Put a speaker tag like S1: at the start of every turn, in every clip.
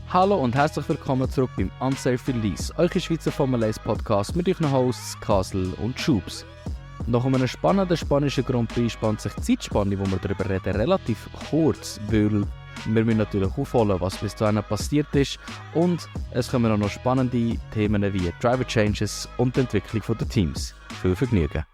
S1: Hallo und herzlich willkommen zurück beim Unsafe Release, eure Schweizer Formel 1 Podcast mit euren Hosts Kasel und Schubs. Nach einem spannenden spanischen Grand Prix spannt sich die Zeitspanne, wo wir darüber reden, relativ kurz, weil wir müssen natürlich aufholen, was bis dahin passiert ist, und es kommen auch noch spannende Themen wie Driver Changes und die Entwicklung der Teams. Viel Vergnügen!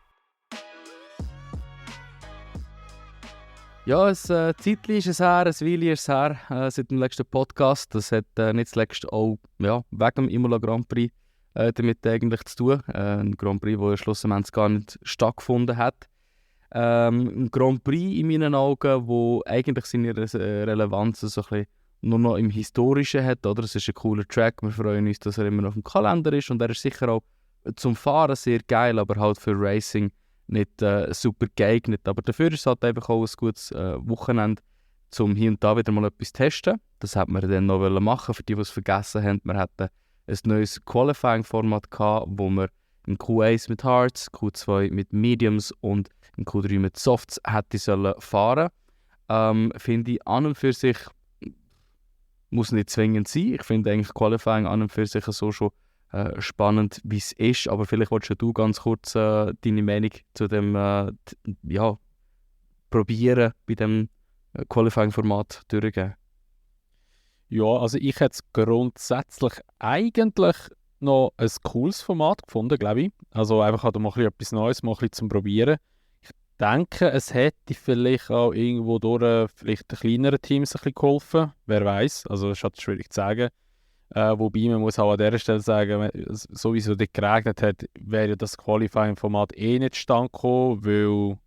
S1: Ja, ein Zeitchen ist es her, ein Weile ist es her, seit dem letzten Podcast. Das hat nicht zuletzt auch wegen dem Imola Grand Prix damit eigentlich zu tun. Ein Grand Prix, der schlussendlich gar nicht stattgefunden hat. Ein Grand Prix in meinen Augen, wo eigentlich seine Relevanz so ein bisschen nur noch im Historischen hat. Oder? Es ist ein cooler Track, wir freuen uns, dass er immer noch auf dem Kalender ist. Und er ist sicher auch zum Fahren sehr geil, aber halt für Racing nicht super geeignet. Aber dafür ist es halt einfach auch ein gutes Wochenende, um hier und da wieder mal etwas zu testen. Das hätten wir dann noch machen, für die es vergessen haben. Wir hatten ein neues Qualifying-Format gehabt, wo wir in Q1 mit Hards, Q2 mit Mediums und in Q3 mit Softs hätte sollen fahren. Finde ich an und für sich muss nicht zwingend sein. Ich finde eigentlich Qualifying an und für sich so schon spannend, wie es ist. Aber vielleicht wolltest du ganz kurz deine Meinung zu dem probieren bei dem Qualifying-Format durchgeben.
S2: Ja, also ich hätte es grundsätzlich eigentlich noch ein cooles Format gefunden, glaube ich. Also einfach mal etwas Neues, mal ein bisschen zum Probieren. Ich denke, es hätte vielleicht auch irgendwo durch vielleicht den kleineren Teams ein bisschen geholfen. Wer weiß, also es ist halt schwierig zu sagen. Wobei man muss auch an dieser Stelle sagen, so wie es dort geregnet hat, wäre ja das Qualifying-Format nicht zustande gekommen, weil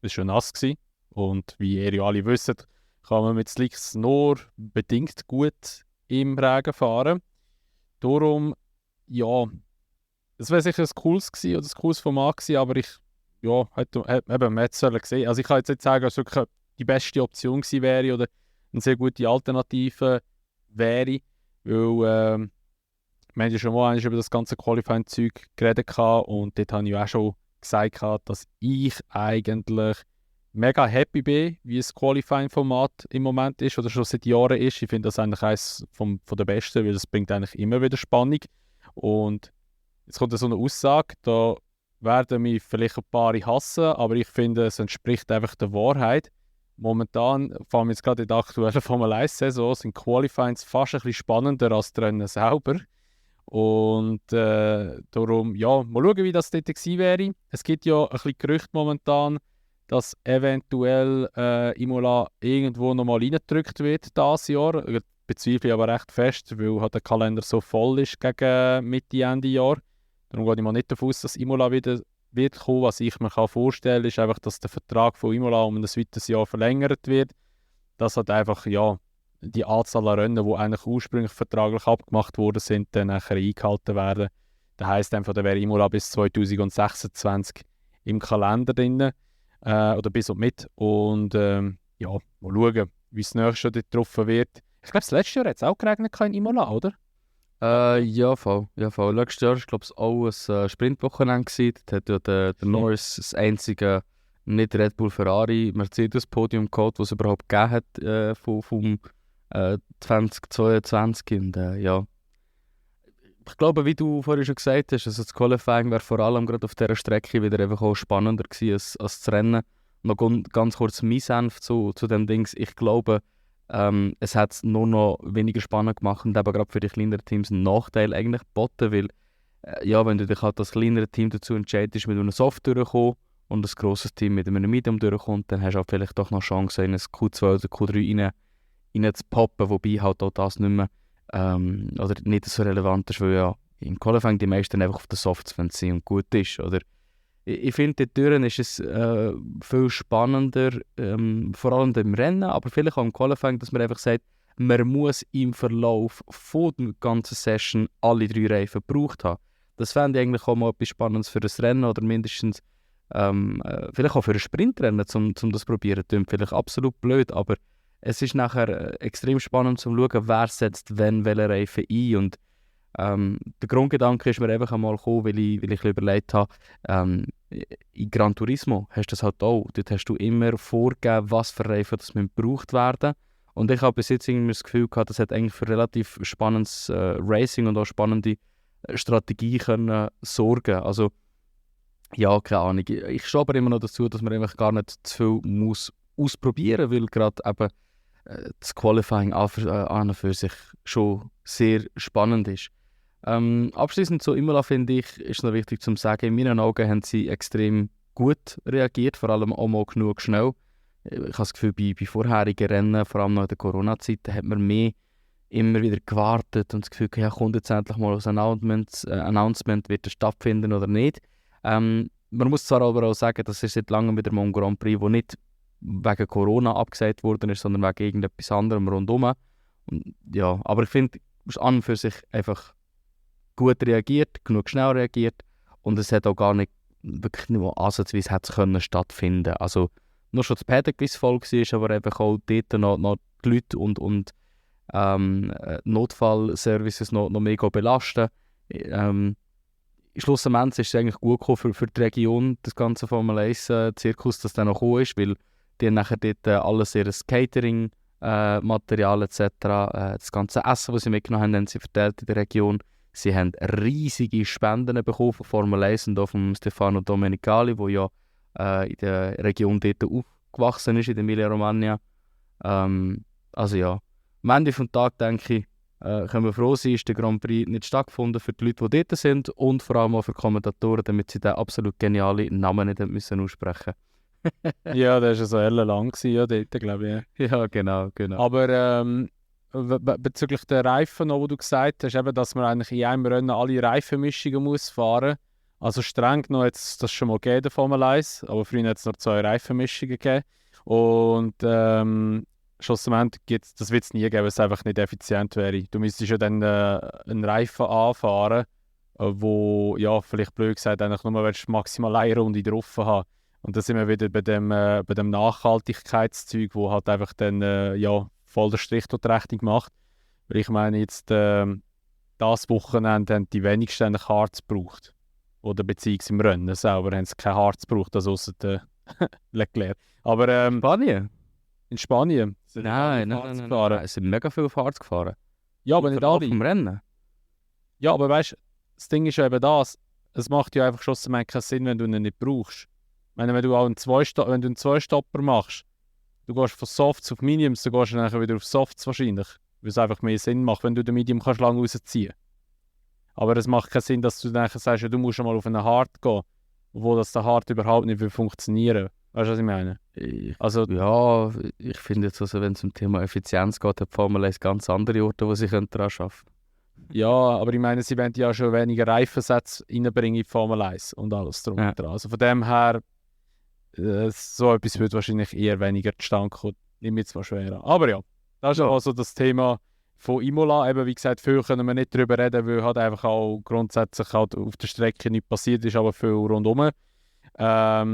S2: es schon nass war. Und wie ihr ja alle wisst, kann man mit Slicks nur bedingt gut im Regen fahren. Darum, ja, es wäre sicher ein cooles gewesen oder ein cooles Format gewesen, aber man hätte es gesehen. Also ich kann jetzt nicht sagen, dass es wirklich die beste Option gewesen wäre oder eine sehr gute Alternative wäre, weil wir haben ja schon mal über das ganze Qualifying-Zeug geredet und dort habe ich auch schon gesagt, dass ich eigentlich mega happy bin, wie das Qualifying-Format im Moment ist oder schon seit Jahren ist. Ich finde das eigentlich eines von der besten, weil das bringt eigentlich immer wieder Spannung. Und jetzt kommt so eine Aussage, da werden mich vielleicht ein paar hassen, aber ich finde, es entspricht einfach der Wahrheit. Momentan, vor allem jetzt gerade in der aktuellen Formel 1-Saison, sind Qualifyings fast ein bisschen spannender als die Rennen selber. Und darum, ja, mal schauen, wie das dort gewesen wäre. Es gibt ja ein bisschen Gerüchte momentan, dass eventuell Imola irgendwo nochmal reingedrückt wird dieses Jahr. Ich bezweifle ich aber recht fest, weil halt der Kalender so voll ist gegen Mitte, Ende Jahr. Darum gehe ich mal nicht davon aus, dass Imola wieder wird kommen. Was ich mir vorstellen kann, ist einfach, dass der Vertrag von Imola um ein weiteres Jahr verlängert wird. Dass halt einfach, ja, die Anzahl an Rennen, die eigentlich ursprünglich vertraglich abgemacht worden sind, dann nachher eingehalten werden. Das heisst einfach, da wäre Imola bis 2026 im Kalender drin. Oder bis und mit. Und mal schauen, wie es nächstes Jahr dort getroffen wird. Ich glaube, das letzte Jahr hat es auch geregnet in Imola, oder?
S1: Ja, voll. Letztes Jahr war es auch ein Sprintwochenende gewesen. Dort hat ja der Norris das einzige nicht Red Bull Ferrari Mercedes Podium gehabt, das es überhaupt gegeben hat vom 2022. Und ich glaube, wie du vorhin schon gesagt hast, also das Qualifying wäre vor allem gerade auf dieser Strecke wieder einfach auch spannender gewesen als das Rennen. Noch ganz kurz mein Senf zu dem Dings. Ich glaube, es hat es nur noch weniger spannend gemacht und eben gerade für die kleineren Teams einen Nachteil eigentlich geboten, weil wenn du dich halt als kleinere Team dazu entscheidest, mit einem Soft durchzukommen und ein grosses Team mit einem Medium durchkommt, dann hast du auch vielleicht doch noch Chance, in ein Q2 oder Q3 rein zu poppen, wobei halt auch das nicht mehr oder nicht so relevant ist, weil ja im Qualifying die meisten einfach auf den Softs sind und gut ist, oder? Ich finde, dort ist es viel spannender, vor allem im Rennen, aber vielleicht auch im Qualifying, dass man einfach sagt, man muss im Verlauf von der ganzen Session alle 3 Reifen gebraucht haben. Das fände ich eigentlich auch mal etwas Spannendes für das Rennen oder mindestens vielleicht auch für ein Sprintrennen, um das zu probieren. Das klingt vielleicht absolut blöd, aber es ist nachher extrem spannend zu schauen, wer setzt welchen Reifen ein. Und der Grundgedanke ist mir einfach einmal gekommen, weil ich überlegt habe, in Gran Turismo hast du das halt auch. Dort hast du immer vorgegeben, was für Reifen das gebraucht werden. Und ich habe bis jetzt irgendwie das Gefühl gehabt, das hat eigentlich für relativ spannendes Racing und auch spannende Strategie können sorgen. Also, ja, keine Ahnung. Ich stehe aber immer noch dazu, dass man einfach gar nicht zu viel muss ausprobieren, weil gerade eben das Qualifying an und für sich schon sehr spannend ist. Abschließend zu Imola finde ich, ist noch wichtig zu sagen, in meinen Augen haben sie extrem gut reagiert, vor allem auch mal genug schnell. Ich habe das Gefühl, bei vorherigen Rennen, vor allem noch in der Corona-Zeit, hat man mehr immer wieder gewartet und das Gefühl, ja, kommt jetzt endlich mal ein Announcement, wird es stattfinden oder nicht. Man muss zwar aber auch sagen, dass es seit langem wieder mal ein Grand Prix, wo nicht wegen Corona abgesagt worden ist, sondern wegen irgendetwas anderem rundherum. Und, ja, aber ich finde, es ist an und für sich einfach gut reagiert, genug schnell reagiert und es hat auch gar nicht wirklich nur ansatzweise hätte es können stattfinden. Also nur schon das Paddock, wie es voll war, aber eben auch dort noch die Leute und Notfallservices noch mega belasten. Schlussendlich ist es eigentlich gut gekommen für die Region, das ganze Formel 1-Zirkus, das dann noch gekommen ist, weil die haben nachher dort alles ihr Catering, Material etc., das ganze Essen, das sie mitgenommen haben, haben sie verteilt in der Region. Sie haben riesige Spenden bekommen von Formel 1 und auch von Stefano Domenicali, der ja in der Region dort aufgewachsen ist, in der Emilia-Romagna. Also ja, am Ende des Tages denke ich, können wir froh sein, ist der Grand Prix nicht stattgefunden für die Leute, die dort sind und vor allem auch für die Kommentatoren, damit sie den absolut genialen Namen nicht müssen aussprechen.
S2: Ja, das war so ellenlang, ja, dort, glaube ich.
S1: Ja, genau.
S2: Aber bezüglich der Reifen, noch, wo du gesagt hast, eben, dass man eigentlich in einem Rennen alle Reifenmischungen muss fahren. Also streng genommen hat es das schon mal gegeben, der Formel 1, aber früher hat es nur 2 Reifenmischungen gegeben. Und schlussendlich das wird es nie geben, weil es einfach nicht effizient wäre. Du müsstest ja dann einen Reifen anfahren, wo, ja, vielleicht blöd gesagt, eigentlich nur maximal eine Runde drauf haben. Und da sind wir wieder bei dem Nachhaltigkeitszeug, wo halt einfach dann ja, voll der Strich durch die Rechnung macht. Weil ich meine, jetzt das Wochenende haben die wenigsten eigentlich Harz gebraucht. Oder beziehungsweise im Rennen selber haben sie kein Harz gebraucht, also ausser der Leclerc. Aber
S1: Spanien?
S2: in Spanien sind
S1: Nein. Es sind mega viel auf Harz gefahren.
S2: Ja, aber nicht alle.
S1: Vom Rennen?
S2: Ja, aber weißt du, das Ding ist ja eben das, es macht ja einfach schlussendlich keinen Sinn, wenn du ihn nicht brauchst. Ich meine, wenn du einen Zwei-Stopper machst, du gehst von Softs auf Mediums, dann gehst du dann wieder auf Softs wahrscheinlich. Weil es einfach mehr Sinn macht, wenn du den Medium kannst lang rausziehen. Aber es macht keinen Sinn, dass du dann sagst, ja, du musst mal auf einen Hard gehen, obwohl das der Hard überhaupt nicht funktionieren will. Weißt du, was ich meine? Ja, ich finde jetzt, also, wenn es um Thema Effizienz geht, hat die Formel 1 ganz andere Orte, wo sie daran arbeiten können. Ja, aber ich meine, sie wollen ja schon weniger Reifensätze reinbringen in die Formel 1 und alles drum und dran. Also von dem her, so etwas wird wahrscheinlich eher weniger zustande kommen. Nehme jetzt mal schwer an. Aber ja, das ist also das Thema von Imola. Eben, wie gesagt, viel können wir nicht darüber reden, weil halt einfach auch grundsätzlich halt auf der Strecke nicht passiert ist, aber viel rundherum. Aber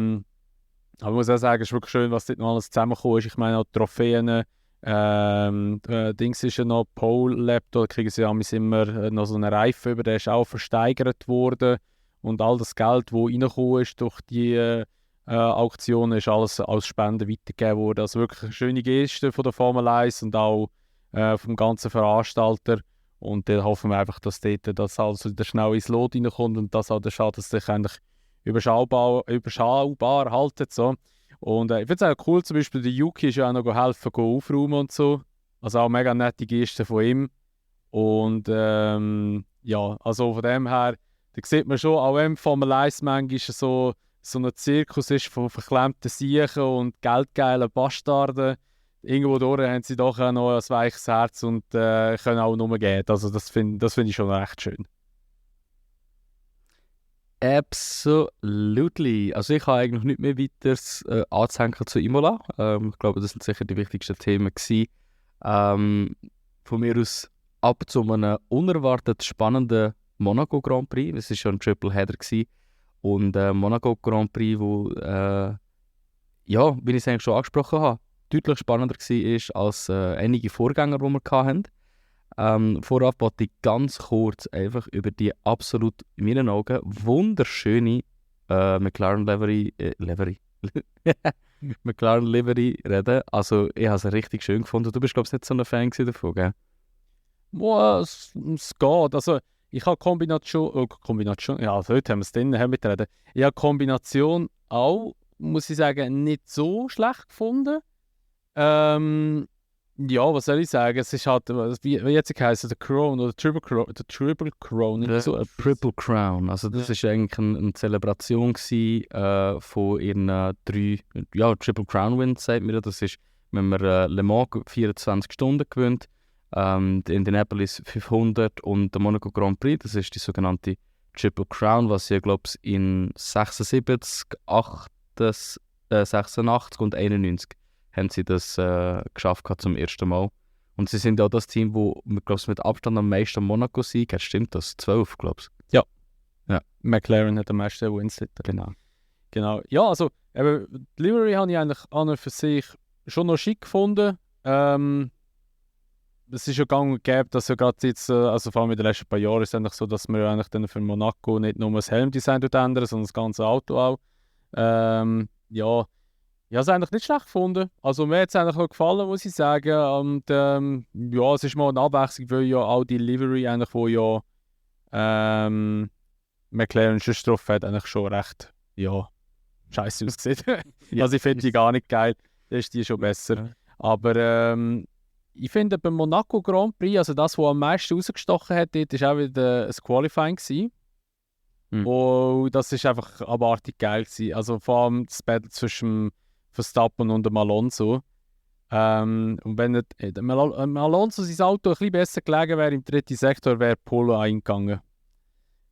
S2: ich muss auch sagen, es ist wirklich schön, was dort noch alles zusammengekommen ist. Ich meine auch die Trophäen, Dings ist ja noch Pole Lab, da kriegen sie immer noch so einen Reifen über, der ist auch versteigert worden. Und all das Geld, das reingekommen ist durch die Auktion, ist alles als Spende weitergegeben worden. Also wirklich eine schöne Geste von der Formel 1 und auch vom ganzen Veranstalter. Und dann hoffen wir einfach, dass dort das also schnell ins Lot reinkommt und dass auch der Schaden sich eigentlich überschaubar haltet. So. Und ich finde es auch cool, zum Beispiel der Yuki ist ja auch noch helfen, aufräumen und so. Also auch mega nette Geste von ihm. Und ja, also von dem her, da sieht man schon, auch wenn Formel 1 manchmal so ein Zirkus ist von verklemmten Siechen und geldgeilen Bastarden, irgendwo durch haben sie doch auch noch ein weiches Herz und können auch nur gehen. Also das find ich schon recht schön.
S1: Absolutely. Also ich habe eigentlich nicht mehr weiteres anzuhängen zu Imola. Ich glaube, das sind sicher die wichtigsten Themen gewesen. Von mir aus ab zu einem unerwartet spannenden Monaco Grand Prix. Es war schon ein Triple Header gewesen. Und Monaco Grand Prix, wo ja, wie ich es eigentlich schon angesprochen habe, deutlich spannender war als einige Vorgänger, die wir hatten. Vorab wollte ich ganz kurz einfach über die absolut, in meinen Augen, wunderschöne McLaren Livery McLaren Livery reden. Also, ich habe es richtig schön gefunden. Du bist, glaube ich, nicht so ein Fan gewesen davon, gell?
S2: Boah, es geht. Also, ich habe Kombination, ja, also heute haben wir es drin, haben wir reden. Ich habe Kombination auch, muss ich sagen, nicht so schlecht gefunden. Ja, was soll ich sagen? Es ist halt, wie jetzt heisst es, der Crown oder der Triple Crown.
S1: Der
S2: So,
S1: Triple Crown. Also, das ist eigentlich eine Zelebration gewesen, von ihren 3 Triple Crown Wins, sagt man ja. Das ist, wenn man Le Mans 24 Stunden gewinnt, der Indianapolis 500 und der Monaco Grand Prix, das ist die sogenannte Triple Crown, was sie, glaube ich, in 76, 86 und 91 haben sie das geschafft gehabt zum ersten Mal. Und sie sind auch das Team, wo, glaube ich, mit Abstand am meisten Monaco Sieg hat. Stimmt das? 12, glaube ich.
S2: McLaren hat am meisten Wins dort.
S1: Genau.
S2: Genau. Ja, also, eben, die Livery habe ich eigentlich an und für sich schon noch schick gefunden. Es ist ja gang und gäbe, dass ja gerade jetzt, also vor allem in den letzten paar Jahren, ist es eigentlich so, dass man ja eigentlich dann für Monaco nicht nur das Helmdesign ändern, sondern das ganze Auto auch. Ja, ich habe es eigentlich nicht schlecht gefunden. Also mir hat es eigentlich auch gefallen, muss ich sagen. Und ja, es ist mal eine Abwechslung, weil ja auch die Livery eigentlich, wo ja McLaren schon drauf hat, eigentlich schon recht, ja, scheiße aussieht.
S1: Ja.
S2: Also ich finde die gar nicht geil. Da ist die schon besser.
S1: Ja.
S2: Aber ich finde beim Monaco Grand Prix, also das, was am meisten rausgestochen hat, dort war auch wieder ein Qualifying gewesen. Und das ist einfach abartig geil gewesen. Also vor allem das Battle zwischen Verstappen und dem Alonso. Und wenn nicht, dem Alonso sein Auto ein bisschen besser gelegen wäre im dritten Sektor, wäre Polo eingegangen.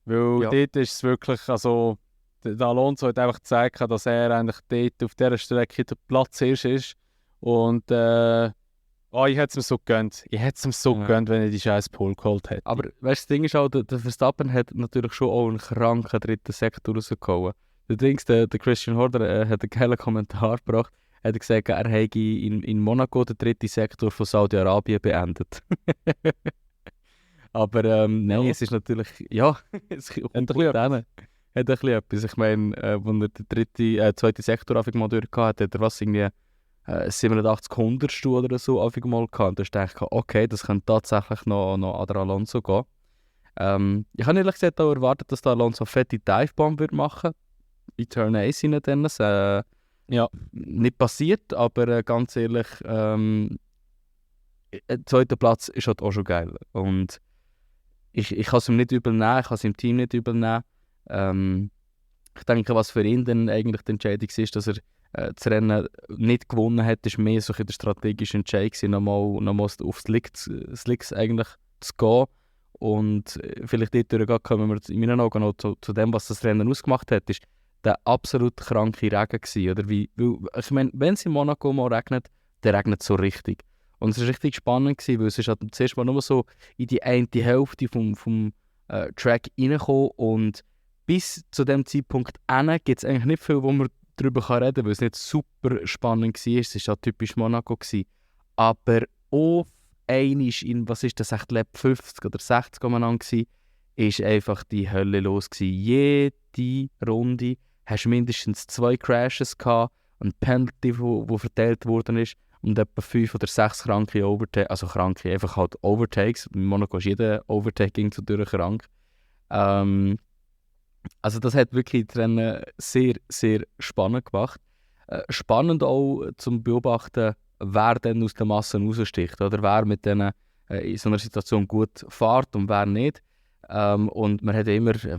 S2: Weil
S1: Ja.
S2: dort ist es wirklich, also der Alonso hat einfach gezeigt, dass er eigentlich dort auf dieser Strecke der Platz ist. Und ich hätte es mir so gegönnt. Ich hätte es ihm so
S1: Ja.
S2: gegönnt, wenn er die scheiß Pole geholt hätte.
S1: Aber weißt du, das Ding ist auch, der Verstappen hat natürlich schon auch einen kranken dritten Sektor rausgehauen. Der Christian Horner hat einen geilen Kommentar gebracht. Er hat gesagt, er hätte in Monaco den dritten Sektor von Saudi-Arabien beendet. Aber nein,
S2: Ja.
S1: es ist natürlich, ja, es kommt
S2: ein
S1: gut
S2: bisschen
S1: hin. Hat ein bisschen etwas. Ich meine, als er den zweiten Sektor einfach mal durchgehabt hat er was irgendwie 87 Hundertstel oder so einfach mal gehabt. Und da dachte ich, okay, das könnte tatsächlich noch an der Alonso gehen. Ich habe ehrlich gesagt auch erwartet, dass der Alonso eine fette Divebomb wird machen. In Turn 1 rein dann.
S2: Ja.
S1: Nicht passiert, aber ganz ehrlich, der zweite Platz ist halt auch schon geil. Und ich kann es ihm nicht übel nehmen, ich kann es im Team nicht übel nehmen. Ich denke, was für ihn dann eigentlich die Entscheidung ist, dass er das Rennen nicht gewonnen hat, ist mehr so der strategische Entscheid gewesen, nochmal auf Slicks eigentlich zu gehen. Und vielleicht dort kommen wir in meinen Augen noch zu dem, was das Rennen ausgemacht hat, ist der absolut kranke Regen gewesen, oder wie? Weil, ich meine, wenn es in Monaco mal regnet, dann regnet es so richtig. Und es war richtig spannend gewesen, weil es ist halt zuerst mal nur so in die eine Hälfte vom Track reingekommen und bis zu dem Zeitpunkt gibt es eigentlich nicht viel, wo man darüber reden kann, weil es nicht super spannend war. Es war halt typisch Monaco gewesen. Aber auf einmal in, was ist das, echt Lap 50 oder 60 umeinander gewesen, ist einfach die Hölle los gewesen. Jede Runde hast du mindestens 2 Crashes gehabt, ein Penalty, wo verteilt worden ist und etwa 5 oder 6 kranke Overtakes, also kranke, einfach halt Overtakes. In Monaco ist jeder Overtaking zudurch krank. Also das hat wirklich das Rennen sehr, sehr spannend gemacht. Spannend auch zum Beobachten, wer dann aus der Masse raussticht, oder wer mit denen in so einer Situation gut fährt und wer nicht. Und man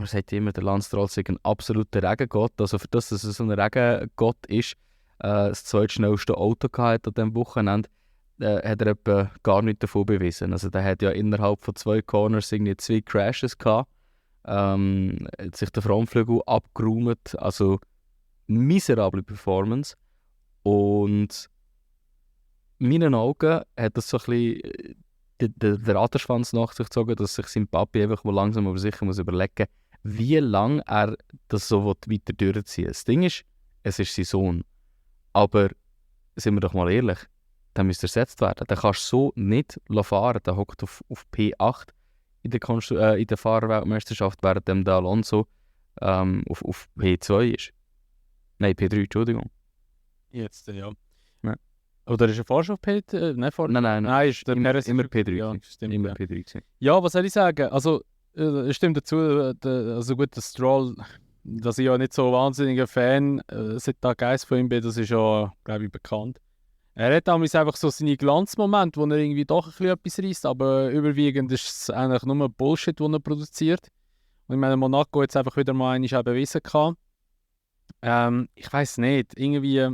S1: sagt immer, der Lance Stroll sei ein absoluter Regengott. Also für das, dass er so ein Regengott ist, das zweitschnellste Auto gehabt an diesem Wochenende, hat er etwa gar nichts davon bewiesen. Also der hat ja innerhalb von 2 Corners irgendwie 2 Crashes gehabt. Hat sich der Frontflügel abgeräumt, also miserable Performance. Und in meinen Augen hat das so ein bisschen den Rattenschwanz nach sich gezogen, dass sich sein Papi einfach mal langsam aber sicher muss überlegen, wie lange er das so weiter durchziehen will. Das Ding ist, es ist sein Sohn. Aber, sind wir doch mal ehrlich, der müsste ersetzt werden. Den kannst du so nicht fahren. Der hockt auf P8 in der Fahrerweltmeisterschaft, während der Alonso auf P2 ist. Nein, P3, Entschuldigung.
S2: Jetzt, ja.
S1: Ja.
S2: Oder ist er vorher schon Nein, ist der Perez
S1: immer P3.
S2: Ja, stimmt.
S1: Immer
S2: Ja.
S1: P3.
S2: Ja, was soll ich sagen? Also, stimmt dazu, also gut, der Stroll, dass ich ja nicht so wahnsinniger Fan seit Tag 1 von ihm bin, das ist ja, glaube ich, bekannt. Er hat damals einfach so seine Glanzmomente, wo er irgendwie doch ein bisschen etwas reißt, aber überwiegend ist es eigentlich nur Bullshit, den er produziert. Und ich meine, Monaco hat es einfach wieder mal einmal auch bewiesen gehabt. Ich weiß nicht, irgendwie,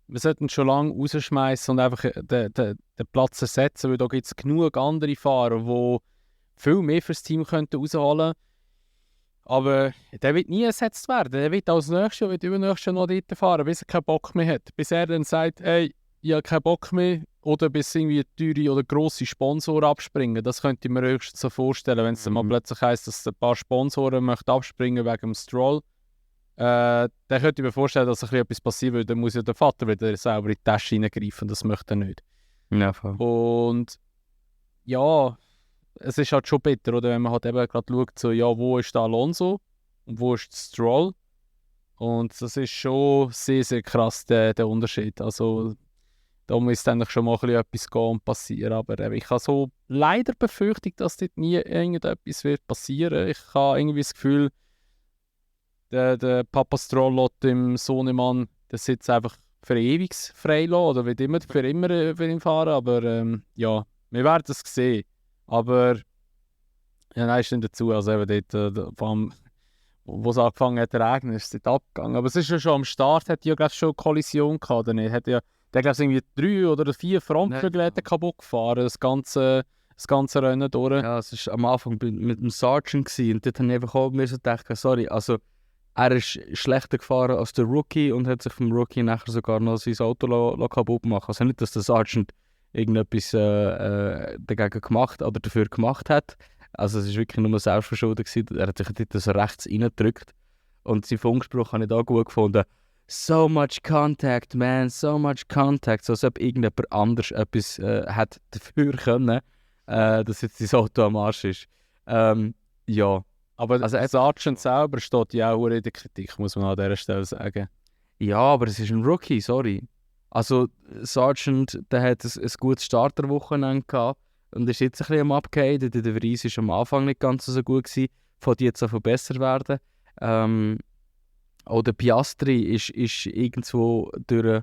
S2: wir sollten ihn schon lange rausschmeißen und einfach den Platz ersetzen, weil da gibt es genug andere Fahrer, die viel mehr fürs Team könnten rausholen. Aber der wird nie ersetzt werden. Der wird als nächstes Jahr, wird übernächstes Jahr noch dort fahren, bis er keinen Bock mehr hat. Bis er dann sagt, ey, ich habe keinen Bock mehr. Oder bis irgendwie teure oder grosse Sponsoren abspringen. Das könnte ich mir höchstens so vorstellen, wenn es dann mal plötzlich heisst, dass ein paar Sponsoren möchten abspringen wegen dem Stroll. Dann könnte ich mir vorstellen, dass etwas passiert, weil dann muss ja der Vater wieder selber in die Tasche hineingreifen. Das möchte er nicht.
S1: Ja, voll.
S2: Und ja, es ist halt schon bitter, oder? Wenn man halt eben gerade schaut, so, ja, wo ist der Alonso und wo ist der Stroll? Und das ist schon sehr, sehr krass, der Unterschied. Also, da muss eigentlich schon mal ein bisschen etwas gehen und passieren. Aber ich habe so leider befürchtet, dass dort nie irgendetwas wird passieren. Ich habe irgendwie das Gefühl, der Papa Stroll lässt dem Sohnemann den Sitz einfach für ewig frei lassen, oder wird immer für immer für ihn fahren. Aber ja, wir werden es sehen. Aber ja, nein, stimmt dazu. Also eben dort, vor allem, wo es angefangen hat zu regnen, ist es dort abgegangen. Aber es ist ja schon am Start, hat ja glaube ich schon eine Kollision gehabt, oder nicht? Hat ja, der glaube ich irgendwie 3 oder 4 Frontflügel kaputt gefahren, das ganze Rennen durch.
S1: Ja, es war am Anfang mit dem Sergeant gewesen, und dort habe ich einfach auch mir so gedacht, sorry, also er ist schlechter gefahren als der Rookie und hat sich vom Rookie nachher sogar noch sein Auto kaputt gemacht. Also nicht, dass der Sergeant irgendetwas dagegen gemacht oder dafür gemacht hat. Also es war wirklich nur selbstverschuldet gewesen. Er hat sich dort so rechts reingedrückt. Und sein Funkspruch habe ich da gut gefunden. So much contact, man, so much contact. So als ob irgendjemand anders etwas hat dafür können, dass jetzt sein Auto am Arsch ist. Ja.
S2: Aber
S1: Also
S2: der Sergeant selber steht ja auch in der Kritik, muss man an dieser Stelle sagen.
S1: Ja, aber es ist ein Rookie, sorry. Also Sergeant, der hat ein gutes Starterwochenende gehabt und ist jetzt ein bisschen am Abgehen. Der De Vries war am Anfang nicht ganz so gut gewesen, von jetzt an besser werden. Auch der Piastri ist irgendwo durch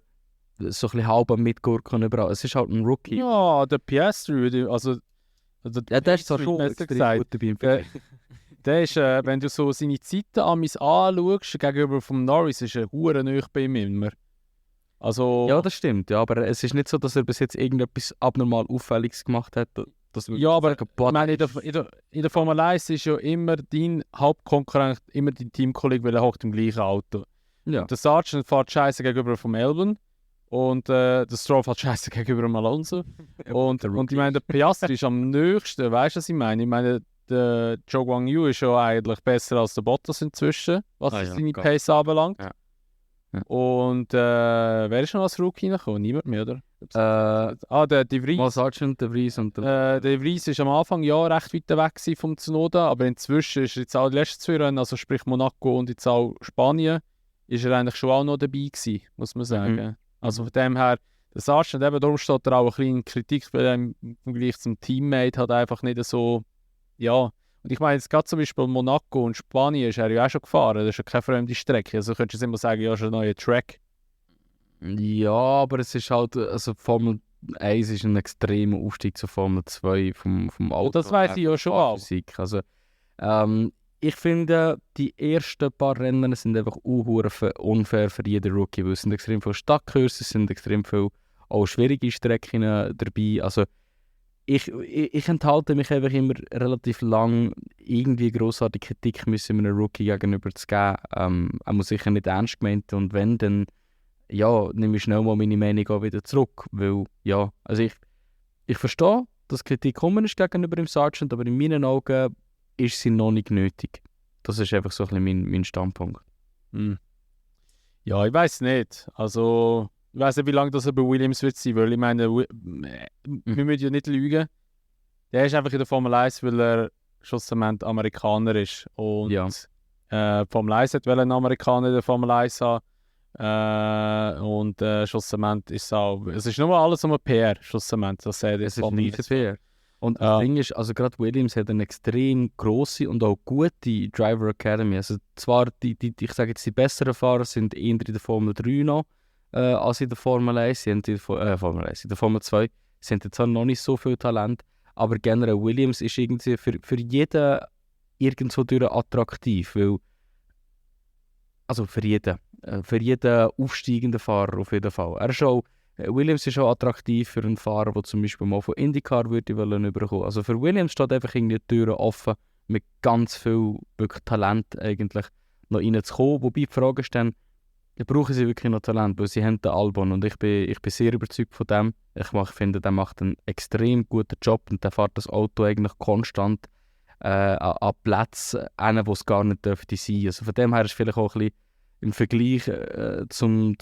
S1: so ein bisschen halb am Mitgurken überall. Es ist halt ein Rookie.
S2: Ja, der Piastri, also
S1: Ja, der ist zwar schon extrem gut dabei im Vergleich.
S2: Der ist, wenn du so seine Zeiten anschaust, gegenüber vom Norris, ist er hure nahe bei ihm immer. Also,
S1: Ja, das stimmt, ja, aber es ist nicht so, dass er bis jetzt irgendetwas abnormal Auffälliges gemacht hat.
S2: ja, aber ich meine, in der Formel 1 ist ja immer dein Hauptkonkurrent, immer dein Teamkollege, weil er hockt im gleichen Auto.
S1: Ja.
S2: Der Sergeant fährt scheiße gegenüber vom Albon und der Stroll fährt scheiße gegenüber dem Alonso. und ich meine, der Piastri ist am nächsten, weißt du, was ich meine? Ich meine, der Zhou Guanyu ist ja eigentlich besser als der Bottas inzwischen, was seine Pace anbelangt.
S1: Ja.
S2: Und wer ist noch als Rookie reingekommen? Niemand mehr, oder? Der De Vries.
S1: Sergeant, De Vries und
S2: De Vries war am Anfang ja recht weit weg vom Tsunoda, aber inzwischen ist jetzt auch die letzten 2 Rennen, also sprich Monaco und jetzt auch Spanien, ist er eigentlich schon auch noch dabei gewesen, muss man sagen. Also von dem her, der Sergeant, eben darum steht er auch ein bisschen in Kritik, weil er im Vergleich zum Teammate hat einfach nicht so, ja. Und ich meine, jetzt gerade zum Beispiel Monaco und Spanien ist er ja auch schon gefahren, das ist ja keine fremde Strecke, also könntest du jetzt immer sagen, ja, ist ein neuer Track.
S1: Ja, aber es ist halt, also Formel 1 ist ein extremer Aufstieg zur Formel 2 vom Auto.
S2: Das weiß ich ja schon auch.
S1: Physik. Also, ich finde, die ersten paar Rennen sind einfach unfair für jeden Rookie, weil es sind extrem viele Stadtkurse, es sind extrem viele auch schwierige Strecken dabei. Also, ich enthalte mich einfach immer relativ lang, irgendwie grossartige Kritik müssen einem Rookie gegenüber zu geben. Er muss sicher nicht ernst gemeint, und wenn, dann ja, nehme ich schnell mal meine Meinung auch wieder zurück. Weil, ja, also ich verstehe, dass Kritik kommen ist gegenüber dem Sergeant, aber in meinen Augen ist sie noch nicht nötig. Das ist einfach so ein bisschen mein Standpunkt.
S2: Ja, ich weiß nicht. Also, ich weiß nicht, wie lange das bei Williams wird sein, weil ich meine, wir müssen ja nicht lügen. Der ist einfach in der Formel 1, weil er schlussendlich Amerikaner ist. Und
S1: Ja.
S2: Formel 1 wollte einen Amerikaner in der Formel 1 haben. Und schlussendlich ist es auch... Es ist nur alles um ein PR, schlussendlich. Das
S1: Es ist nicht fair. Und das Ding ist, also gerade Williams hat eine extrem grosse und auch gute Driver Academy. Also zwar, ich sage jetzt, die besseren Fahrer sind eher in der Formel 3 noch, als in der Formel 1. Sie haben Formel 1, in der Formel 2 sind jetzt zwar noch nicht so viel Talent, aber generell Williams ist irgendwie für jeden irgendwo durch attraktiv, weil, also für jeden aufsteigenden Fahrer auf jeden Fall. Williams ist auch attraktiv für einen Fahrer, der zum Beispiel mal von IndyCar würde überkommen. Also für Williams steht einfach irgendwie die Türen offen, mit ganz viel wirklich Talent eigentlich noch reinzukommen. Wobei die Frage ist dann, brauchen sie wirklich noch Talent, weil sie haben den Albon und ich bin sehr überzeugt von dem. Ich finde, der macht einen extrem guten Job und der fährt das Auto eigentlich konstant an Plätzen hin, wo es gar nicht dürfte sein. Also von dem her ist vielleicht auch ein bisschen im Vergleich zum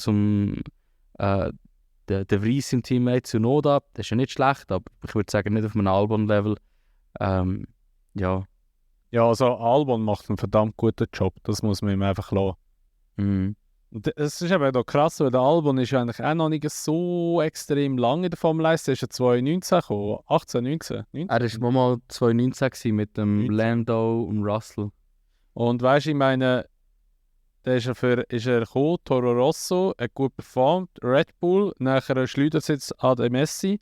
S1: der Vries im Teammate Tsunoda, das ist ja nicht schlecht, aber ich würde sagen, nicht auf einem Albon-Level. Ja.
S2: Ja, also Albon macht einen verdammt guten Job, das muss man ihm einfach lassen.
S1: Mhm.
S2: Und es ist eben auch krass, weil der Albon ist eigentlich auch noch nicht so extrem lang in der Formel 1. Der ist ja 2019 gekommen, 18, 19, 19.
S1: Er war mal 2019 mit dem
S2: 19.
S1: Lando und Russell.
S2: Und weißt du, ich meine, da ist er gekommen, Toro Rosso, hat gut performt, Red Bull, nachher Schleudersitz an der Messi,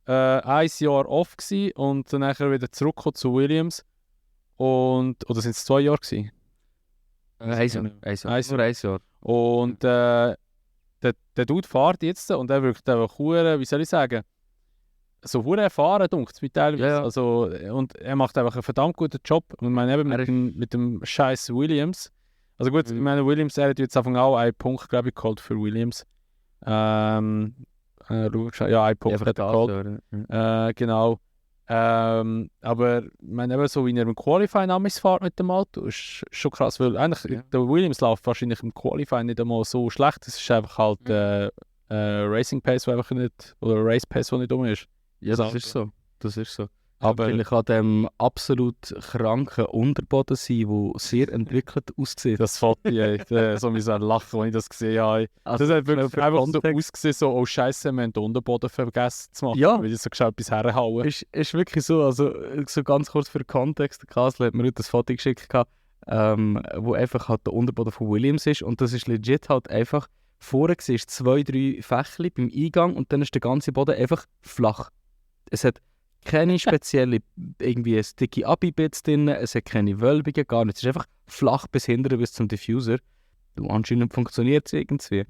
S2: ein Jahr off gewesen und dann nachher wieder zurückgekommen zu Williams. Oder sind es 2 Jahre gewesen?
S1: Ein Jahr. Nur ein Jahr.
S2: Und der Dude fährt jetzt und er wirkt einfach hure, wie soll ich sagen, so hure erfahren, dunkt mit teilweise.
S1: Ja.
S2: Also, und er macht einfach einen verdammt guten Job. Und ich meine eben mit dem scheiß Williams. Also gut, ich meine Williams, er hat jetzt Anfang auch einen Punkt, glaube ich, geholt für Williams. Ja, einen Punkt hat er geholt. Genau. Aber ich meine, eben so wie er im Qualifying amigs fährt mit dem Auto, ist schon krass, weil eigentlich der Williams läuft wahrscheinlich im Qualifying nicht einmal so schlecht. Es ist einfach halt Racing Pace, der einfach nicht, oder Race Pace, der nicht dumm ist.
S1: Ja, das ist so. Das ist so.
S2: Aber
S1: vielleicht an dem absolut kranken Unterboden sein, der sehr entwickelt aussieht.
S2: das Foto, so ein lachen, als ich das gesehen habe.
S1: Also,
S2: das hat wirklich
S1: für
S2: einfach so
S1: Kontext.
S2: ausgesehen, so, oh Scheiße, wir haben den Unterboden vergessen zu machen,
S1: Ja.
S2: weil ich so gescheit etwas herhauen.
S1: Ist wirklich so, also so ganz kurz für den Kontext, der Kasel hat mir heute ein Foto geschickt, wo einfach halt der Unterboden von Williams ist und das ist legit halt einfach, vorne war 2, 3 Fächli beim Eingang und dann ist der ganze Boden einfach flach. Es hat keine spezielle irgendwie sticky Abi-Bits drin, es hat keine Wölbungen, gar nichts. Es ist einfach flach bis hinten bis zum Diffuser. Du, anscheinend funktioniert es irgendwie.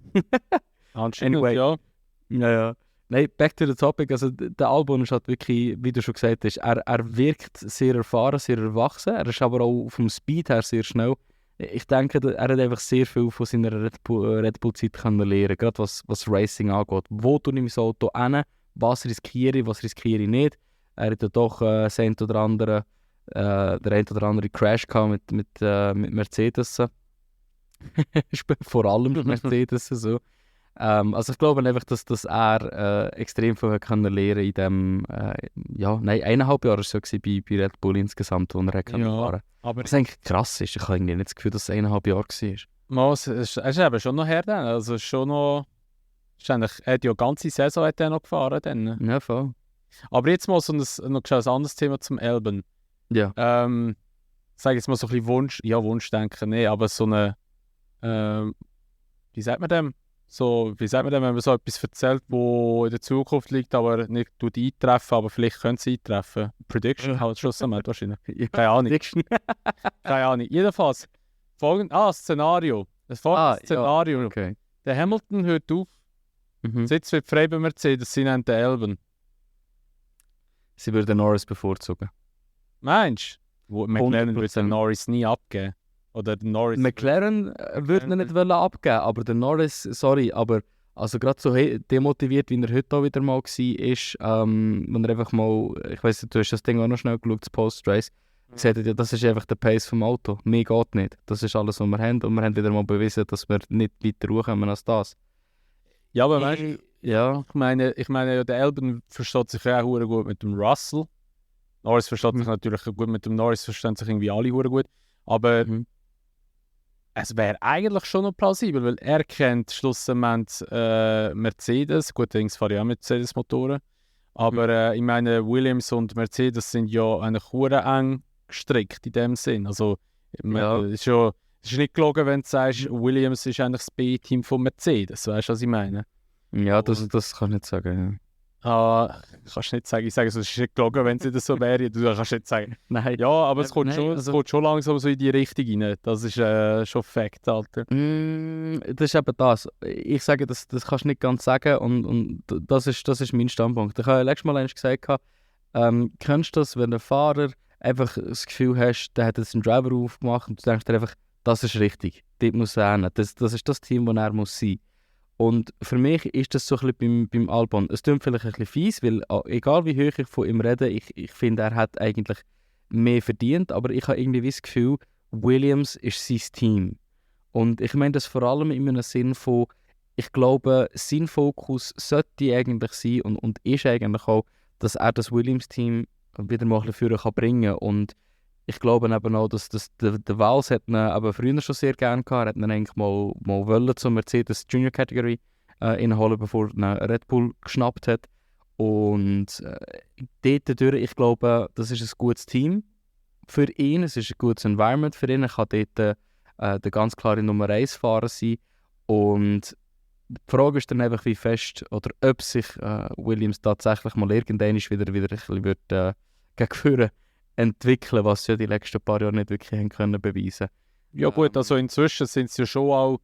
S2: Anscheinend,
S1: Anyway.
S2: ja.
S1: Ja. Nein, back to the topic. Also der Albon ist halt wirklich, wie du schon gesagt hast, er wirkt sehr erfahren, sehr erwachsen. Er ist aber auch vom Speed her sehr schnell. Ich denke, er hat einfach sehr viel von seiner Red Bull-Zeit können lernen, gerade was Racing angeht. Wo tue ich mein Auto hin, was riskiere ich nicht. Er hat ja doch der ein oder andere Crash gehabt mit Mercedes. Vor allem Mercedes. So. Also ich glaube einfach, dass er extrem viel können lernen in dem, 1,5 Jahre war es so bei Red Bull insgesamt, wo er fahren konnte.
S2: Aber
S1: was eigentlich krass ist, ich habe irgendwie nicht das Gefühl, dass es 1,5 Jahre war.
S2: es ist eben schon noch her dann, also schon noch, er hat ja die ganze Saison hat er noch gefahren dann.
S1: Ja, voll.
S2: Aber jetzt mal noch ein anderes Thema zum Albon.
S1: Ja.
S2: Sag jetzt mal so ein bisschen Wunschdenken, nee, aber so eine, wie sagt man dem, wenn man so etwas erzählt, wo in der Zukunft liegt, aber nicht eintreffen, aber vielleicht könnte es eintreffen. Prediction halt schlussendlich wahrscheinlich. Keine Ahnung. Keine Ahnung. Jedenfalls, Szenario. Das Szenario.
S1: Ja. Okay.
S2: Der Hamilton hört auf, Sitz wird frei bei Mercedes, sie nennt den Albon.
S1: Sie würden Norris bevorzugen.
S2: Meinst du? McLaren würde den Norris nie abgeben. Oder Norris
S1: McLaren würde ihn nicht abgeben, aber der Norris, sorry, aber also gerade so demotiviert, wie er heute auch wieder mal war, ist, wenn er einfach mal, ich weiss, du hast das Ding auch noch schnell geschaut, das Post-Race, gesagt hat, ja, das ist einfach der Pace vom Auto. Mehr geht nicht. Das ist alles, was wir haben. Und wir haben wieder mal bewiesen, dass wir nicht weiter hochkommen als das.
S2: Ja, aber weißt du, ich meine, ja, der Albon versteht sich ja auch gut mit dem Russell. Norris versteht sich natürlich gut mit dem Norris, verstehen sich irgendwie alle gut. Aber es wäre eigentlich schon noch plausibel, weil er kennt schlussendlich Mercedes, gut, allerdings fahren ja auch Mercedes-Motoren, aber ich meine, Williams und Mercedes sind ja eigentlich hure eng gestrickt in dem Sinn. Also,
S1: Ja.
S2: es ist nicht gelogen, wenn du sagst, Williams ist eigentlich das B-Team von Mercedes, weißt du, was ich meine?
S1: Ja,
S2: Und-
S1: das kann ich nicht sagen.
S2: Kannst nicht sagen, ich sage, es ist nicht gelogen, wenn es nicht so wäre, du kannst nicht sagen.
S1: Ja. Nein.
S2: Ja, aber es kommt,
S1: Nein,
S2: schon,
S1: also-
S2: es kommt schon langsam so in die Richtung rein. Das ist schon Fakt, Alter.
S1: Das ist eben das. Ich sage, das kannst du nicht ganz sagen und das ist mein Standpunkt. Ich habe letztes Mal einmal gesagt, kennst du das, wenn ein Fahrer einfach das Gefühl hast, der hat jetzt einen Driver aufgemacht und du denkst dir einfach, das ist richtig, dort muss er hin. Das ist das Team, wo er muss sein. Und für mich ist das so ein bisschen beim Albon. Es klingt vielleicht ein bisschen fies, weil egal wie hoch ich von ihm rede, ich finde, er hat eigentlich mehr verdient, aber ich habe irgendwie das Gefühl, Williams ist sein Team. Und ich meine das vor allem in einem Sinn von, ich glaube, sein Fokus sollte eigentlich sein und ist eigentlich auch, dass er das Williams-Team wieder mal ein bisschen führen kann bringen. Und ich glaube eben auch, dass der Vals hat ihn aber früher schon sehr gerne gehabt. Er hat ihn eigentlich mal wollen zur Mercedes Junior Category inholen, bevor er Red Bull geschnappt hat. Und dort durch, ich glaube, das ist ein gutes Team für ihn. Es ist ein gutes Environment für ihn. Er kann dort der ganz klare Nummer 1 Fahrer sein. Und die Frage ist dann einfach, wie fest oder ob sich Williams tatsächlich mal irgendwann wieder ein bisschen wird, gegen vorne entwickeln, was sie ja die letzten paar Jahre nicht wirklich haben können beweisen.
S2: Ja gut, also inzwischen sind sie ja schon auch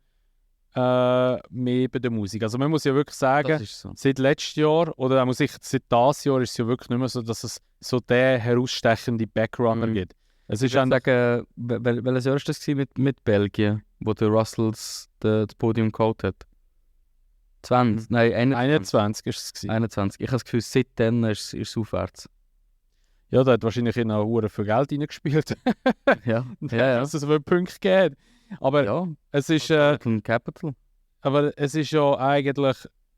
S2: mehr bei der Musik. Also man muss ja wirklich sagen,
S1: Das ist so.
S2: seit letztem Jahr oder muss ich seit dieses Jahr ist es ja wirklich nicht mehr so, dass es so den herausstechende Backrunner
S1: Mhm.
S2: gibt. Es
S1: Ich
S2: ist
S1: würde
S2: einfach,
S1: sagen, welches Jahr war das mit Belgien, wo der Russells das Podium geholt hat? 20? Nein, 21.
S2: 21 ist es gewesen.
S1: 21. Ich habe das Gefühl, seitdem ist es aufwärts.
S2: Ja, da hat wahrscheinlich in auch hure viel Geld reingespielt.
S1: Ja,
S2: Dass es so Punkte gibt. Aber
S1: ja.
S2: es ist
S1: Capital.
S2: aber es ist ja eigentlich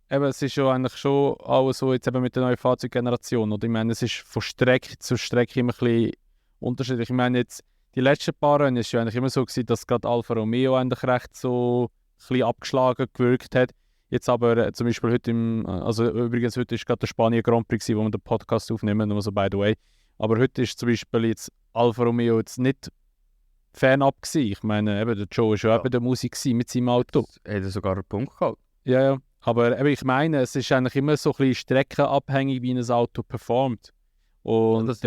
S2: es ist ja eigentlich schon auch so jetzt eben mit der neuen Fahrzeuggeneration. Oder ich meine, es ist von Strecke zu Strecke immer ein bisschen unterschiedlich. Ich meine jetzt, die letzten paar Rennen ist ja eigentlich immer so gewesen, dass gerade Alfa Romeo eigentlich recht so ein bisschen abgeschlagen gewirkt hat. Jetzt aber zum Beispiel heute also übrigens heute ist gerade der Spanien Grand Prix gewesen, wo wir den Podcast aufnehmen, nur so by the way. Aber heute ist zum Beispiel jetzt Alfa Romeo jetzt nicht fernab gewesen. Ich meine, eben, der Joe war ja auch bei der Musik gewesen mit seinem Auto.
S1: Er hat sogar einen Punkt gehabt.
S2: Ja, ja. Aber eben, ich meine, es ist eigentlich immer so ein bisschen streckenabhängig, wie ein Auto performt. Und
S1: das ist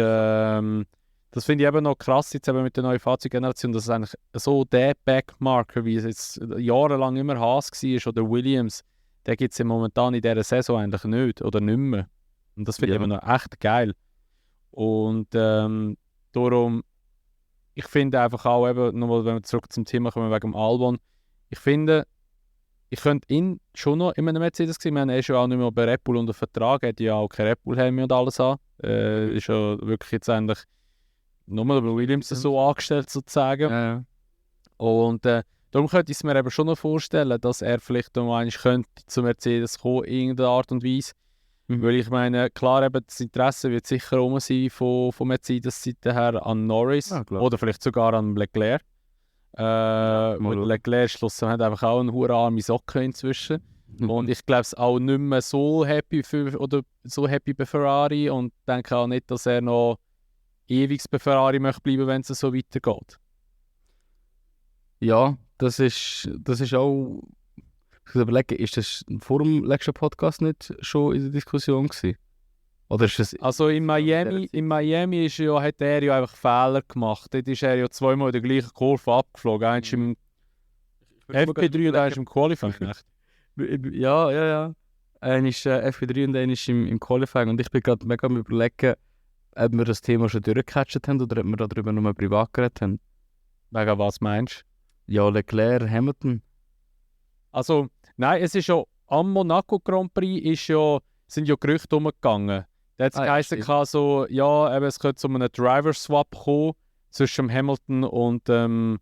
S2: das finde ich eben noch krass jetzt eben mit der neuen Fahrzeuggeneration, dass es eigentlich so der Backmarker, wie es jetzt jahrelang immer Haas war oder Williams, den gibt es ja momentan in dieser Saison eigentlich nicht oder nicht mehr. Und das finde ich
S1: Ja.
S2: eben noch echt geil. Und darum, ich finde einfach auch eben, nochmal, wenn wir zurück zum Thema kommen wegen dem Albon, ich finde, ich könnte ihn schon noch in einem Mercedes sehen. Ich meine, er ist ja auch nicht mehr bei Red Bull unter Vertrag, er hat ja auch kein Red Bull-Helm und alles an. Ist ja wirklich jetzt eigentlich nochmal bei Williams so angestellt sozusagen.
S1: Ja.
S2: Und darum könnte ich es mir eben schon noch vorstellen, dass er vielleicht noch einmal könnte zu Mercedes kommen, in irgendeiner Art und Weise.
S1: Mhm.
S2: Weil ich meine, klar, eben das Interesse wird sicher rum sein von Mercedes-Seite her an Norris
S1: Ja, klar.
S2: oder vielleicht sogar an Leclerc.
S1: mal
S2: Weil
S1: schauen.
S2: Leclerc schlussendlich hat einfach auch eine hure arme Socke inzwischen. Und ich glaube es auch nicht mehr so happy bei Ferrari und denke auch nicht, dass er noch ewig bei Ferrari möchte bleiben, wenn es so weitergeht.
S1: Ja, das ist auch. Ich muss überlegen, ist das vor dem letzten Podcast nicht schon in der Diskussion gewesen? Oder ist es.
S2: Also in Miami hat er ja einfach Fehler gemacht. Dort ist er ja zweimal in der gleichen Kurve abgeflogen. Eins im FP3 und eins im Qualifying. Echt?
S1: Ja. Einer ist FP3 und einer ist im Qualifying. Und ich bin gerade mega am überlegen, ob wir das Thema schon durchgecatcht haben oder ob wir darüber nur privat geredet haben.
S2: Wegen was meinst du?
S1: Ja, Leclerc, Hamilton.
S2: Also, nein, es ist ja am Monaco Grand Prix sind ja Gerüchte umgegangen. Da hat es geheißen,
S1: stimmt.
S2: so, ja, eben, es könnte zu einem Driver-Swap kommen zwischen Hamilton und dem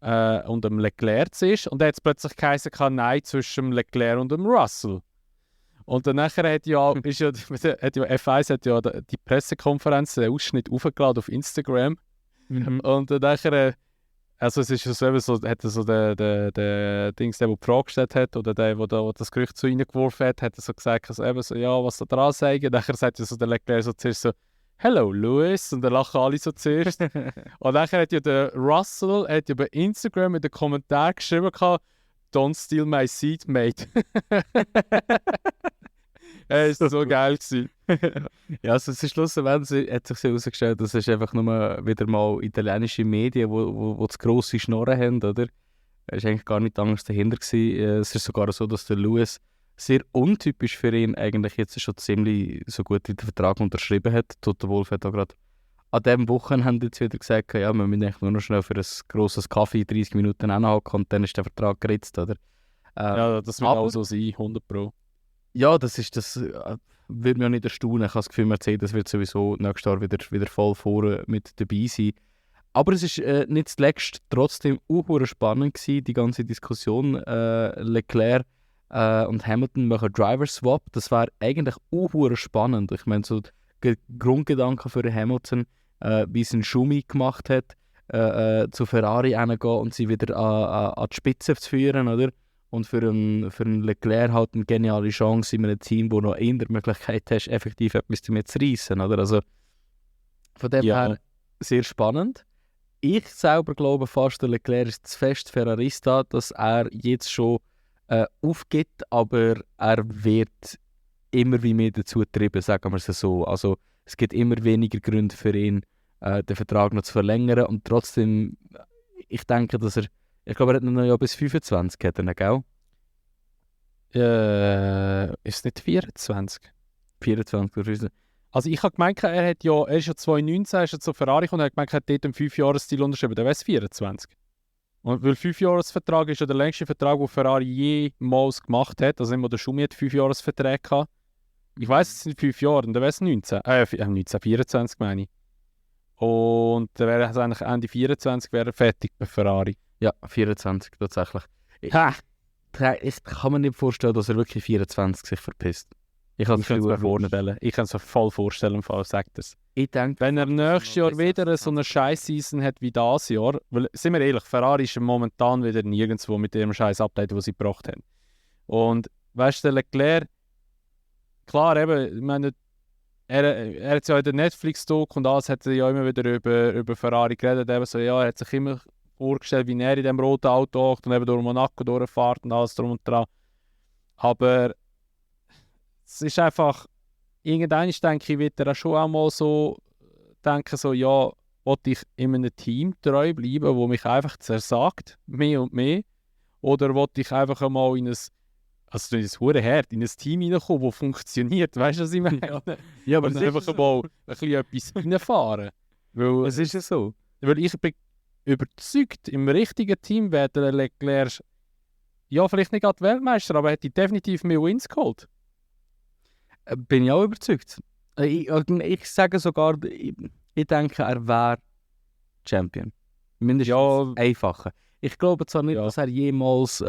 S2: Leclerc. Und dann hat es plötzlich geheißen, nein, zwischen dem Leclerc und dem Russell. Und dann nachher hat ja F1 hat ja die Pressekonferenz, den Ausschnitt aufgeladen auf Instagram.
S1: Mhm.
S2: Und dann nachher also es ist ja so, eben so, hat er so der Dings, der die Frage gestellt hat, oder der das Gerücht so reingeworfen hat, hat er so gesagt, also eben so, ja, was da dran sagen. Nachher sagt ja so der Leclerc so zuerst so, «Hello, Lewis», und dann lachen alle so zuerst. Und nachher hat ja der Russell hat ja bei Instagram in den Kommentaren geschrieben, «Don't steal my seat, mate.» Es war so geil gewesen.
S1: Ja, also schlussendlich hat sich herausgestellt, das ist einfach nur wieder mal italienische Medien, wo das grosse Schnorren haben, oder? Es war eigentlich gar nicht anders dahinter gewesen. Es ist sogar so, dass der Lewis sehr untypisch für ihn eigentlich jetzt schon ziemlich so gut wie den Vertrag unterschrieben hat. Toto Wolff hat auch gerade an diesem Wochenende jetzt wieder gesagt, ja, wir müssen eigentlich nur noch schnell für ein grosses Kaffee 30 Minuten hinhocken und dann ist der Vertrag geritzt, oder?
S2: Ja, das wird auch so sein, 100%.
S1: Ja, das würde mich auch nicht erstaunen. Ich habe das Gefühl, Mercedes wird sowieso nächstes Jahr wieder voll vorne mit dabei sein. Aber es ist nicht zuletzt trotzdem auch spannend gewesen, die ganze Diskussion. Leclerc und Hamilton machen Driver-Swap. Das wäre eigentlich auch spannend. Ich meine, so der Grundgedanke für Hamilton, wie es ein Schumi gemacht hat, zu Ferrari reingehen und sie wieder an die Spitze zu führen, oder? Und für einen Leclerc halt eine geniale Chance in einem Team, wo noch eher die Möglichkeit hast, effektiv etwas damit zu reissen, oder? Also von dem her sehr spannend. Ich selber glaube fast, der Leclerc ist zu fest Ferrarista, dass er jetzt schon aufgibt, aber er wird immer wie mehr dazu getrieben, sagen wir es so. Also es gibt immer weniger Gründe für ihn, den Vertrag noch zu verlängern, und trotzdem, ich denke, dass ich glaube, er hat noch ja bis 25, hat er, gell?
S2: Ist es nicht 24?
S1: 24.
S2: Also ich habe gemeint, er ist ja 2019 ist er zu Ferrari gekommen und hat gemeint, er hat dort einen 5-Jahres-Deal unterschrieben, dann wäre es 24. Und weil 5-Jahres-Vertrag ist ja der längste Vertrag, den Ferrari jemals gemacht hat. Also immer der Schumi hat 5-Jahres-Vertrag gehabt. Ich weiss, es sind 5 Jahre, und dann wäre es 24 meine ich. Und dann wäre es eigentlich Ende 24 wäre er fertig bei Ferrari.
S1: Ja, 24 tatsächlich. Ich kann mir nicht vorstellen, dass er wirklich 24 sich verpisst. Ich kann es mir
S2: vorstellen. Ich kann es mir voll vorstellen, im Fall, sagt es.
S1: Ich denke,
S2: wenn er nächstes Jahr wieder so eine Scheiß-Season hat wie dieses Jahr, weil, sind wir ehrlich, Ferrari ist momentan wieder nirgendwo mit dem scheiß Update, das sie gebracht haben. Und weißt du, der Leclerc, klar eben, ich meine, er hat ja in der Netflix-Doc und alles, hat er ja immer wieder über Ferrari geredet, eben so, ja, er hat sich immer vorgestellt, wie er in diesem roten Auto hockt und eben durch Monaco durchfährt und alles drum und dran. Aber es ist einfach, irgendwann denke ich, wird er auch schon einmal so denken, so, ja, wollte ich in einem Team treu bleiben, wo mich einfach zersagt, mehr und mehr, oder wollte ich einfach einmal in ein, also in ein hure hart, in ein Team reinkommen, das funktioniert, weißt du, was ich meine?
S1: Ja, aber
S2: und einfach so mal ein bisschen etwas reinfahren. Weil,
S1: es ist ja so.
S2: Weil ich bin überzeugt, im richtigen Team wäre der Leclerc, ja, vielleicht nicht gerade Weltmeister, aber hätte definitiv mehr Wins geholt.
S1: Bin ich auch überzeugt. Ich sage sogar, ich denke, er wäre Champion. Mindestens einfacher. Ich glaube zwar nicht, dass er jemals... ich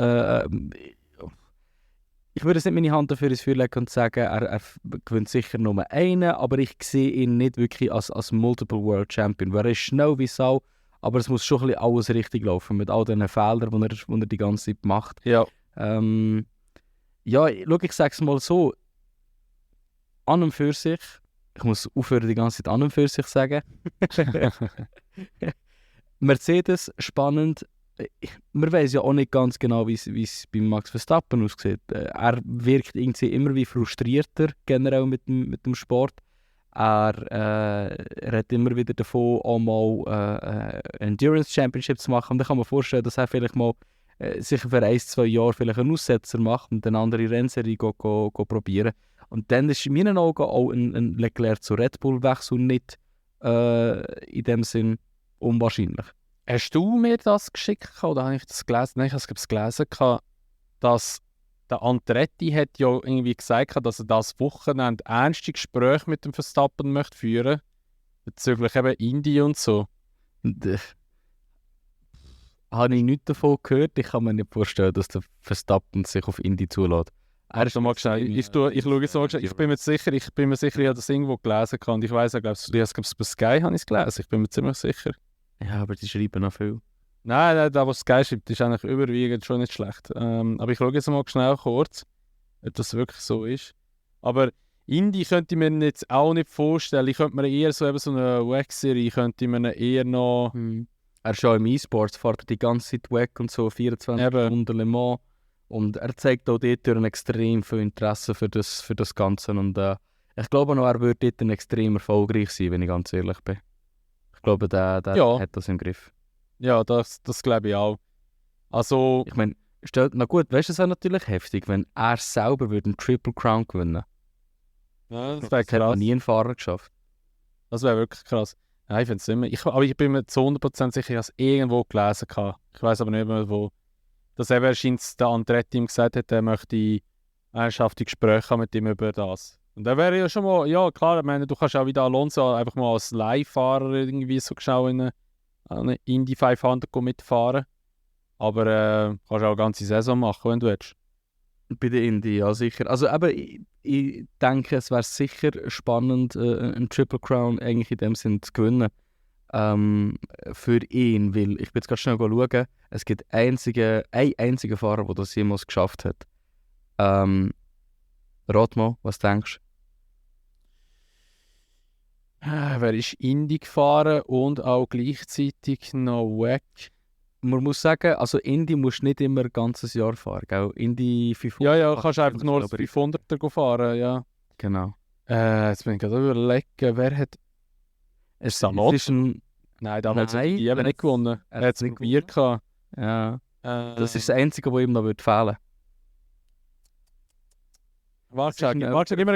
S1: würde es nicht meine Hand dafür ins Feuer legen und sagen, er gewinnt sicher nur einen, aber ich sehe ihn nicht wirklich als Multiple World Champion. Er ist schnell wie Sau, aber es muss schon ein bisschen alles richtig laufen mit all diesen Fehlern, die er die ganze Zeit macht.
S2: Ja.
S1: Ja, schau, ich sage es mal so. An und für sich, ich muss aufhören, die ganze Zeit an und für sich sagen. Mercedes, spannend. Man weiß ja auch nicht ganz genau, wie es bei Max Verstappen aussieht. Er wirkt irgendwie immer wie frustrierter, generell mit dem Sport. Er hat immer wieder davon, auch mal Endurance Championship zu machen. Und dann kann man vorstellen, dass er vielleicht mal sich für 1-2 Jahre vielleicht einen Aussetzer macht und eine andere Rennserie probieren. Und dann ist in meinen Augen auch ein Leclerc zu Red Bull Wechsel nicht in dem Sinn unwahrscheinlich.
S2: Hast du mir das geschickt oder habe ich das gelesen? Nein, ich habe es gelesen, dass der Andretti hat ja irgendwie gesagt, dass er das Wochenende ernste Gespräche mit dem Verstappen möchte führen bezüglich eben Indie und so.
S1: Habe ich nichts davon gehört. Ich kann mir nicht vorstellen, dass der Verstappen sich auf Indie zulässt.
S2: Ich schaue jetzt mal schnell. Ich bin mir sicher, ich habe das irgendwo gelesen und ich weiss, ich glaube, bei Sky habe ich es gelesen. Ich bin mir ziemlich sicher.
S1: Ja, aber die schreiben noch viel.
S2: Nein, das, was Sky schreibt, ist eigentlich überwiegend schon nicht schlecht. Aber ich schaue jetzt mal schnell kurz, ob das wirklich so ist. Aber Indie könnte ich mir jetzt auch nicht vorstellen. Ich könnte mir eher so eine WEC-Serie, könnte ich mir eher noch...
S1: Er ist ja im E-Sports, fährt er die ganze Zeit weg und so, 24
S2: Eben.
S1: Stunden Le Mans. Und er zeigt auch dort ein extrem viel Interesse für das Ganze. Und ich glaube noch, er würde dort extrem erfolgreich sein, wenn ich ganz ehrlich bin. Ich glaube, der
S2: Ja.
S1: hat das im Griff.
S2: Ja, das glaube ich auch. Also,
S1: Ich meine, na gut, weißt du, es ist natürlich heftig, wenn er selber würde einen Triple Crown gewinnen.
S2: ja, das
S1: Das
S2: wäre
S1: hat noch
S2: krass.
S1: nie ein Fahrer geschafft.
S2: Das wäre wirklich krass. Nein, ich finde es nicht mehr. Aber ich bin mir zu 100% sicher, ich habe es irgendwo gelesen. Ich weiß aber nicht mehr wo. Dass eben erscheint der Andretti ihm gesagt hat, er möchte ernsthafte Gespräche haben mit ihm über das. Und da wäre ja schon mal, ja klar, ich meine, du kannst auch wieder Alonso einfach mal als Leihfahrer irgendwie so schnell in eine Indy 500 mitfahren. Aber kannst auch eine ganze Saison machen, wenn du willst.
S1: Bei der Indy, ja sicher. Also eben, ich denke, es wäre sicher spannend, einen Triple Crown eigentlich in dem Sinn zu gewinnen. Für ihn, weil ich bin jetzt gerade schnell schauen, es gibt einen einzigen Fahrer, der das jemals geschafft hat. Rat mal, was denkst
S2: Wer ist Indy gefahren und auch gleichzeitig noch weg?
S1: du? Man muss sagen, also Indy musst du nicht immer ein ganzes Jahr fahren, gell? Indy 500.
S2: Ja, kannst einfach nur das 500er fahren, ja.
S1: Genau.
S2: Jetzt bin ich gerade überlegen, wer hat...
S1: Es
S2: Salotto?
S1: ist ein...
S2: Nein, damals hat
S1: Nein,
S2: die eben nicht gewonnen.
S1: er
S2: Er hat
S1: hat's
S2: es
S1: nicht
S2: probiert. gehabt.
S1: Ja, das ist das Einzige, was ihm noch fehlen würde.
S2: Warte, gib mir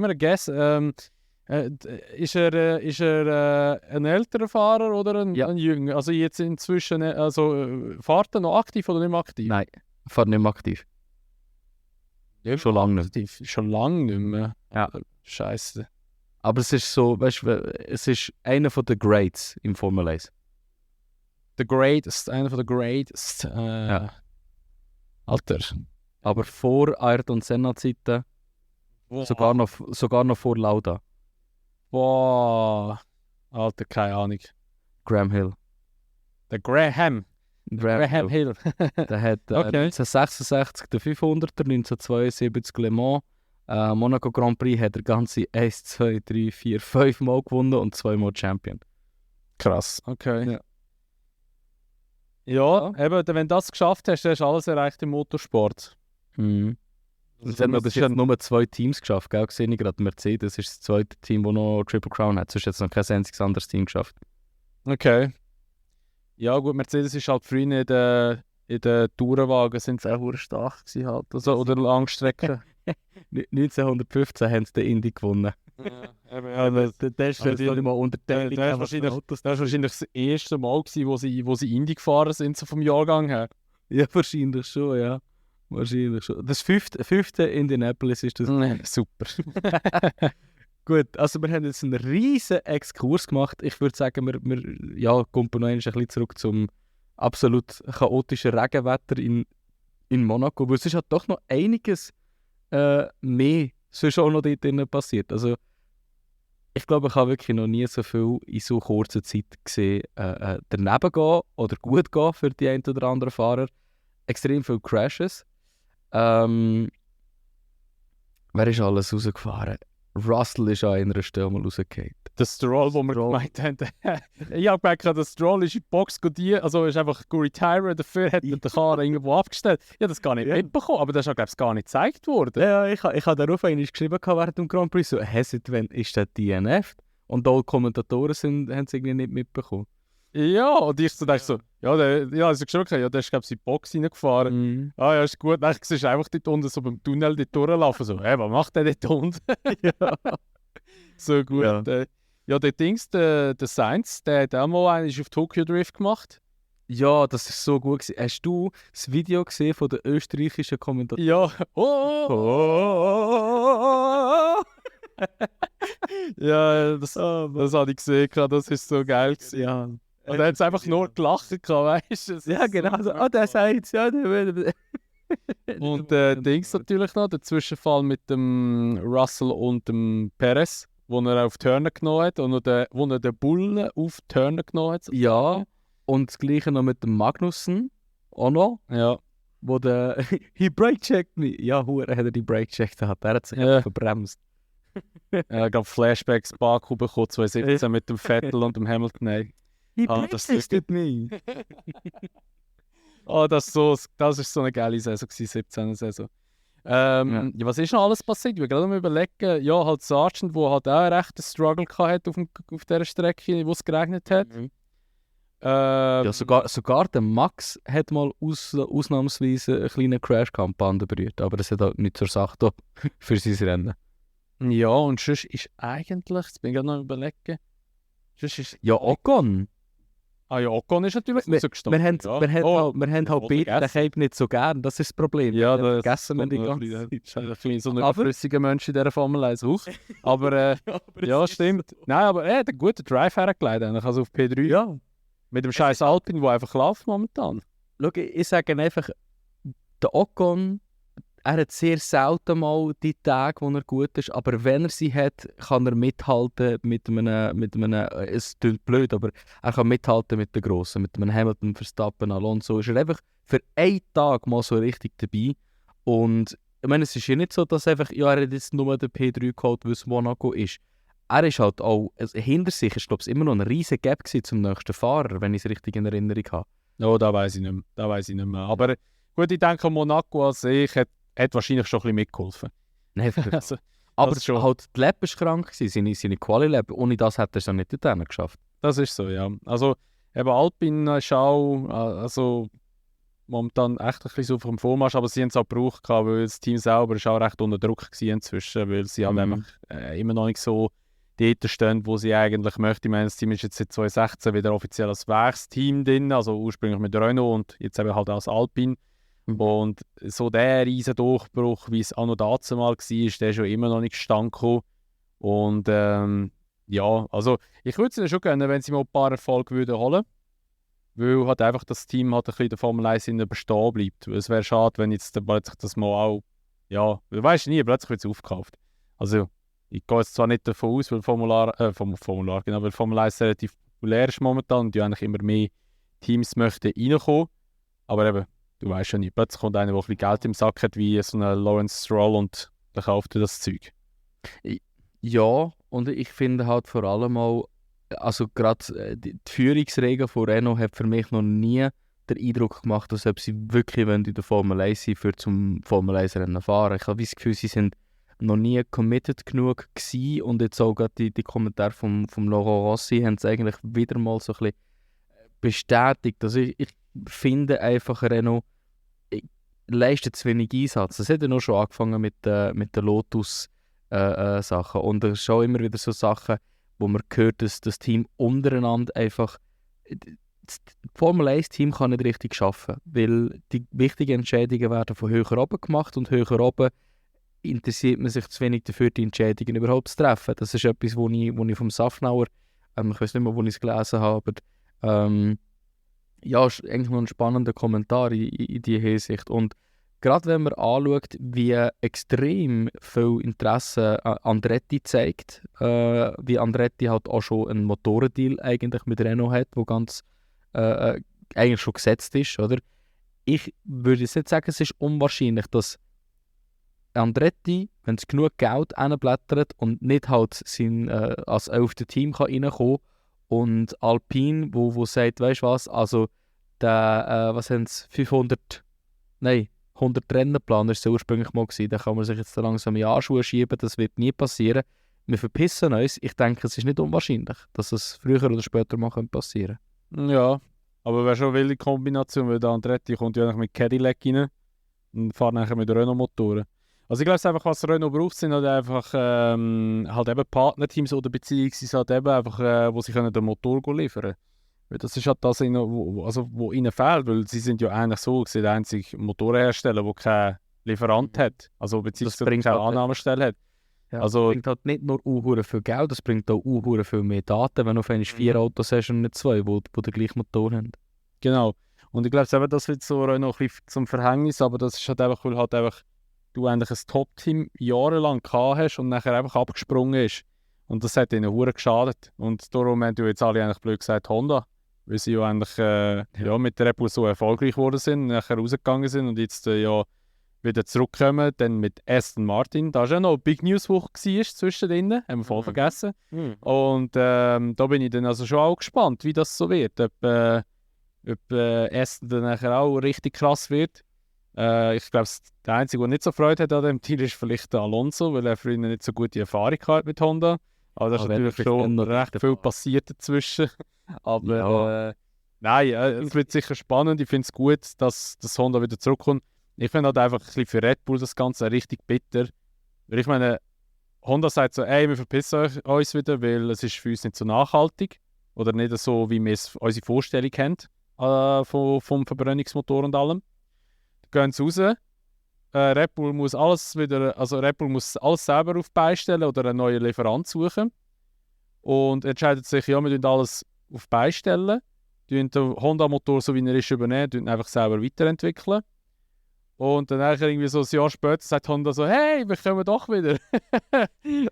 S2: einen Guess. Ist er ein älterer Fahrer oder ein jünger? Also jetzt inzwischen, fährt er noch aktiv oder nicht mehr aktiv?
S1: Nein, fährt nicht mehr aktiv. Schon lange nicht.
S2: Aktiv. Schon lange nicht mehr.
S1: Ja.
S2: Scheiße.
S1: Aber es ist so, weißt du, es ist einer der Greats im Formel 1.
S2: Einer der greatest.
S1: Ja.
S2: Alter.
S1: Aber vor Ayrton Senna-Zeiten, sogar noch vor Lauda.
S2: Boah. Alter, keine Ahnung.
S1: Graham Hill.
S2: Der Graham Hill.
S1: Der hat
S2: Okay.
S1: 1966 den 500er, 1972 Le Mans. Monaco Grand Prix hat er ganze 1, 2, 3, 4, 5 Mal gewonnen und 2 Mal Champion.
S2: Krass, okay.
S1: Ja.
S2: Ja, eben, wenn du das geschafft hast, dann hast du alles erreicht im Motorsport.
S1: Mhm. Es haben bis jetzt nur 2 Teams geschafft, gell? Sehe ich gerade, Mercedes ist das zweite Team, das noch Triple Crown hat. Sonst hat es noch kein einziges anderes Team geschafft.
S2: Okay. Ja gut, Mercedes ist halt früher in den Tourenwagen sind sie auch stark gewesen halt. Also, oder Langstrecken.
S1: 1915 haben sie den Indy gewonnen.
S2: Ja,
S1: Der ist nicht mal Unterteilung.
S2: das war wahrscheinlich das erste Mal gewesen, wo sie Indy gefahren sind, so vom Jahrgang her.
S1: Ja, wahrscheinlich schon, ja. Wahrscheinlich schon. Das fünfte Indianapolis ist das.
S2: Super.
S1: Gut, also wir haben jetzt einen riesen Exkurs gemacht. Ich würde sagen, wir kommen noch ein bisschen zurück zum absolut chaotischen Regenwetter in Monaco. Weil es ist halt doch noch einiges mehr sonst auch noch dort drinnen passiert. Also ich glaube, ich habe wirklich noch nie so viel in so kurzer Zeit gesehen daneben gehen oder gut gehen für die einen oder anderen Fahrer. Extrem viele Crashes. Wer ist alles rausgefahren? Russell ist an einer Stelle mal rausgefallen.
S2: Der Stroll, wo wir gemeint haben. Ich habe gemerkt, der Stroll ist in die Box ist einfach retired, dafür hat er den Karren irgendwo abgestellt. Ich habe das gar nicht mitbekommen, aber das ist, glaube ich, gar nicht gezeigt worden.
S1: Ja, ich habe darauf eigentlich geschrieben während dem Grand Prix, so, wenn ist der DNF? Und alle Kommentatoren haben es irgendwie nicht mitbekommen.
S2: Ja, und ich dachte so, also geschrieben, ja, der ist, glaube ich, in die Box reingefahren.
S1: Mhm.
S2: Ja, ist gut. Dann siehst du einfach dort unten so beim Tunnel dort durchlaufen. So, hey, was macht der dort unten?
S1: Ja.
S2: So gut.
S1: Ja.
S2: Der Sainz, der hat auch mal einen auf Tokyo Drift gemacht.
S1: Ja, das ist so gut gewesen. Hast du das Video gesehen von den österreichischen Kommentatoren?
S2: Ja. Ja, das habe ich gesehen. Das ist so geil gewesen.
S1: Ja.
S2: Und er hat einfach nur gelacht, weißt du?
S1: Ja, genau. So, der Sainz, ja.
S2: Und Dings natürlich noch, der Zwischenfall mit dem Russell und dem Perez, wo er auf Turner genommen hat und wo er den Bullen auf Turner genommen hat.
S1: Ja, Und das Gleiche noch mit dem Magnussen, auch noch,
S2: Ja.
S1: wo der «He brake-checked me». Ja, hure hat er die brake-checkt gehabt. Er hat sich
S2: Ja.
S1: einfach verbremst.
S2: Ich glaube, Flashbacks Baku bekommen, 2017 mit dem Vettel und dem Hamilton. Nein.
S1: «He
S2: das
S1: brake-checked me».
S2: Das ist so eine geile Saison gewesen, 17er Saison. Ja, was ist noch alles passiert? Ich will gerade mal überlegen. Ja, halt Sargent, der halt auch einen rechten Struggle hatte auf dieser Strecke, wo es geregnet hat.
S1: Ja, sogar der Max hat mal ausnahmsweise einen kleinen Crash gehabt, am Band berührt, aber das hat halt nicht zur Sache da für sein Rennen.
S2: Ja, und sonst ist eigentlich, jetzt bin ich gerade noch am überlegen, sonst ist...
S1: Ja, Ocon.
S2: Ah ja, Ocon ist natürlich
S1: Wir
S2: rausgestanden.
S1: haben halt
S2: voll
S1: beide den
S2: vergessen.
S1: Cape nicht so gern, das ist das Problem.
S2: Ja,
S1: das
S2: das
S1: vergessen wir die
S2: ein
S1: ganze
S2: bisschen-
S1: Zeit.
S2: ein bisschen so ein
S1: Aber-
S2: überflüssiger Mensch in dieser Formel 1 auch. Aber ja, stimmt. Nein, aber er hat einen guten Drive hergelegt, eigentlich, also auf P3.
S1: Ja,
S2: Mit dem scheiß Alpine, der einfach läuft momentan.
S1: schau, ich sage einfach, der Ocon, er hat sehr selten mal die Tage, wo er gut ist, aber wenn er sie hat, kann er mithalten mit einem es klingt blöd, aber er kann mithalten mit den Grossen, mit einem Hamilton, Verstappen, Alonso, ist er einfach für einen Tag mal so richtig dabei. Und ich meine, es ist ja nicht so, dass einfach, ja, er hat jetzt nur den P3 geholt, weil es Monaco ist. Er ist halt auch, also hinter sich ist, glaube ich, immer noch ein riesen Gap gewesen zum nächsten Fahrer, wenn ich es richtig in Erinnerung habe.
S2: Ja, da weiß ich nicht mehr. Aber gut, ich denke, Monaco an sich hat wahrscheinlich schon ein bisschen mitgeholfen.
S1: Nein,
S2: Also,
S1: aber
S2: das schon.
S1: halt, die Lab war krank, seine Quali-Lab. Ohne das hätte er es ja nicht dorthin geschafft.
S2: das ist so, ja. Also, eben Alpine ist auch, also momentan echt ein bisschen so auf dem Vormarsch, aber sie haben es auch gebraucht, weil das Team selber ist auch recht unter Druck gewesen inzwischen, weil sie halt einfach immer noch nicht so dort stehen, wo sie eigentlich möchten. Ich meine, das Team ist jetzt seit 2016 wieder offiziell als Werksteam drin, also ursprünglich mit Renault und jetzt eben halt als Alpine. Und so der riesen Durchbruch, wie es auch noch dazu mal war, der ist schon immer noch nicht gestanden gekommen. Und ja, also ich würde es ihnen schon gönnen, wenn sie mal ein paar Erfolge würden holen. Weil halt einfach das Team halt ein bisschen der Formel 1 bestehen bleibt. Weil es wäre schade, wenn jetzt dann plötzlich das mal auch, ja, du weißt nie, plötzlich wird es aufgekauft. Also ich gehe jetzt zwar nicht davon aus, weil weil Formel 1 relativ populär ist momentan und die eigentlich immer mehr Teams möchten reinkommen. Aber eben, du weißt ja nicht, plötzlich kommt einer, der ein bisschen Geld im Sack hat, wie so ein Lawrence Stroll und dann kauft er das Zeug.
S1: Ja, und ich finde halt vor allem auch, also gerade die Führungsregel von Renault hat für mich noch nie den Eindruck gemacht, als ob sie wirklich in der Formel 1 sind, für zum Formel 1 Rennen fahren. Ich habe das Gefühl, sie sind noch nie committed genug gewesen und jetzt auch gerade die Kommentare vom Laurent Rossi haben es eigentlich wieder mal so ein bisschen bestätigt. Also ich finde einfach, Renault leistet zu wenig Einsatz. Das hat ja noch schon angefangen mit den Lotus-Sachen und es ist auch immer wieder so Sachen, wo man hört, dass das Team untereinander einfach das Formel 1-Team kann nicht richtig arbeiten, weil die wichtigen Entscheidungen werden von höher oben gemacht und höher oben interessiert man sich zu wenig dafür, die Entscheidungen überhaupt zu treffen. Das ist etwas, wo ich vom Safnauer, ich weiß nicht mehr, wo ich es gelesen habe, aber ja, ist eigentlich noch ein spannender Kommentar in dieser Hinsicht. Und gerade wenn man anschaut, wie extrem viel Interesse Andretti zeigt, wie Andretti halt auch schon einen Motorendeal eigentlich mit Renault hat, wo ganz eigentlich schon gesetzt ist, oder? Ich würde jetzt nicht sagen, es ist unwahrscheinlich, dass Andretti, wenn es genug Geld reinblättert und nicht halt als 11. Team kann reinkommen und Alpine, wo sagt, weißt du was, also was haben es, 100 Rennenplan ist es ursprünglich mal gewesen, da kann man sich jetzt langsam in die Anschuhe schieben, das wird nie passieren. Wir verpissen uns, ich denke, es ist nicht unwahrscheinlich, dass es früher oder später mal passieren
S2: könnte. Ja, aber wäre schon eine wilde Kombination, weil der Andretti kommt ja eigentlich mit Cadillac rein und fährt nachher mit Renault-Motoren. Also ich glaube, einfach, was Renault braucht, sind halt einfach halt eben Partnerteams oder beziehungsweise halt eben einfach, wo sie können den Motor liefern können. Weil das ist halt das, wo ihnen fehlt, weil sie sind ja eigentlich so, sie sind der einzige Motorenhersteller, der keinen Lieferant hat, also beziehungsweise keine Annahmestelle hat.
S1: Ja,
S2: Also,
S1: das bringt halt nicht nur unhure viel Geld, das bringt auch unhure viel mehr Daten, wenn du auf einmal 4 Autos hast und nicht 2, die den gleichen Motor haben.
S2: Genau. Und ich glaube, das wird so noch ein bisschen zum Verhängnis, aber das ist halt einfach, weil halt einfach du eigentlich ein Top-Team jahrelang gehabt hast und nachher einfach abgesprungen ist. Und das hat ihnen hure geschadet. Und darum haben du jetzt alle eigentlich blöd gesagt Honda. weil sie ja eigentlich mit Red Bull so erfolgreich geworden sind, nachher rausgegangen sind und jetzt wieder zurückkommen, dann mit Aston Martin. Da war ja noch Big News Woche zwischendrin, haben wir voll vergessen. Und da bin ich dann also schon auch gespannt, wie das so wird. Ob Aston dann nachher auch richtig krass wird. Ich glaube, der Einzige, der nicht so Freude hat an dem Team, ist vielleicht der Alonso, weil er früher nicht so gute Erfahrung hat mit Honda. Aber da ist natürlich schon recht viel passiert dazwischen. Aber nein, es wird sicher spannend. Ich finde es gut, dass Honda wieder zurückkommt. Ich finde halt einfach ein bisschen für Red Bull das Ganze richtig bitter. Weil ich meine, Honda sagt so, ey, wir verpissen uns wieder, weil es ist für uns nicht so nachhaltig. Oder nicht so, wie wir es unsere Vorstellung haben vom Verbrennungsmotor und allem. Dann gehen sie raus. Red Bull muss alles selber auf die Beine stellen oder einen neuen Lieferant suchen. Und entscheidet sich, ja, wir tun alles auf die Beine stellen, den Honda-Motor, so wie er ist, übernehmen, einfach selber weiterentwickeln. Und dann irgendwie so ein Jahr später sagt Honda so, hey, wir kommen doch wieder.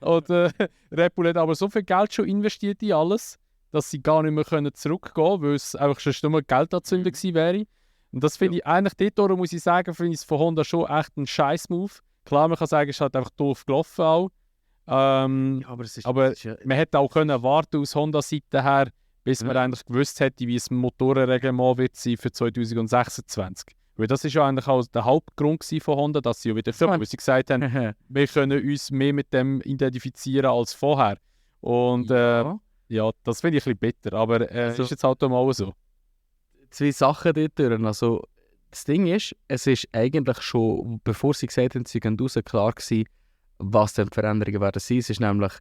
S2: Und Red Bull hat aber so viel Geld schon investiert in alles, dass sie gar nicht mehr zurückgehen können, weil es einfach schon nur Geldanzünder gewesen wäre. Und das finde ich eigentlich, dort muss ich sagen, finde ich es von Honda schon echt ein Scheiß-Move. Klar, man kann sagen, es ist halt einfach doof gelaufen auch. Aber man hätte auch können warten aus Honda-Seite her, bis man eigentlich gewusst hätte, wie es ein Motorenreglement wird sein für 2026. Weil das ist ja eigentlich auch der Hauptgrund von Honda, dass sie ja wieder kommen, weil sie gesagt haben, wir können uns mehr mit dem identifizieren als vorher. Und das finde ich ein bisschen bitter, aber ist jetzt halt auch mal so.
S1: Zwei Sachen dort durch. Also, das Ding ist, es ist eigentlich schon, bevor sie gesagt haben, sie gehen raus, klar gewesen, was denn die Veränderungen werden sein. Es ist nämlich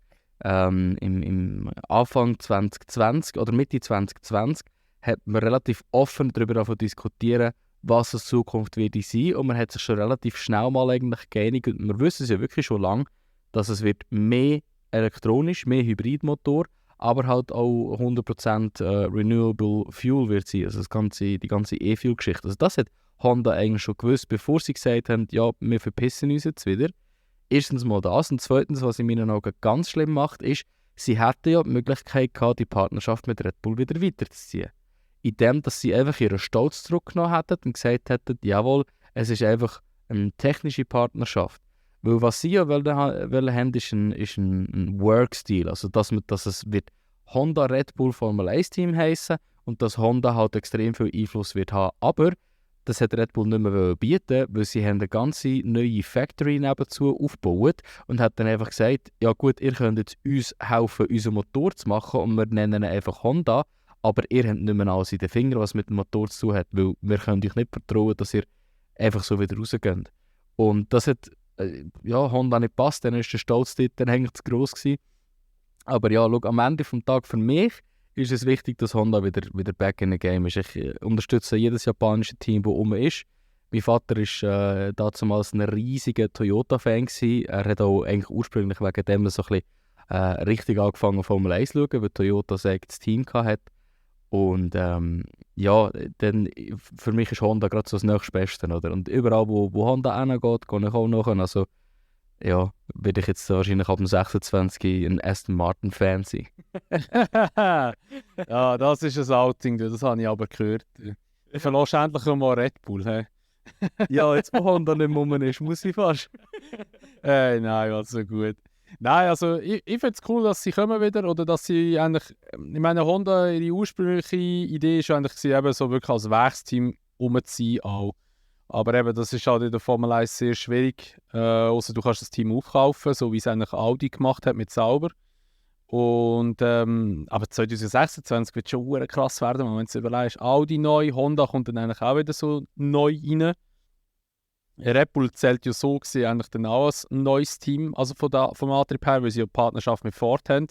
S1: im Anfang 2020 oder Mitte 2020 hat man relativ offen darüber diskutieren, was in Zukunft wird sein. Und man hat sich schon relativ schnell mal eigentlich geeinigt. Und wir wissen es ja wirklich schon lange, dass es wird mehr elektronisch, mehr Hybridmotor, aber halt auch 100% Renewable Fuel wird sein. Also die ganze E-Fuel-Geschichte. Also das hat Honda eigentlich schon gewusst, bevor sie gesagt haben, ja, wir verpissen uns jetzt wieder. Erstens mal das. Und zweitens, was in meinen Augen ganz schlimm macht, ist, sie hätten ja die Möglichkeit gehabt, die Partnerschaft mit Red Bull wieder weiterzuziehen. Indem, dass sie einfach ihren Stolz zurückgenommen hätten und gesagt hätten, jawohl, es ist einfach eine technische Partnerschaft. Weil was sie ja wollen haben, ist ein Work-Stil. Also dass es wird Honda Red Bull Formel 1 Team heissen und dass Honda halt extrem viel Einfluss wird haben. Aber das hat Red Bull nicht mehr bieten, weil sie haben eine ganze neue Factory nebenzu aufgebaut und hat dann einfach gesagt, ja gut, ihr könnt jetzt uns helfen, unseren Motor zu machen und wir nennen ihn einfach Honda, aber ihr habt nicht mehr alles in den Fingern, was mit dem Motor zu tun hat, weil wir können euch nicht vertrauen, dass ihr einfach so wieder rausgeht. Und das hat Honda nicht passt, dann ist der Stolz dort dann eigentlich zu gross gewesen. Aber ja, schau, am Ende des Tages für mich ist es wichtig, dass Honda wieder back in the game ist. Ich unterstütze jedes japanische Team, das rum ist. Mein Vater war damals ein riesiger Toyota-Fan gewesen. Er hat auch eigentlich ursprünglich wegen dem so ein bisschen richtig angefangen Formel 1 zu schauen, weil Toyota ein eigenes Team hatte. Und dann für mich ist Honda gerade so das nächstbeste, oder? Und überall, wo Honda hingeht, gehe ich auch nachher. Also ja, werde ich jetzt wahrscheinlich ab dem 26 ein Aston Martin-Fan sein.
S2: Ja, das ist ein Outing, das habe ich aber gehört. Du verlässt endlich mal Red Bull, hä?
S1: Ja, jetzt wo Honda nicht mehr ist, muss ich fast.
S2: Nein, also gut. Nein, also ich finde es cool, dass sie kommen wieder, oder dass sie eigentlich, ich meine, Honda, ihre ursprüngliche Idee war eigentlich eben so wirklich als Werksteam umzuziehen auch. Aber eben, das ist halt in der Formel 1 sehr schwierig, außer du kannst das Team aufkaufen, so wie es eigentlich Audi gemacht hat mit Sauber. Und, aber 2026 wird schon verdammt krass werden, wenn du es überlegst. Audi neu, Honda kommt dann eigentlich auch wieder so neu rein. Red Bull zählt ja so gesehen eigentlich dann auch als neues Team, also vom Antrieb her, weil sie ja Partnerschaft mit Ford haben.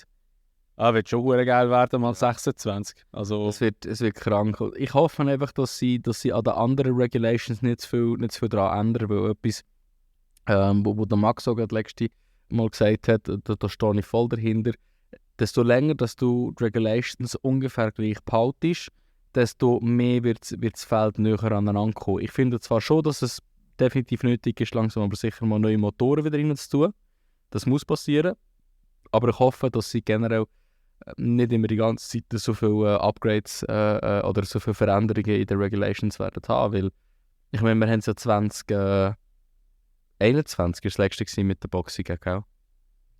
S2: Wird schon verdammt geil werden, mal 26. Also,
S1: es wird krank. Ich hoffe einfach, dass sie an den anderen Regulations nicht zu viel daran ändern, weil etwas, wo der Max sogar das letzte Mal gesagt hat, da stehe ich voll dahinter, desto länger, dass du die Regulations ungefähr gleich behaltest, desto mehr wird das Feld näher aneinander kommen. Ich finde zwar schon, dass es definitiv nötig ist, langsam aber sicher mal neue Motoren wieder rein zu tun. Das muss passieren. Aber ich hoffe, dass sie generell nicht immer die ganze Zeit so viele Upgrades oder so viele Veränderungen in den Regulations werden haben, weil ich meine, wir haben es ja 2021 ist das letzte gewesen mit der Boxing, gell?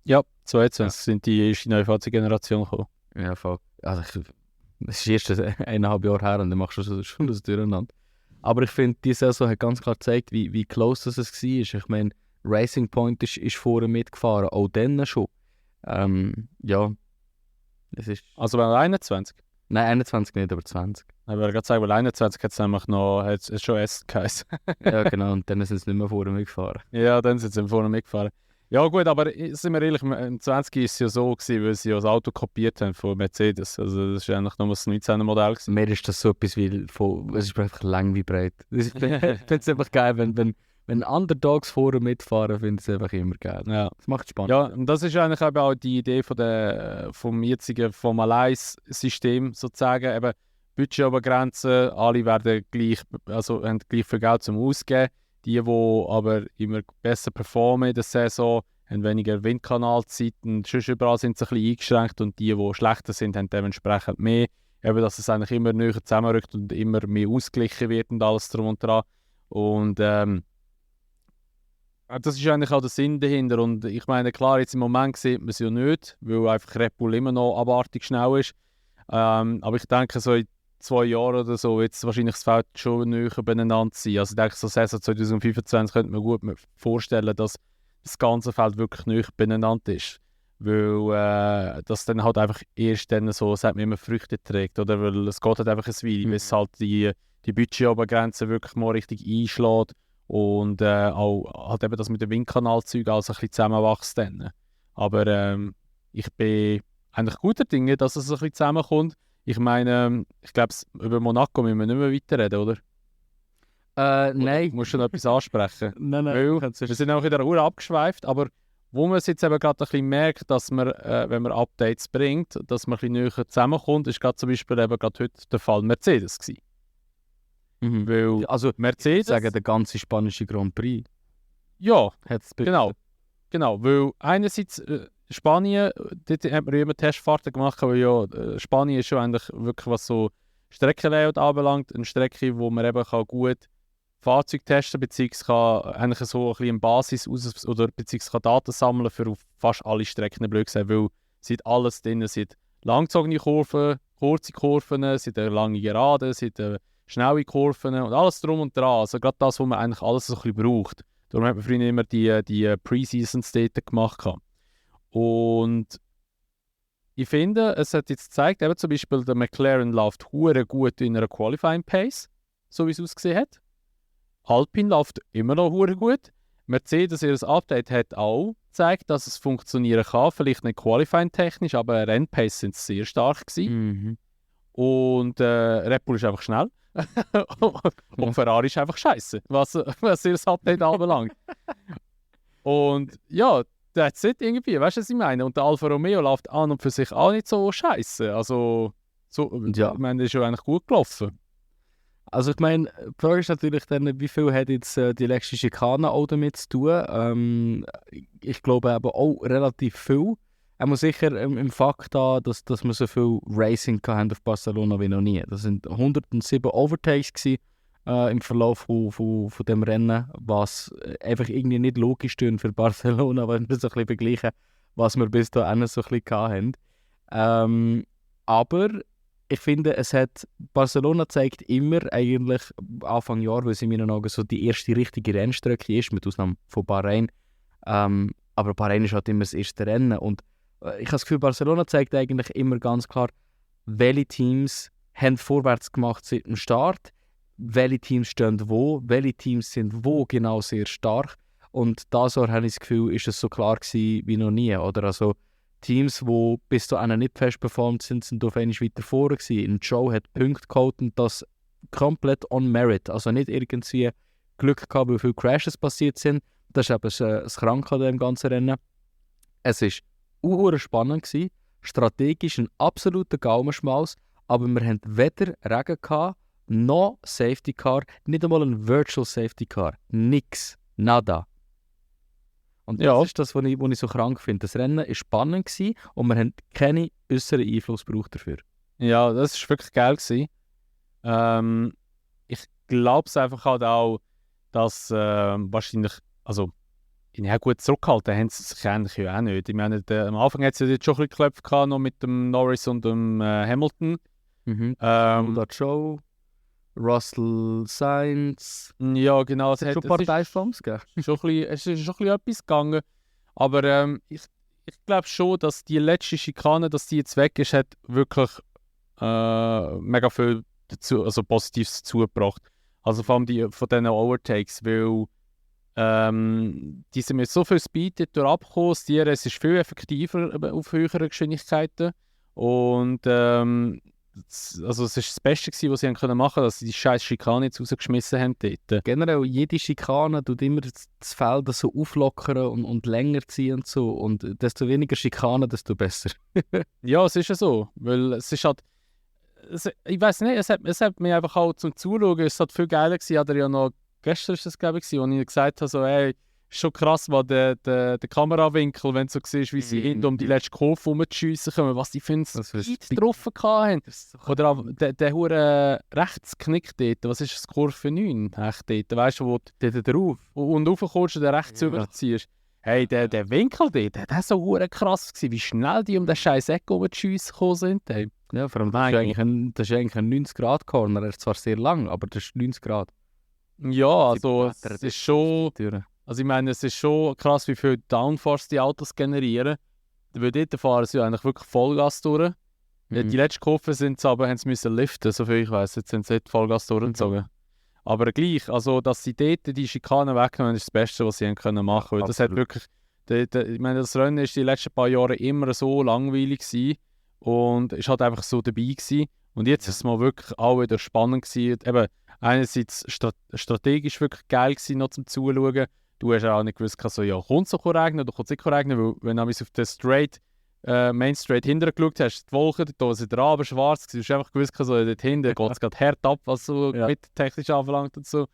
S2: Ja, 22 sind ist die neue Fahrzeuggeneration gekommen.
S1: Ja, voll. Also es ist erst 1,5 Jahre her und dann machst du schon das Durcheinander. Aber ich finde, diese Saison hat ganz klar gezeigt, wie close das es war. Ich meine, Racing Point ist vorne mitgefahren, auch dann schon. Ja, es ist...
S2: Also bei 21?
S1: Nein, 21 nicht, aber 20.
S2: Ich wollte gerade sagen, weil 21 hat es nämlich noch hat's schon S geheißen.
S1: Ja, genau, und dann sind sie nicht mehr vorne mitgefahren.
S2: Ja, dann sind sie vorne mitgefahren. Ja gut, aber sind wir ehrlich, im 20 war es ja so, weil sie ja das Auto kopiert haben von Mercedes. Also das war eigentlich noch das 19er Modell.
S1: Mir ist das so etwas wie... Es ist einfach lang wie breit. Ich finde es einfach geil, wenn Underdogs vorne mitfahren, finde ich es einfach immer geil.
S2: Ja.
S1: Das macht Spaß.
S2: Ja, und das ist eigentlich eben auch die Idee vom jetzigen Formel-1-System sozusagen. Eben Budgetobergrenzen, alle werden gleich, also haben gleich viel Geld zum Ausgeben. Die aber immer besser performen in der Saison, haben weniger Windkanalzeiten, sonst überall sind sie ein bisschen eingeschränkt und die schlechter sind, haben dementsprechend mehr. Eben, dass es eigentlich immer näher zusammenrückt und immer mehr ausgeglichen wird und alles drum und dran. Und das ist eigentlich auch der Sinn dahinter. Und ich meine, klar, jetzt im Moment sieht man es ja nicht, weil einfach Red Bull immer noch abartig schnell ist. Aber ich denke, so in 2 Jahren oder so wird es wahrscheinlich das Feld schon näher beieinander sein. Also ich denke, so Saison 2025 könnte man gut vorstellen, dass das ganze Feld wirklich näher beieinander ist. Weil das dann halt einfach erst dann so, sagt man immer, Früchte trägt. Oder weil es geht halt einfach ein Weile, bis halt die Budgetobergrenze wirklich mal richtig einschlägt. Und auch halt eben das mit den Windkanalzeugen alles ein bisschen zusammenwächst dann. Aber ich bin eigentlich guter Dinge, dass es ein bisschen zusammenkommt. Ich meine, ich glaube, über Monaco müssen wir nicht mehr weiterreden, oder?
S1: Nein.
S2: Musst du noch etwas ansprechen?
S1: Nein.
S2: Weil, wir sind auch in der Uhr abgeschweift, aber wo man es jetzt eben gerade ein bisschen merkt, dass man, wenn man Updates bringt, dass man ein bisschen näher zusammenkommt, ist gerade zum Beispiel eben gerade heute der Fall Mercedes gewesen. Weil
S1: also,
S2: Mercedes...
S1: sagen, der ganze spanische Grand Prix.
S2: Ja,
S1: Hat's
S2: genau. Weil einerseits Spanien, dort hat man ja immer Testfahrten gemacht, aber ja, Spanien ist schon eigentlich wirklich, was so Streckenlayout anbelangt, eine Strecke, wo man eben gut Fahrzeug testen kann, beziehungsweise eigentlich so ein bisschen Basis oder beziehungsweise Daten sammeln für fast alle Strecken, blöd gesagt, weil es hat alles drin, es hat langgezogene Kurven, kurze Kurven, es hat lange Geraden, es hat schnelle Kurven und alles drum und dran. Also gerade das, was man eigentlich alles so ein bisschen braucht. Darum hat man früher immer die Pre-Seasons dort gemacht. Und ich finde, es hat jetzt gezeigt, eben zum Beispiel der McLaren läuft hure gut in einer Qualifying Pace, so wie es ausgesehen hat. Alpine läuft immer noch hure gut. Mercedes, ihr Update hat auch gezeigt, dass es funktionieren kann. Vielleicht nicht Qualifying technisch, aber Rennpace sind sehr stark gewesen. Und Red Bull ist einfach schnell. Und Ferrari ist einfach scheiße, was ihr Update anbelangt. Und ja, that's it irgendwie, weißt du, was ich meine? Und der Alfa Romeo läuft an und für sich auch nicht so scheiße. Also, ja. Ich meine, das ist ja eigentlich gut gelaufen.
S1: Also ich meine, die Frage ist natürlich dann, wie viel hat jetzt die letzte Schikane auch damit zu tun? Ich glaube aber auch relativ viel. Er muss sicher im Fakt da, dass wir so viel Racing hatten auf Barcelona wie noch nie. Das sind 107 Overtakes gewesen, im Verlauf von dem Rennen, was einfach irgendwie nicht logisch ist für Barcelona, wenn wir so ein bisschen vergleichen, was wir bis dahin so ein bisschen hatten. Aber ich finde, Barcelona zeigt immer eigentlich Anfang Jahr, weil es in meinen Augen so die erste richtige Rennstrecke ist, mit Ausnahme von Bahrain. Aber Bahrain ist halt immer das erste Rennen und ich habe das Gefühl, Barcelona zeigt eigentlich immer ganz klar, welche Teams haben vorwärts gemacht seit dem Start, welche Teams stehen wo, welche Teams sind wo genau sehr stark. Und das Jahr habe ich das Gefühl, ist es so klar gewesen wie noch nie. Oder also Teams, die bis dahin nicht fest performt sind, sind auf einmal weiter vorne gewesen. Und Joe hat Punkte geholt und das komplett on merit. Also nicht irgendwie Glück gehabt, wie viele Crashes passiert sind. Das ist eben das Kranke an dem ganzen Rennen. Es war spannend gewesen, strategisch ein absoluter Gaumenschmaus, aber wir hatten weder Regen gehabt, noch Safety Car, nicht einmal ein Virtual Safety Car. Nix. Nada. Und
S2: Ja.
S1: das ist das, was ich so krank finde. Das Rennen war spannend gewesen und wir haben keinen äußeren Einfluss gebraucht dafür.
S2: Ja, das war wirklich geil gewesen. Ich glaube es einfach halt auch, dass wahrscheinlich, also ja gut, zurückhalten haben sie sich eigentlich ja auch nicht. Ich meine, am Anfang hat es ja jetzt schon ein bisschen geklopft gehabt, noch mit dem Norris und dem Hamilton.
S1: Tsunoda Joe, Russell Sainz.
S2: Ja, genau.
S1: Es hat schon ein paar Teilfams gegeben.
S2: Es ist schon ein bisschen etwas gegangen. Aber ich glaube schon, dass die letzte Schikane, dass die jetzt weg ist, hat wirklich mega viel dazu, also Positives dazu gebracht. Also vor allem die von diesen Overtakes, weil die sind mit so viel Speed dort abgekommen, das DRS ist viel effektiver auf höheren Geschwindigkeiten. Und also es war das Beste gewesen, was sie machen können, dass sie die scheiß Schikane jetzt rausgeschmissen haben dort.
S1: Generell, jede Schikane tut immer das Feld so auflockern und länger ziehen und so. Und desto weniger Schikane, desto besser.
S2: Ja, es ist ja so, weil es ist halt, ich weiß nicht, es hat mir einfach auch zum Zuschauen, es hat viel geiler gewesen, hat er ja noch, gestern ist das glaube ich, wo ich gesagt habe, so, hey, ist schon krass, was der Kamerawinkel, wenn du so siehst, wie sie hinten um die letzte Kurve rumschiessen kommen, was die für einen Speed drauf hatten. Oder auch der hure Rechtsknick dort, was ist das, Kurve 9? Echt dort, weißt du, wo du drauf und raufkommst und den rechts überziehst. Hey, der Winkel dort, der war so hure krass gewesen, wie schnell die um den scheiß Eck rumschiessen gekommen sind. Hey.
S1: Ja, vor allem, das ist eigentlich ein 90-Grad-Corner. Er ist zwar sehr lang, aber das ist 90 Grad.
S2: Ja, also es ist schon... Also ich meine, es ist schon krass, wie viel Downforce die Autos generieren. Weil dort fahren sie eigentlich wirklich Vollgas durch. Die letzte Kurve haben sie müssen liften, soviel ich weiss. Jetzt sind sie nicht Vollgas durchgezogen. Aber gleich, also dass sie dort die Schikanen wegnehmen, ist das Beste, was sie haben können machen. Weil das hat wirklich... ich meine, das Rennen war die letzten paar Jahre immer so langweilig gewesen und ist halt einfach so dabei gewesen. Und jetzt ist es mal wirklich auch wieder spannend gewesen. Eben, einerseits strategisch wirklich geil gewesen, noch zum Zuschauen. Du hast ja auch nicht gewusst, so, ja, kommt es regnen oder kommt es nicht regnen, weil wenn du auf den Main Straight hinterher geschaut hast, die Wolken, da sind der Abend schwarz gewesen, du hast einfach gewusst, so, dort hinten geht es gerade hart ab, was so technisch anbelangt und so.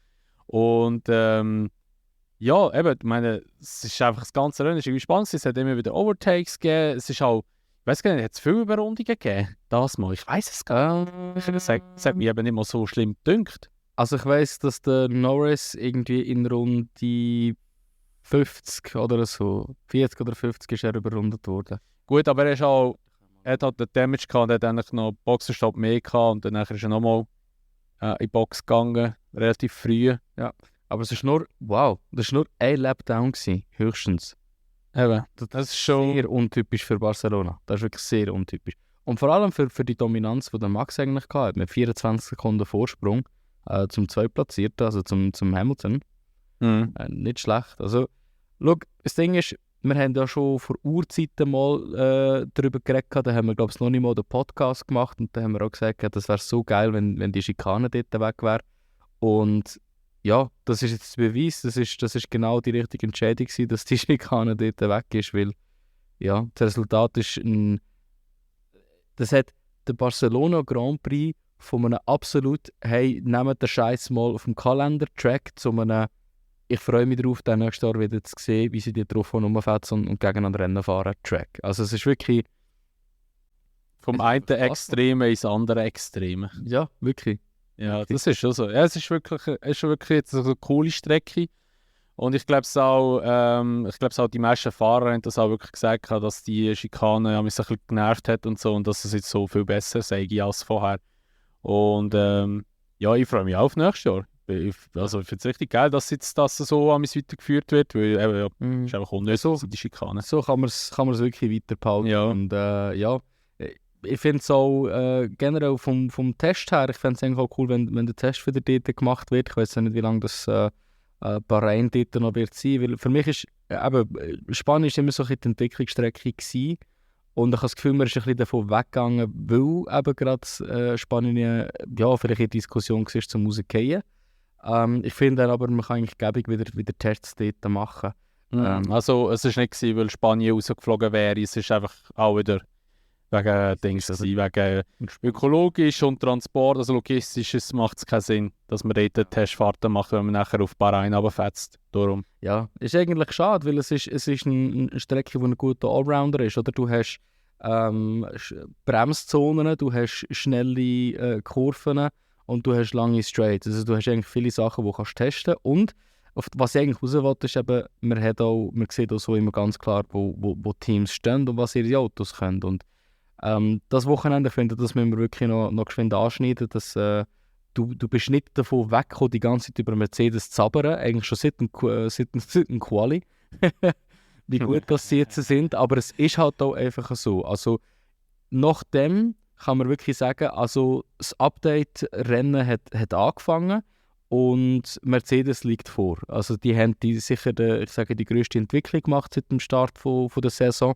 S2: Und ja, eben, ich meine, es ist einfach das ganze Rennen, es ist irgendwie spannend, es hat immer wieder Overtakes gegeben, es ist auch, ich weiß gar nicht, hat es viele Überrundungen gegeben? Das mal, ich weiß es gar nicht. Das hat mich eben nicht mal so schlimm gedünkt.
S1: Also ich weiss, dass der Norris irgendwie in Runde 50 oder so, 40 oder 50 ist er überrundet worden.
S2: Gut, aber er hat halt den Damage gehabt, er hat eigentlich noch Boxenstopp mehr gehabt und dann ist er nochmal in die Box gegangen, relativ früh.
S1: Ja, aber es ist nur, das ist nur ein Lapdown gewesen, höchstens.
S2: Eben, das ist schon
S1: sehr untypisch für Barcelona. Das ist wirklich sehr untypisch. Und vor allem für die Dominanz, die der Max eigentlich hatte, mit 24 Sekunden Vorsprung zum Zweitplatzierten, also zum Hamilton. Nicht schlecht. Also, schau, das Ding ist, wir haben ja schon vor Urzeiten mal darüber geredet, da haben wir, glaube ich, noch nicht mal den Podcast gemacht und da haben wir auch gesagt, das wäre so geil, wenn die Schikane dort weg wäre. Und ja, das ist jetzt der Beweis, das ist genau die richtige Entscheidung gewesen, dass die Schikane dort weg ist, weil ja, das Resultat ist das hat der Barcelona Grand Prix von einem absolut, hey, nehmt den Scheiß mal auf dem Kalender-Track zu einem, ich freue mich darauf, den nächsten Jahr wieder zu sehen, wie sie die drauf rumfetzen und gegeneinander Rennen fahren, Track. Also es ist wirklich...
S2: Vom einen Extreme ins andere Extreme.
S1: Ja, wirklich.
S2: Ja, das ist schon so. Ja, es ist wirklich jetzt eine coole Strecke. Und ich glaube es auch, die meisten Fahrer haben das auch wirklich gesagt, dass die Schikane mich ein bisschen genervt hat und so und dass es jetzt so viel besser sei als vorher. Und ja, ich freue mich auf nächstes Jahr. Also ich finde es richtig geil, dass jetzt das so an mich weitergeführt wird, weil eben, ist einfach unnötig, so, die Schikane.
S1: So kann man es wirklich weiterbehalten.
S2: Ja.
S1: Und ja, ich finde es auch generell vom Test her, ich fände es eigentlich auch cool, wenn der Test wieder dort gemacht wird. Ich weiß ja nicht, wie lange das Bahrain dort noch wird sein, weil für mich ist Spanien ist immer so ein bisschen die Entwicklungsstrecke gewesen. Und ich habe das Gefühl, man ist ein bisschen davon weggegangen, weil eben gerade Spanien ja, vielleicht in Diskussion war, zum rausgehen. Ich finde dann aber, man kann eigentlich gäbig wieder Tests dort machen.
S2: Also es war nicht gewesen, weil Spanien rausgeflogen wäre, es ist einfach auch wieder Wegen Dings, also wegen ökologisch und Transport, also logistisch macht es keinen Sinn, dass man dort Testfahrten macht, wenn man nachher auf Bahrain runterfetzt. Darum.
S1: Ja, ist eigentlich schade, weil es ist eine Strecke, die ein guter Allrounder ist. Oder? Du hast Bremszonen, du hast schnelle Kurven und du hast lange Straights. Also du hast eigentlich viele Sachen, die du testen kannst. Und was ich eigentlich raus wollte, ist eben, man sieht auch so immer ganz klar, wo Teams stehen und was ihre Autos können. Und das Wochenende, finde ich, das müssen wir wirklich noch geschwind anschneiden, dass du bist nicht davon weggekommen, die ganze Zeit über Mercedes zu zabbern, eigentlich schon seit dem Quali, wie gut das sie jetzt sind, aber es ist halt auch einfach so. Also nachdem kann man wirklich sagen, also das Update-Rennen hat angefangen und Mercedes liegt vor. Also die haben sicher die grösste Entwicklung gemacht seit dem Start von der Saison,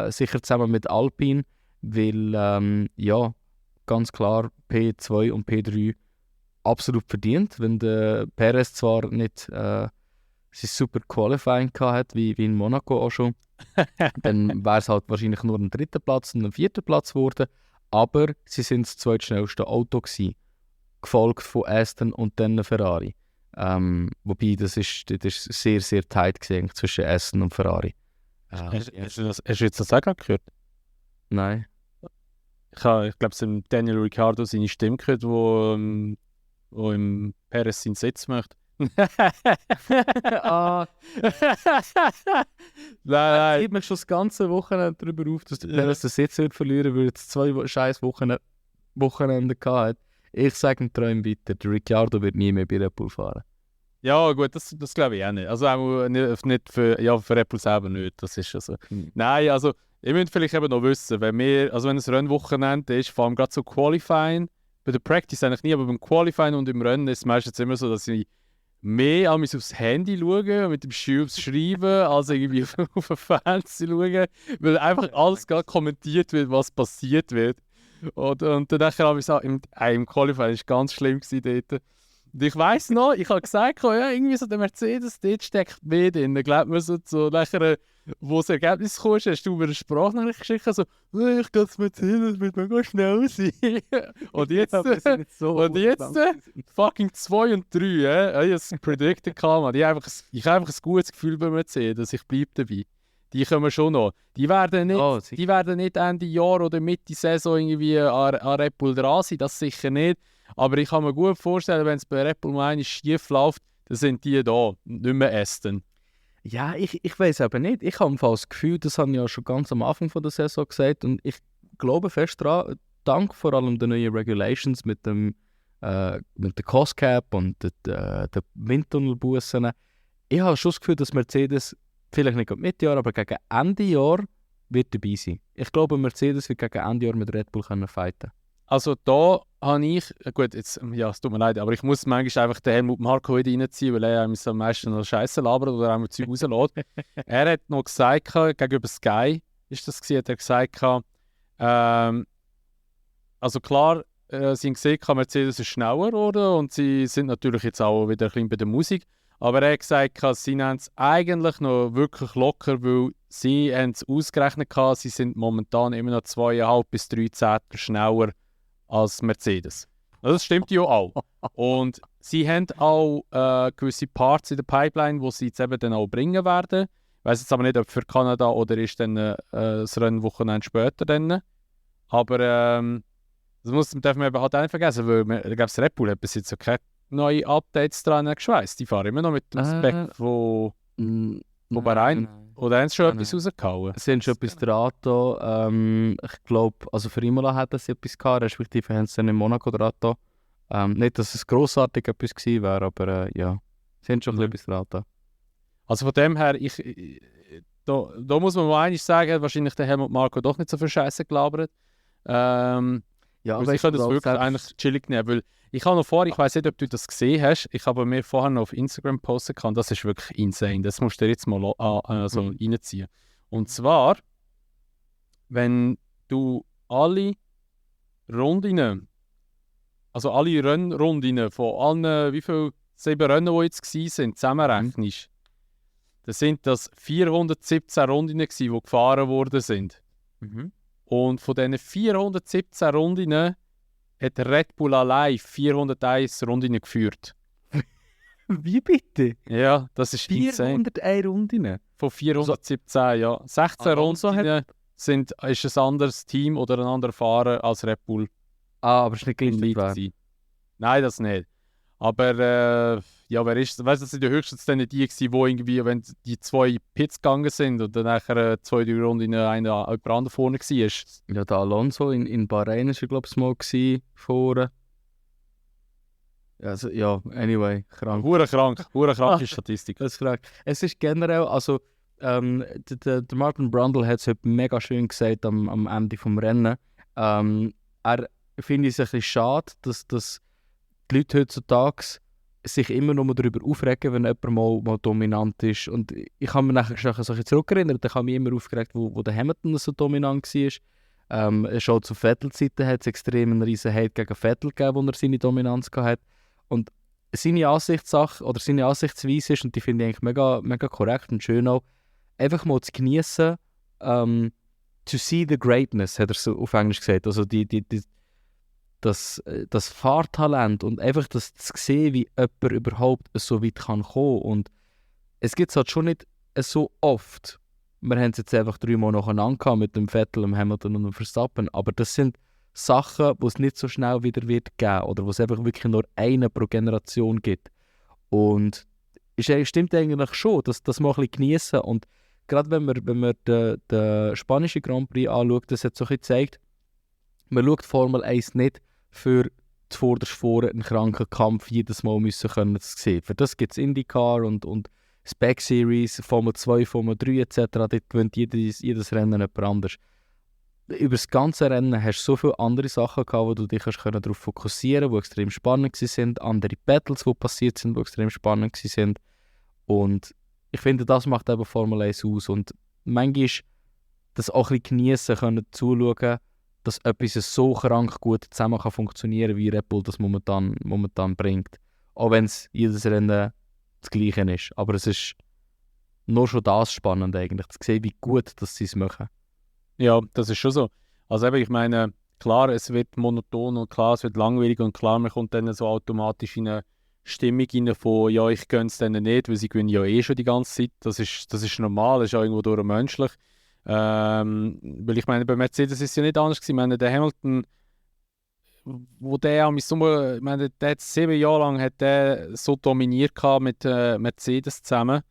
S1: sicher zusammen mit Alpine, weil ganz klar P2 und P3 absolut verdient, wenn der Perez zwar nicht sein super Qualifying hatte, wie in Monaco auch schon, dann wäre es halt wahrscheinlich nur ein 3. Platz und ein 4. Platz geworden, aber sie sind das zweitschnellste Auto gewesen, gefolgt von Aston und dann Ferrari. Wobei, das ist sehr, sehr tight gewesen, zwischen Aston und Ferrari.
S2: Hast du jetzt das auch gerade gehört?
S1: Nein.
S2: Ich glaube, es hat Daniel Ricciardo seine Stimme gehört, wo im Perez seinen Sitz möchte.
S1: Ah,
S2: nein.
S1: sieht man schon das ganze Wochenende darüber auf, dass der Perez den Sitz wird verlieren, weil er jetzt 2 scheiß Wochenende gehabt hat. Ich sage ihm Träum weiter, der Ricciardo wird nie mehr bei Red Bull fahren.
S2: Ja gut, das glaube ich auch nicht. Also auch nicht für Red Bull selber nicht, das ist also. Nein, also ihr müsst vielleicht eben noch wissen, wenn es Rennwochenende ist, vor allem gerade so Qualifying, bei der Practice eigentlich nie, aber beim Qualifying und im Rennen ist es meistens immer so, dass ich mehr aufs Handy schaue, mit dem Schubs schreiben, als irgendwie auf den Fernseher schauen, weil einfach alles gerade kommentiert wird, was passiert wird. Und dann habe ich gesagt, im Qualifying war es ganz schlimm dort. Und ich weiss noch, ich habe gesagt, ja, irgendwie so der Mercedes, dort steckt mehr drin. Glaubt mir so nachher, wo das Ergebnis kam, hast du mir eine Sprachnachricht geschickt, so, ich glaube, das Mercedes wird mega schnell sein. Und jetzt, fucking 2 und 3, ich habe es predicted, man. Ich habe einfach ein gutes Gefühl bei Mercedes, ich bleibe dabei. Die kommen schon noch. Die werden nicht Ende Jahr oder Mitte Saison irgendwie an Red Bull dran sein, das sicher nicht. Aber ich kann mir gut vorstellen, wenn es bei Red Bull mal schief läuft, dann sind die da, nicht mehr Aston.
S1: Ja, ich weiß aber nicht. Ich habe das Gefühl, das habe ich ja schon ganz am Anfang von der Saison gesagt und ich glaube fest daran, dank vor allem der neuen Regulations mit der Cost Cap und den Windtunnelbussen, ich habe schon das Gefühl, dass Mercedes vielleicht nicht Mitte Jahr, aber gegen Ende Jahr wird dabei sein. Ich glaube, Mercedes wird gegen Ende Jahr mit Red Bull fighten.
S2: Also da habe ich, gut, jetzt, ja, es tut mir leid, aber ich muss manchmal einfach den Helmut Marko wieder reinziehen, weil er am meisten noch Scheiße labert oder auch Zeug rauslässt. Er hat noch gesagt, gegenüber Sky, ist das gewesen, hat er gesagt, also klar, sie haben gesehen, Mercedes ist schneller geworden und sie sind natürlich jetzt auch wieder ein bisschen bei der Musik, aber er hat gesagt, sie nehmen es eigentlich noch wirklich locker, weil sie haben es ausgerechnet, sie sind momentan immer noch 2,5 bis 3 Zehntel schneller als Mercedes. Also das stimmt ja auch. Und sie haben auch gewisse Parts in der Pipeline, die sie jetzt eben dann auch bringen werden. Ich weiß jetzt aber nicht, ob für Kanada oder ist dann das Rennwochenende später dann. Aber das darf man eben halt auch nicht vergessen, weil ich glaube, Red Bull hat bis jetzt keine neuen Updates dran geschweißt. Die fahren immer noch mit dem Spec von Bahrain. Oder haben sie schon etwas rausgehauen?
S1: Sie haben schon etwas dran getan. Ich glaube, also für Imola hat sie etwas gehabt, respektive haben sie dann in Monaco dran getan. Nicht, dass es grossartig etwas gewesen wäre, aber ja, sie haben schon etwas dran getan.
S2: Also von dem her, da muss man mal eines sagen, wahrscheinlich der Helmut Marko doch nicht so viel Scheiße gelabert.
S1: Ja,
S2: aber ich kann das wirklich eigentlich chillig nehmen, weil ich habe noch ich weiß nicht, ob du das gesehen hast, ich habe mir vorher noch auf Instagram posten können, das ist wirklich insane, das musst du dir jetzt mal reinziehen. Und zwar, wenn du alle Rundinnen, also alle Rennrundinnen von allen, wie viele 7 Rennen, die jetzt waren, zusammenrechnest, dann sind das 417 Rundinnen gewesen, die gefahren worden sind. Und von diesen 417 Runden hat Red Bull allein 401 Runden geführt.
S1: Wie bitte?
S2: Ja, das ist insane.
S1: 401 Runden?
S2: Von 417, ja. 16
S1: Alonso
S2: Runden ist ein anderes Team oder ein anderer Fahrer als Red Bull
S1: Aber es ist nicht
S2: im
S1: gleich
S2: Lead gewesen. Nein, das nicht. Aber ja, wer ist, weißt du, das sind ja höchstens dann die gewesen, wo irgendwie, wenn die 2 Pits gegangen sind und dann nachher 2-3 Runden jemand anderer vorne war.
S1: Ja, der Alonso in Bahrain war, glaube ich, mal vorne. Also, ja, anyway, krank.
S2: Hure kranke Statistik.
S1: Das ist krank. Es ist generell, also, der Martin Brundle hat es heute mega schön gesagt am Ende des Rennen. Er finde es ein bisschen schade, dass die Leute heutzutage sich immer nur darüber aufregen, wenn jemand mal dominant ist. Und ich kann mich nachher schon ein bisschen zurückerinnern, da habe ich mich immer aufgeregt, wo der Hamilton so dominant war. Schon zu Vettel-Zeiten hat es extrem einen riesen Hate gegen Vettel gegeben, wo er seine Dominanz hatte. Und seine Ansichtssache oder seine Ansichtsweise ist, und die finde ich eigentlich mega, mega korrekt und schön auch, einfach mal zu genießen, to see the greatness, hat er so auf Englisch gesagt. Also das Fahrtalent und einfach das zu sehen, wie jemand überhaupt so weit kann kommen. Und es gibt es halt schon nicht so oft. Wir haben es jetzt einfach 3 Mal nacheinander gehabt mit dem Vettel, dem Hamilton und dem Verstappen. Aber das sind Sachen, die es nicht so schnell wieder wird geben oder wo es einfach wirklich nur eine pro Generation gibt. Und es stimmt eigentlich schon, dass das mal ein bisschen geniessen. Und gerade wenn man den spanischen Grand Prix anschaut, das hat so ein bisschen gezeigt, man schaut Formel 1 nicht für zuvorderst vorne einen kranken Kampf jedes Mal müssen können zu sehen. Für das gibt es IndyCar und Spec Series, Formel 2, Formel 3 etc. Dort gewinnt jedes Rennen jemand anders. Über das ganze Rennen hast du so viele andere Sachen gehabt, wo du dich darauf fokussieren konntest, die extrem spannend waren. Andere Battles, die passiert sind, die extrem spannend waren. Und ich finde, das macht eben Formel 1 aus. Und manchmal das auch ein bisschen geniessen können, zuschauen, dass etwas so krank gut zusammen kann funktionieren, wie Red Bull das momentan bringt. Auch wenn es jedes Rennen das Gleiche ist. Aber es ist nur schon das spannend eigentlich, zu sehen, wie gut dass sie es machen.
S2: Ja, das ist schon so. Also eben, ich meine, klar, es wird monoton und klar, es wird langweilig und klar, man kommt dann so automatisch in eine Stimmung rein von, ja, ich gönne es denen nicht, weil sie gewinnen ja eh schon die ganze Zeit. Das ist normal, das ist auch irgendwo durch menschlich. Weil ich meine, bei Mercedes ist es ja nicht anders gewesen. Ich meine, der Hamilton, wo der am Sommer, ich meine, der hat 7 Jahre lang hat der so dominiert mit Mercedes zusammen.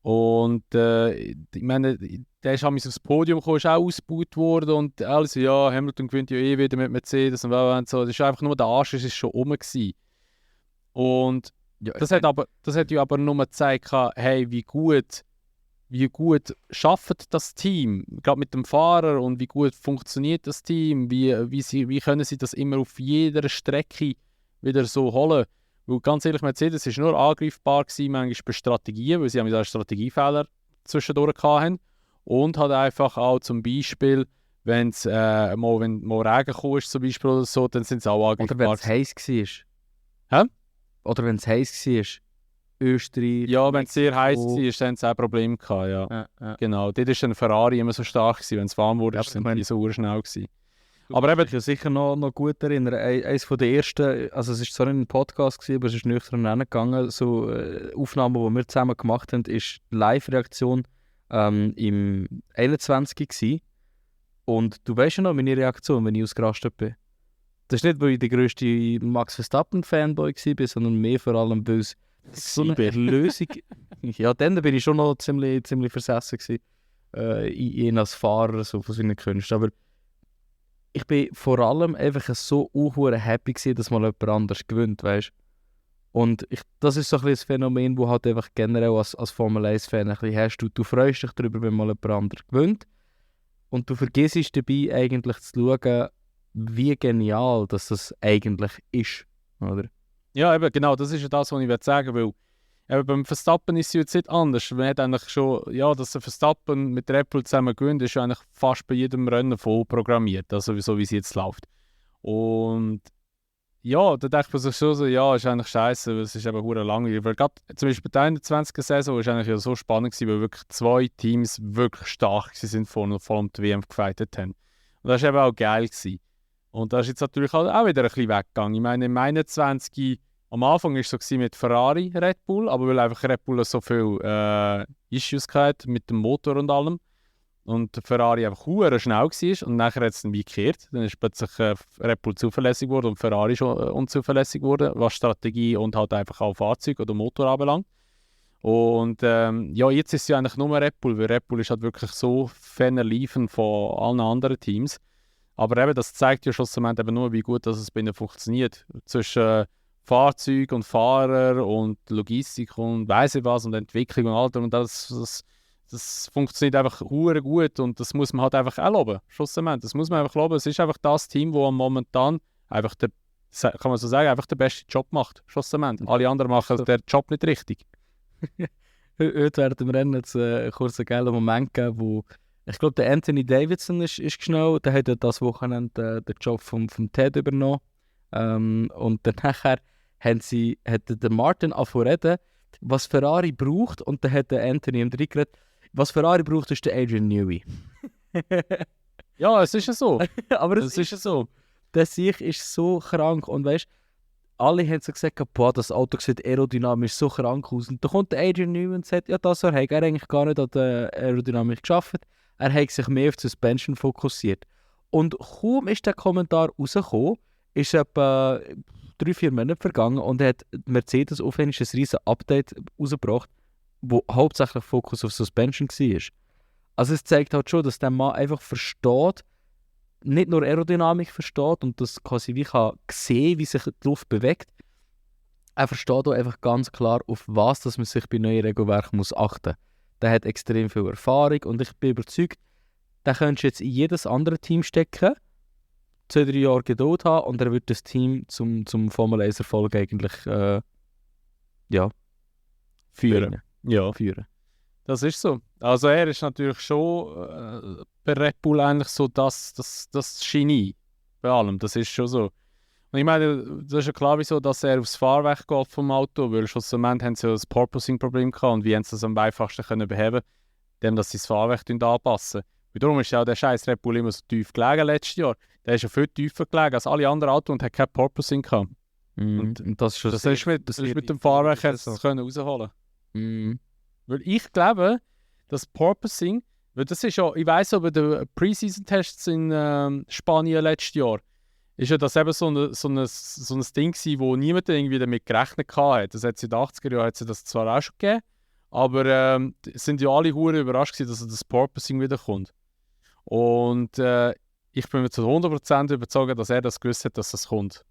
S2: Und ich meine, der ist aufs Podium gekommen, ist auch ausgebaut worden und alles, ja, Hamilton gewinnt ja eh wieder mit Mercedes und so. Das ist einfach nur der Arsch, ist schon rum gewesen. Und
S1: Ja,
S2: das hat ja aber nur gezeigt, hey, wie gut schafft das Team, gerade mit dem Fahrer, und wie gut funktioniert das Team, wie können sie das immer auf jeder Strecke wieder so holen. Weil ganz ehrlich, Mercedes war nur angreifbar gewesen, manchmal bei Strategien, weil sie haben da Strategiefehler zwischendurch hatten. Und hat einfach auch zum Beispiel, wenn mal Regen kam, zum Beispiel oder so, dann sind sie auch angreifbar.
S1: Oder wenn es heiß war.
S2: Hä?
S1: Oder wenn es heiß war. Österreich.
S2: Ja, wenn es sehr heiß war, dann sie auch Probleme gehabt, ja.
S1: Ja.
S2: Genau, dort war ein Ferrari immer so stark gewesen, wenn es warm wurde,
S1: Ja,
S2: sind die so schnell gewesen.
S1: Aber eben, ich kann mich sicher noch gut erinnern, eines der ersten, also es war zwar nicht ein Podcast gewesen, aber es ist nüchtern gegangen, so Aufnahmen, die wir zusammen gemacht haben, ist die Live-Reaktion im 21 gewesen. Und du weißt ja noch meine Reaktion, wenn ich ausgerastet bin. Das ist nicht, weil ich der grösste Max Verstappen-Fanboy war, sondern mehr vor allem, weil es so eine Erlösung... Ja, dann bin ich schon noch ziemlich versessen gewesen, in ihn als Fahrer, so von seinen Künsten. Aber ich bin vor allem einfach so happy gewesen, dass mal jemand anders gewinnt, weißt. Und das ist so ein bisschen ein Phänomen, das halt einfach generell als Formel 1-Fan ein bisschen hast. Du freust dich darüber, wenn mal jemand anderes gewinnt. Und du vergisst dabei eigentlich zu schauen, wie genial das eigentlich ist, oder?
S2: Ja, eben, genau, das ist ja das, was ich sagen will. Eben, beim Verstappen ist es jetzt nicht anders. Man hat eigentlich schon, ja, dass der Verstappen mit Red Bull zusammen gewinnt, ist eigentlich fast bei jedem Rennen voll programmiert, also so wie es jetzt läuft. Und ja, da denkt man sich schon so, ja, ist eigentlich scheiße, weil es ist eben hure langweilig. Weil gerade zum Beispiel die 21. Saison ist eigentlich ja so spannend gewesen, weil wirklich 2 Teams wirklich stark sind vorne und vor allem die WM gefightet haben. Und das war eben auch geil gewesen. Und das ist jetzt natürlich auch wieder ein bisschen weggegangen. Ich meine, im 21 am Anfang war es so gewesen mit Ferrari, Red Bull, aber weil einfach Red Bull so viele Issues hatte mit dem Motor und allem. Und Ferrari einfach schnell war und nachher hat es dann wie gekehrt. Dann ist plötzlich Red Bull zuverlässig geworden und Ferrari schon unzuverlässig geworden, was Strategie und halt einfach auch Fahrzeug oder Motor anbelangt. Und ja, jetzt ist es ja eigentlich nur Red Bull, weil Red Bull ist halt wirklich so fernliefend von allen anderen Teams. Aber eben, das zeigt ja schlussendlich eben nur, wie gut dass es bei ihnen funktioniert. Zwischen Fahrzeug und Fahrer und Logistik und weiss ich was und Entwicklung und Alter. Und das funktioniert einfach hure gut und das muss man halt einfach auch loben. Schlussendlich, das muss man einfach loben. Es ist einfach das Team, das momentan einfach kann man so sagen, einfach den besten Job macht. Schlussendlich. Alle anderen machen den Job nicht richtig.
S1: Heute während dem Rennen jetzt kurz einen geilen Moment gegeben, wo ich glaube, der Anthony Davidson ist geschnallt. Der hat ja das Wochenende den Job vom Ted übernommen. Und dann nachher hat der Martin angefangen, was Ferrari braucht. Und dann hat der Anthony ihm geredet, was Ferrari braucht, ist der Adrian Newey.
S2: Ja, es ist ja so.
S1: Aber es ist ja so. Der Sieg ist so krank. Und weißt, alle haben so gesagt, boah, das Auto sieht aerodynamisch so krank aus. Und dann kommt der Adrian Newey und sagt, ja, das hat er eigentlich gar nicht an der Aerodynamik geschafft. Er hat sich mehr auf die Suspension fokussiert. Und kaum ist der Kommentar rausgekommen, ist etwa 3-4 Monate vergangen und hat Mercedes auf ein riesiges Update rausgebracht, wo hauptsächlich Fokus auf Suspension war. Also es zeigt halt schon, dass der Mann einfach versteht, nicht nur Aerodynamik versteht und das quasi wie kann sehen, wie sich die Luft bewegt. Er versteht auch einfach ganz klar, auf was dass man sich bei neuen Regelwerken muss achten muss. Der hat extrem viel Erfahrung und ich bin überzeugt, der könntest du jetzt in jedes andere Team stecken, 2-3 Jahre Geduld haben und er wird das Team zum Formel 1 Erfolg eigentlich führen. Führen.
S2: Das ist so. Also er ist natürlich schon bei Red Bull eigentlich so das Genie bei allem. Das ist schon so. Und ich meine, das ist ja klar, wieso, dass er aufs Fahrwerk geht vom Auto, weil schlussendlich haben sie ja das Porpoising-Problem gehabt und wie haben sie das am einfachsten können beheben, indem dass sie das Fahrwerk anpassen. Und darum ist ja auch der scheiß Red Bull immer so tief gelegen letztes Jahr. Der ist ja viel tiefer gelegen als alle anderen Autos und hat kein Porpoising gehabt.
S1: Und das ist
S2: mit dem Fahrwerk rausholen. Weil ich glaube, das Porpoising, weil das ist ja, ich weiss aber, der Preseason-Tests in Spanien letztes Jahr, ist ja das eben so ein Ding gewesen, wo niemand irgendwie damit gerechnet hat. Das hat es in den 80er Jahren das zwar auch schon gegeben, aber sind ja alle hure überrascht gewesen, dass das Porpoising wiederkommt. Und ich bin mir zu 100% überzeugt, dass er das gewusst hat, dass das kommt.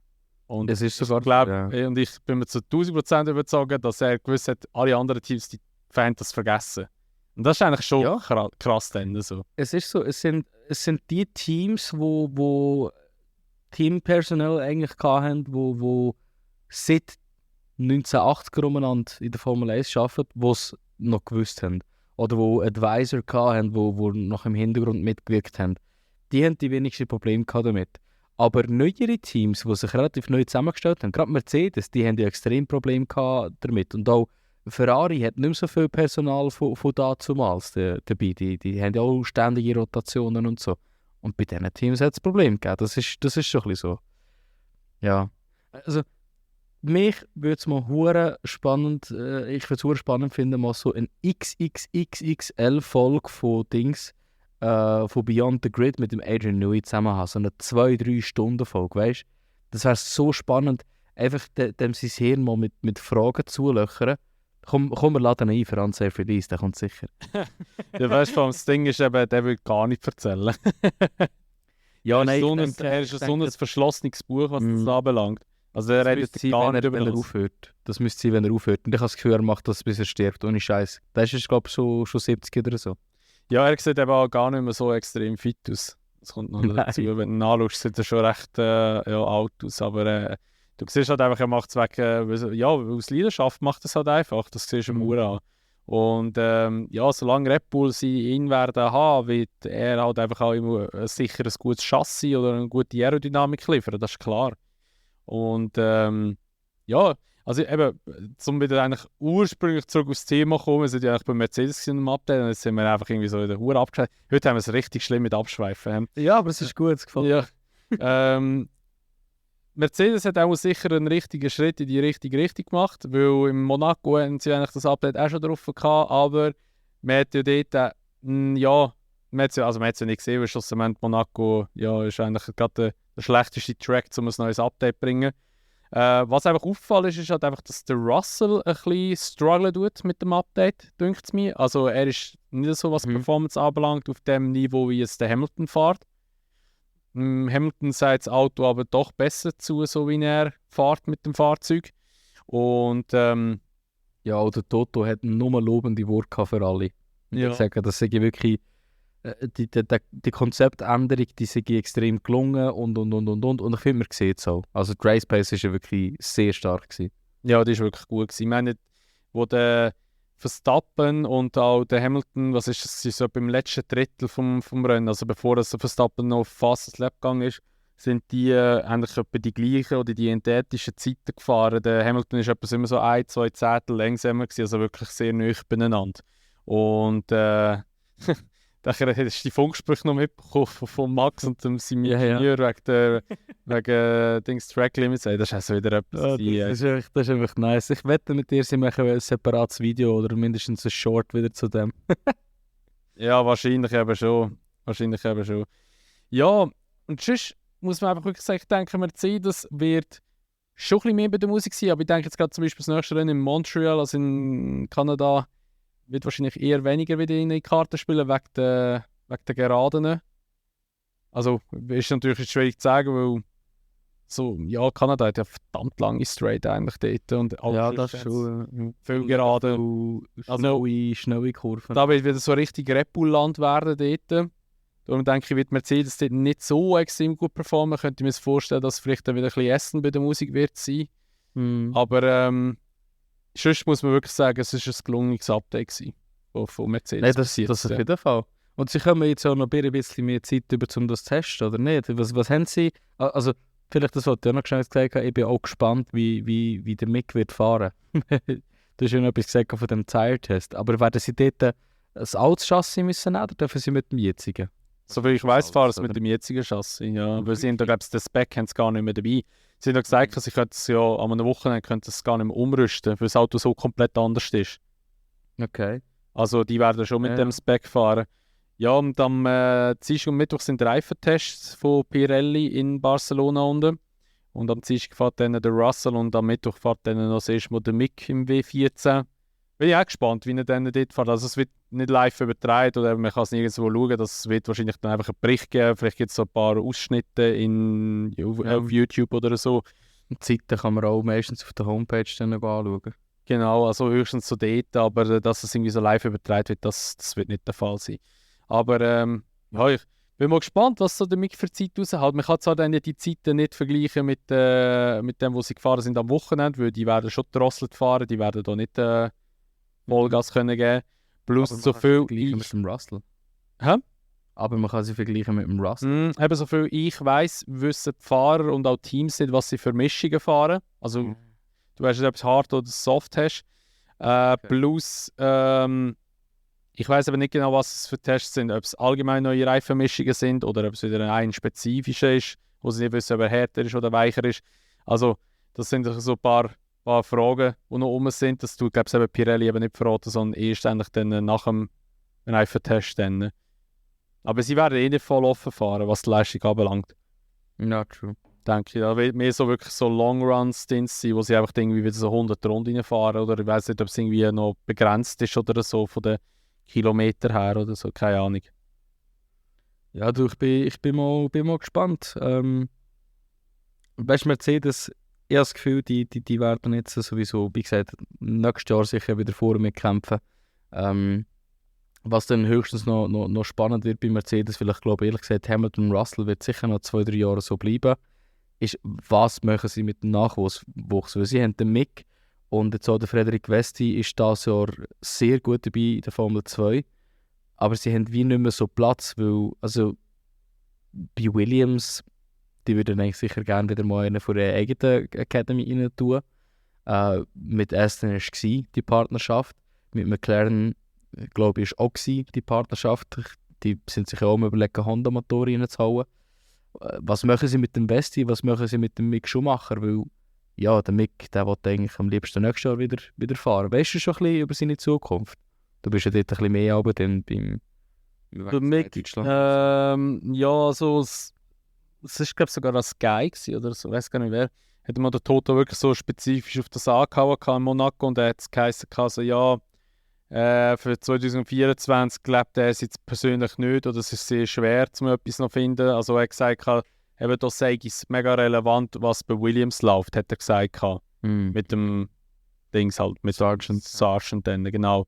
S2: Und
S1: es ist sogar,
S2: und ich bin mir zu 1000% überzeugt, dass er gewusst hat, alle anderen Teams, die Fans das vergessen. Und das ist eigentlich schon krass dann. So.
S1: Es ist so, es sind die Teams, wo Teampersonal eigentlich hatten, wo seit 1980 umeinander in der Formel 1 arbeiten, die es noch gewusst haben. Oder wo Advisor hatten, wo noch im Hintergrund mitgewirkt haben. Die haben die wenigsten Probleme damit. Aber neuere Teams, die sich relativ neu zusammengestellt haben, gerade Mercedes, die haben ja extrem Probleme damit. Und auch Ferrari hat nicht mehr so viel Personal von dazumals dabei. Die haben ja auch ständige Rotationen und so. Und bei diesen Teams hat es Probleme gegeben. Das ist schon ein bisschen so. Ja. Also, mich würde es mal hure spannend, ich würde es hure spannend finden, mal so eine XXXXL-Folge von Dings, von Beyond the Grid mit dem Adrian Newey zusammen haben. So eine 2-3 Stunden Folge, weißt du? Das wäre so spannend, einfach dem sein Hirn mal mit Fragen zulöchern. Komm, wir laden ihn ein für Unsafe Release, der kommt sicher.
S2: Der weißt du, das Ding ist eben, der will gar nicht erzählen.
S1: Ja,
S2: er ist so ein verschlossenes Buch, was das anbelangt. Also er redet gar nicht über
S1: das. Aufhört. Das müsste sein, wenn er aufhört. Und ich habe das Gefühl, er macht das, bis er stirbt, ohne Scheiß. Das ist, glaube ich, schon 70 oder so.
S2: Ja, er sieht eben auch gar nicht mehr so extrem fit aus. Das kommt noch dazu. Wenn du nachschaust, sieht er schon recht alt aus. Aber du siehst halt einfach, er macht es wegen, aus Leidenschaft macht es halt einfach. Das siehst du im an. Und solange Red Bull sie ihn werden haben, wird er halt einfach auch immer sicher ein gutes Chassis oder eine gute Aerodynamik liefern, das ist klar. Und Also eben, um wieder eigentlich ursprünglich zurück aufs Thema zu kommen, wir sind ja eigentlich bei Mercedes im Update und jetzt sind wir einfach irgendwie so in der Hure abgeschweift. Heute haben wir es richtig schlimm mit Abschweifen.
S1: Ja, aber es ist gut, es gefällt mir.
S2: Ja. Mercedes hat auch sicher einen richtigen Schritt in die richtige Richtung gemacht, weil im Monaco haben sie eigentlich das Update auch schon drauf gehabt, aber man hat ja dort, ja, man hat es ja nicht gesehen, weil schlussendlich Monaco ja, ist eigentlich gerade der schlechteste Track, um ein neues Update zu bringen. Was einfach auffallend ist halt einfach, dass der Russell ein bisschen strugglen tut mit dem Update, denkt es mir. Also er ist nicht so, was Performance anbelangt, auf dem Niveau, wie es der Hamilton fährt. Hamilton sagt das Auto aber doch besser zu, so wie er fährt mit dem Fahrzeug. Und
S1: Ja, oder Toto hat nur lobende Worte gehabt für alle.
S2: Ja.
S1: Ich sage, das sei wirklich die Konzeptänderung, die sei extrem gelungen und. Und ich finde, man sieht es auch. Also die Race Pace war ja wirklich sehr stark gewesen.
S2: Ja, die war wirklich gut gewesen. Ich meine, wo der Verstappen und auch der Hamilton, was ist es, so beim letzten Drittel vom Rennen, also bevor der Verstappen noch auf Fastest Lap gegangen ist, sind die eigentlich etwa die gleichen oder die identischen Zeiten gefahren. Der Hamilton ist etwa immer so 1-2 Zehntel langsamer gewesen, also wirklich sehr nahe beieinander. Und nachher hast du die Funksprüche noch mitbekommen von Max und seinem Ingenieur wegen Dings Track Limits. Das ist also wieder etwas.
S1: Das ist einfach nice. Ich wette mit dir, sie machen ein separates Video oder mindestens ein Short wieder zu dem.
S2: Ja, wahrscheinlich eben schon. Ja, und sonst muss man einfach wirklich sagen, ich denke, Mercedes wird schon ein bisschen mehr bei der Musik sein, aber ich denke jetzt gerade zum Beispiel das nächste Rennen in Montreal, also in Kanada, wird wahrscheinlich eher weniger wieder in die Karten spielen, wegen der Geraden. Also, ist natürlich schwierig zu sagen, weil so, ja, Kanada hat ja verdammt lange Straight eigentlich dort. Und
S1: Ja, das ist schon
S2: viel Geraden.
S1: Schnelle Kurven.
S2: Da wird wieder so richtig Red Bull-Land werden dort. Darum denke ich, wird Mercedes dort nicht so extrem gut performen. Könnte ich mir vorstellen, dass vielleicht dann wieder ein bisschen Essen bei der Musik wird sein. Aber sonst muss man wirklich sagen, es war ein gelungenes Update gewesen, von Mercedes.
S1: Nein, das auf jeden Fall. Und sie kommen jetzt auch noch ein bisschen mehr Zeit über, um das zu testen, oder nicht? Was haben sie? Also, vielleicht das, was du auch noch schnell gesagt hast, ich bin auch gespannt, wie der Mick wird fahren. Du hast ja noch etwas gesagt von dem Tire-Test. Aber werden sie dort ein altes Chassis müssen nehmen, oder dürfen sie mit dem jetzigen?
S2: Soviel ich weiss, fahren sie mit dem jetzigen Chassis. Ja. Weil sie haben da, glaube ich, den Spec haben sie gar nicht mehr dabei. Sie haben ja gesagt, sie könnten es ja an einem Wochenende könnten es gar nicht mehr umrüsten, weil das Auto so komplett anders ist.
S1: Okay.
S2: Also die werden schon mit dem Spec fahren. Ja, und am Dienstag und Mittwoch sind Reifentests von Pirelli in Barcelona unten. Und am Dienstag fährt dann der Russell und am Mittwoch fährt dann noch das erste Mal der Mick im W14. Bin ich auch gespannt, wie er dann dort fährt. Also es wird nicht live übertragen oder man kann es nirgendwo schauen. Das wird wahrscheinlich dann einfach einen Bericht geben. Vielleicht gibt es so ein paar Ausschnitte auf YouTube oder so.
S1: Die Zeiten kann man auch meistens auf der Homepage dann anschauen.
S2: Genau, also höchstens so dort, aber dass es irgendwie so live übertragen wird, das wird nicht der Fall sein. Aber ja, ich bin mal gespannt, was so der Mick für Zeit raushält. Man kann zwar dann die Zeiten nicht vergleichen mit dem, wo sie gefahren sind am Wochenende, weil die werden schon drosselt fahren, die werden da nicht Vollgas können geben. Plus so viel
S1: mit dem Russell.
S2: Hä?
S1: Aber man kann sie vergleichen mit dem Russell.
S2: Eben so viel ich weiss, wissen die Fahrer und auch Teams nicht, was sie für Mischungen fahren. Also du weißt nicht, ob es hart oder soft hast. Okay. Plus ich weiss aber nicht genau, was es für Tests sind. Ob es allgemein neue Reifenmischungen sind oder ob es wieder ein spezifischer ist, wo sie nicht wissen, ob er härter ist oder weicher ist. Also das sind so ein paar Fragen, die noch rum sind. Das tut, glaube ich, eben Pirelli eben nicht verraten, sondern erst eigentlich dann nach dem Reifentest. Dann. Aber sie werden eh nicht voll offen fahren, was die Leistung anbelangt.
S1: Ja, true.
S2: Denke ich. Da wird mehr so wirklich so Long-Run-Stints sein, wo sie einfach irgendwie wieder so 100 Runden reinfahren. Oder ich weiß nicht, ob es irgendwie noch begrenzt ist oder so von den Kilometern her oder so. Keine Ahnung.
S1: Ja, du, ich bin mal gespannt. Weißt du, Mercedes, ich habe das Gefühl, die werden jetzt sowieso, wie gesagt, nächstes Jahr sicher wieder vor mir kämpfen. Was dann höchstens noch spannend wird bei Mercedes, vielleicht glaube ich ehrlich gesagt, Hamilton und Russell wird sicher noch 2-3 Jahre so bleiben, ist, was machen sie mit dem Nachwuchs? Weil sie haben den Mick und jetzt auch der Frederik Vesti ist dieses Jahr sehr gut dabei in der Formel 2, aber sie haben wie nicht mehr so Platz, weil also bei Williams, die würden eigentlich sicher gerne wieder mal einen von der eigenen Academy rein tun. Mit Aston war es die Partnerschaft. Mit McLaren, glaube ich, war auch die Partnerschaft. Die sind sich auch überlegen, Honda-Motoren reinzuhauen. Was machen sie mit dem Vesti, was machen sie mit dem Mick Schumacher? Weil ja, der Mick, der will eigentlich am liebsten nächstes Jahr wieder fahren. Weißt du schon ein bisschen über seine Zukunft? Du bist ja dort ein bisschen mehr aber dann beim
S2: Der Mick, ja, also es ist glaube ich sogar ein Sky gewesen, oder so, ich weiß gar nicht wer. Hat mal der Toto wirklich so spezifisch auf das angehauen in Monaco und er hat es geheißen, also, ja, für 2024 glaubt er es jetzt persönlich nicht oder es ist sehr schwer, um etwas noch zu finden. Also er hat gesagt, eben da sei es mega relevant, was bei Williams läuft, hat er gesagt. Mit dem Dings halt, mit Sargent dann, genau.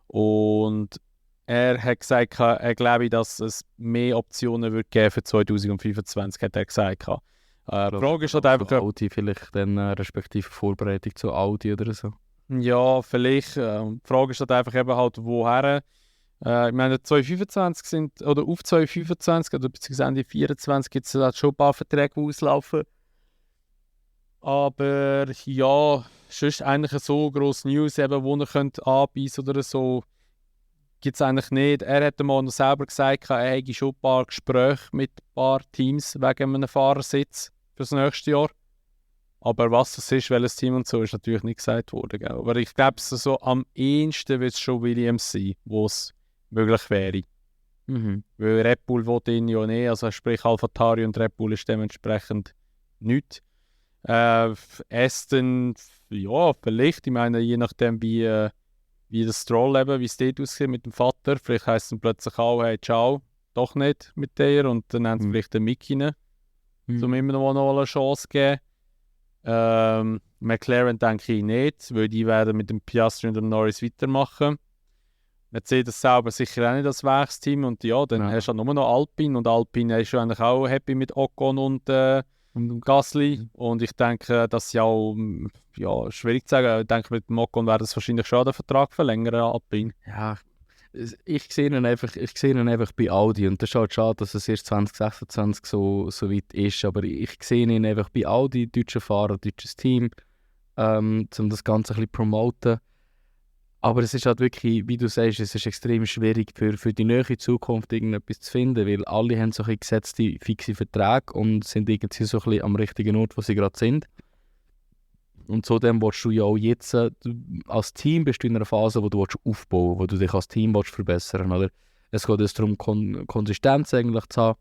S2: Und er hat gesagt, er glaube, dass es mehr Optionen wird geben für 2025, hat er gesagt. Die Frage ist halt einfach...
S1: Audi vielleicht dann respektive Vorbereitung zu Audi oder so.
S2: Ja, vielleicht. Die Frage ist halt einfach eben halt, woher. Ich meine, 2025 sind, oder auf 2025 oder beziehungsweise Ende 2024 gibt es halt schon ein paar Verträge, die auslaufen. Aber ja, sonst eigentlich so grosse News, eben, wo er könnte anbeißen oder so, gibt es eigentlich nicht. Er hat mal noch selber gesagt, er hätte schon ein paar Gespräche mit ein paar Teams wegen einem Fahrersitz für das nächste Jahr. Aber was es ist, welches Team und so, ist natürlich nicht gesagt worden. Gell? Aber ich glaube, so am ehesten wird es schon Williams sein, wo es möglich wäre. Weil Red Bull will ihn ja nicht, also sprich AlphaTauri und Red Bull ist dementsprechend nichts. Aston, ja, vielleicht, ich meine, je nachdem wie das Stroll eben, wie es dort aussieht mit dem Vater, vielleicht heisst es dann plötzlich auch, hey, ciao, doch nicht mit der und dann haben sie vielleicht den Mick rein, um immer noch eine Chance zu geben. McLaren denke ich nicht, weil die werden mit dem Piastri und dem Norris weitermachen. Mercedes selber sicher auch nicht das Werksteam und ja, dann hast du halt nur noch Alpine und Alpine ist ja eigentlich auch happy mit Ocon und Gasly und ich denke, dass sie auch, ja, schwierig zu sagen, ich denke mit dem Ocon werden sie wahrscheinlich schon den Vertrag verlängern, Alpine.
S1: Ja, ich sehe ihn einfach bei Audi und das ist halt schade, dass es erst 2026 so weit ist, aber ich sehe ihn einfach bei Audi, deutscher Fahrer, deutsches Team, um das Ganze ein bisschen promoten. Aber es ist halt wirklich, wie du sagst, es ist extrem schwierig für die nähere Zukunft irgendetwas zu finden, weil alle haben so ein gesetzte, fixe Verträge und sind irgendwie so ein bisschen am richtigen Ort, wo sie gerade sind. Und zudem willst du ja auch jetzt, als Team bist du in einer Phase, wo du aufbauen willst, wo du dich als Team verbessern willst. Es geht jetzt darum, Konsistenz eigentlich zu haben.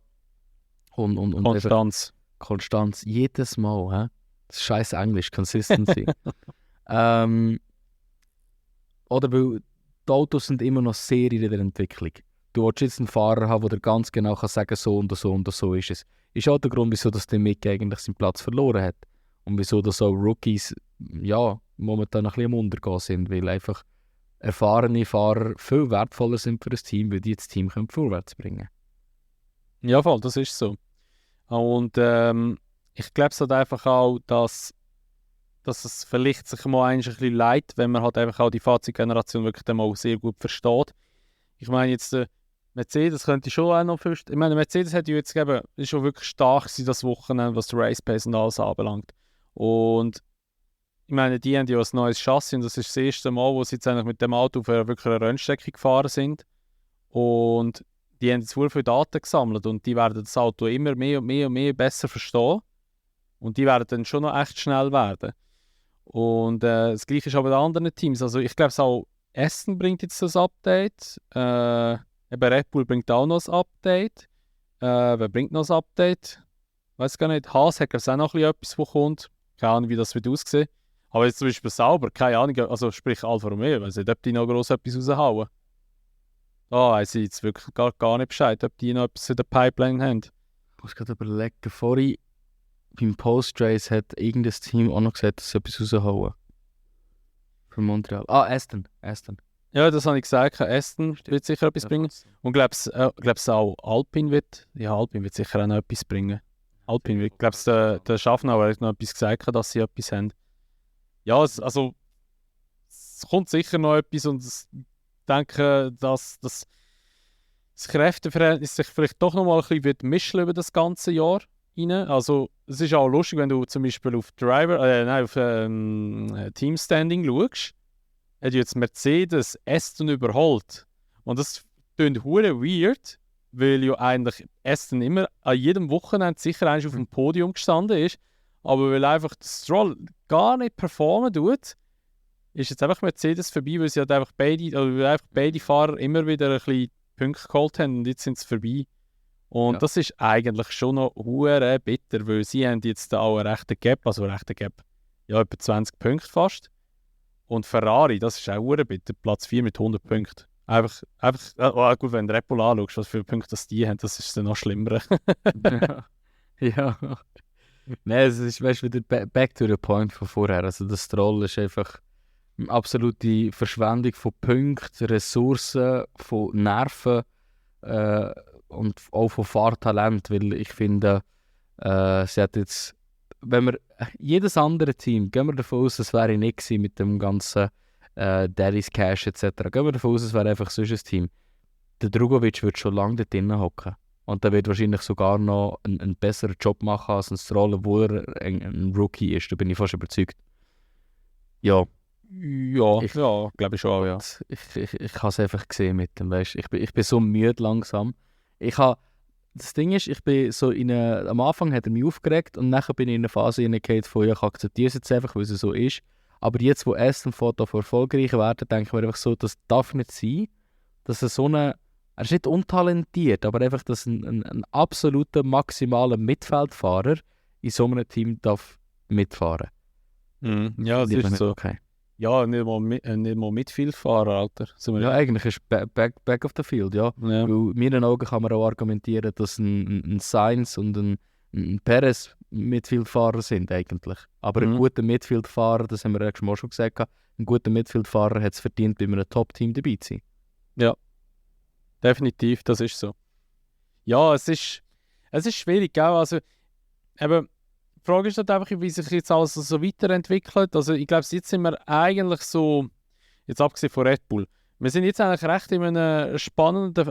S1: Und
S2: Konstanz.
S1: Konstanz, jedes Mal. He? Das ist scheiß Englisch, Consistency. Oder weil die Autos sind immer noch sehr in der Entwicklung. Du willst jetzt einen Fahrer haben, der ganz genau kann sagen, so und so und so ist es. Ist auch der Grund, wieso der Mick eigentlich seinen Platz verloren hat. Und wieso das auch Rookies ja, momentan ein bisschen am Untergehen sind, weil einfach erfahrene Fahrer viel wertvoller sind für das Team, weil die das Team vorwärts bringen.
S2: Ja, voll, das ist so. Und ich glaube es halt einfach auch, dass es vielleicht sich mal ein bisschen leid, wenn man halt einfach auch die Fahrzeuggeneration wirklich dann mal sehr gut versteht. Ich meine jetzt, Mercedes könnte schon auch noch ich meine, Mercedes hat ja jetzt gegeben, ist schon wirklich stark gewesen, das Wochenende, was der Race Pace und alles anbelangt. Und ich meine, die haben ja ein neues Chassis und das ist das erste Mal, wo sie jetzt eigentlich mit dem Auto auf wirklich eine Rennstrecke gefahren sind. Und die haben jetzt sehr viele Daten gesammelt und die werden das Auto immer mehr und mehr und mehr besser verstehen. Und die werden dann schon noch echt schnell werden. Und das Gleiche ist auch bei den anderen Teams. Also ich glaube auch Aston bringt jetzt das Update. Eben Red Bull bringt auch noch ein Update. Wer bringt noch ein Update? Weiß gar nicht. Haas hat auch noch etwas, was kommt. Keine Ahnung, wie das wird aussehen. Aber jetzt zum Beispiel Sauber, keine Ahnung, also sprich Alfa Romeo, ich weiß nicht, ob die noch gross etwas raushauen. Da weiss ich jetzt wirklich gar nicht Bescheid, ob die noch etwas in der Pipeline haben.
S1: Ich muss gerade überlegen, vorhin beim Post-Race hat irgendein Team auch noch gesagt, dass sie etwas raushauen. Für Montreal. Aston.
S2: Ja, das habe ich gesagt, Aston wird sicher etwas bringen. Und glaub's auch Alpine wird sicher auch noch etwas bringen. Alpine wird, glaub's der Schaffner hat noch etwas gesagt, dass sie etwas haben. Ja, es kommt sicher noch etwas und ich denke, dass das Kräfteverhältnis sich vielleicht doch noch mal ein bisschen wird mischen über das ganze Jahr. rein. Also es ist auch lustig, wenn du zum Beispiel auf Teamstanding schaust, hat jetzt Mercedes Aston überholt. Und das klingt hure weird, weil ja eigentlich Aston immer an jedem Wochenende sicher eigentlich auf dem Podium gestanden ist, aber weil einfach der Stroll gar nicht performen tut, ist jetzt einfach Mercedes vorbei, weil sie halt einfach beide Fahrer immer wieder ein bisschen Punkte geholt haben und jetzt sind sie vorbei. Und
S1: Ja.
S2: das ist eigentlich schon noch hure bitter, weil sie haben jetzt da auch einen rechten Gap, ja etwa 20 Punkte fast. Und Ferrari, das ist auch hure bitter, Platz 4 mit 100 Punkten. Gut, wenn du Red Bull anschaust, was für Punkte das die haben, das ist dann noch schlimmer.
S1: Ja. Nein, es ist, weißt du, wieder back to the point von vorher. Also das Stroll ist einfach eine absolute Verschwendung von Punkten, Ressourcen, von Nerven und auch von Fahrtalent, weil ich finde, sie hat jetzt, wenn wir jedes andere Team, gehen wir davon aus, es wäre nicht gewesen mit dem ganzen Daddy's Cash etc. Gehen wir davon aus, es wäre einfach sonst ein Team. Der Drugovic wird schon lange dort drinnen hocken. Und der wird wahrscheinlich sogar noch einen besseren Job machen als ein Stroll, obwohl er ein Rookie ist. Da bin ich fast überzeugt. Ja,
S2: Ja,
S1: Ich-
S2: glaube ich schon, ja.
S1: ich habe es einfach gesehen mit dem, weißt? Ich bin so müde langsam. Das Ding ist, ich bin so am Anfang hat er mich aufgeregt und nachher bin ich in eine Phase hineingekommen von, ja, ich akzeptiere es jetzt einfach, weil es so ist. Aber jetzt, wo Aston Foto erfolgreich werden, denke ich mir einfach so, das darf nicht sein, dass er ist nicht untalentiert, aber einfach, dass ein absoluter, maximaler Mitfeldfahrer in so einem Team darf mitfahren.
S2: Ja, es
S1: Finde ich
S2: ist
S1: nicht
S2: so.
S1: okay.
S2: Ja, nicht mal Mitfield-Fahrer, Alter. Sind wir
S1: Ja, eigentlich ist back of the field, ja.
S2: ja.
S1: Weil in meinen Augen kann man auch argumentieren, dass ein Sainz und ein Perez Midfield-Fahrer sind eigentlich. Aber ein
S2: Mhm.
S1: guter Midfield-Fahrer, das haben wir ja schon gesagt, ein guter Midfield-Fahrer hat es verdient, bei einem Top-Team dabei zu sein.
S2: Definitiv, das ist so. Ja, es ist schwierig, gell? Also, eben, die Frage ist halt einfach, wie sich jetzt alles so weiterentwickelt. Also, ich glaube, jetzt sind wir eigentlich so, jetzt abgesehen von Red Bull, wir sind jetzt eigentlich recht in einer spannenden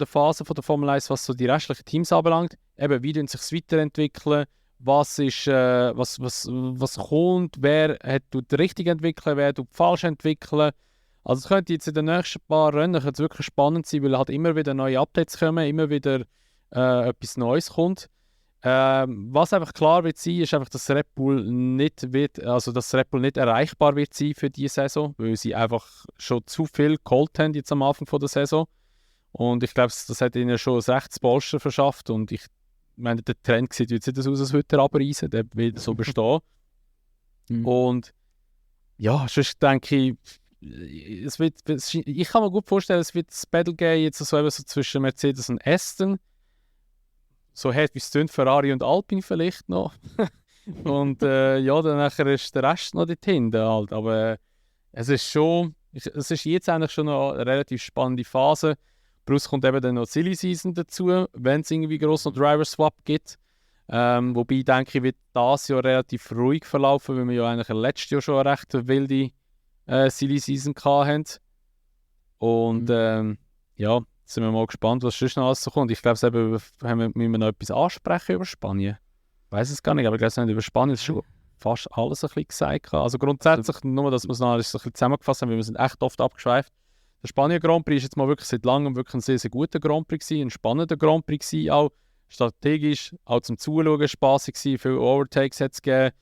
S2: Phase von der Formel 1, was so die restlichen Teams anbelangt. Eben, wie sich weiterentwickeln, was kommt, tut richtig entwickeln, wer tut falsch entwickeln. Also es könnte jetzt in den nächsten paar Rennen wirklich spannend sein, weil halt immer wieder neue Updates kommen, immer wieder etwas Neues kommt. Was einfach klar wird sein, ist einfach, dass Red Bull nicht erreichbar wird sein für diese Saison, weil sie einfach schon zu viel geholt haben jetzt am Anfang von der Saison. Und ich glaube, das hat ihnen schon ein rechtes Polster verschafft. Und ich meine, der Trend sieht jetzt nicht so aus, als würde er abreißen, der wird so bestehen.
S1: Mhm.
S2: Und ja, sonst denke ich, ich kann mir gut vorstellen, es wird das Battle geben jetzt so, eben so zwischen Mercedes und Aston. So hart wie es tönt, Ferrari und Alpine vielleicht noch. Und ja, dann nachher ist der Rest noch dort hinten halt. Aber es ist jetzt eigentlich schon noch eine relativ spannende Phase. Plus kommt eben dann noch Silly Season dazu, wenn es irgendwie gross noch Driver Swap gibt. Wobei, denke ich, wird das Jahr relativ ruhig verlaufen, weil wir ja eigentlich letztes Jahr schon eine recht wilde Silly Season hatten. Und ja, sind wir mal gespannt, was sonst noch alles so kommt. Ich glaube, müssen wir noch etwas ansprechen über Spanien. Ich weiß es gar nicht, aber ich glaube, über Spanien ist schon fast alles ein bisschen gesagt. Also grundsätzlich, nur dass wir es noch alles ein bisschen zusammengefasst haben, weil wir sind echt oft abgeschweift. Der Spanien Grand Prix ist jetzt mal wirklich seit langem wirklich ein sehr, sehr guter Grand Prix gewesen, ein spannender Grand Prix gewesen, auch strategisch, auch zum Zuschauen spaßig gewesen, viele Overtakes hat es gegeben.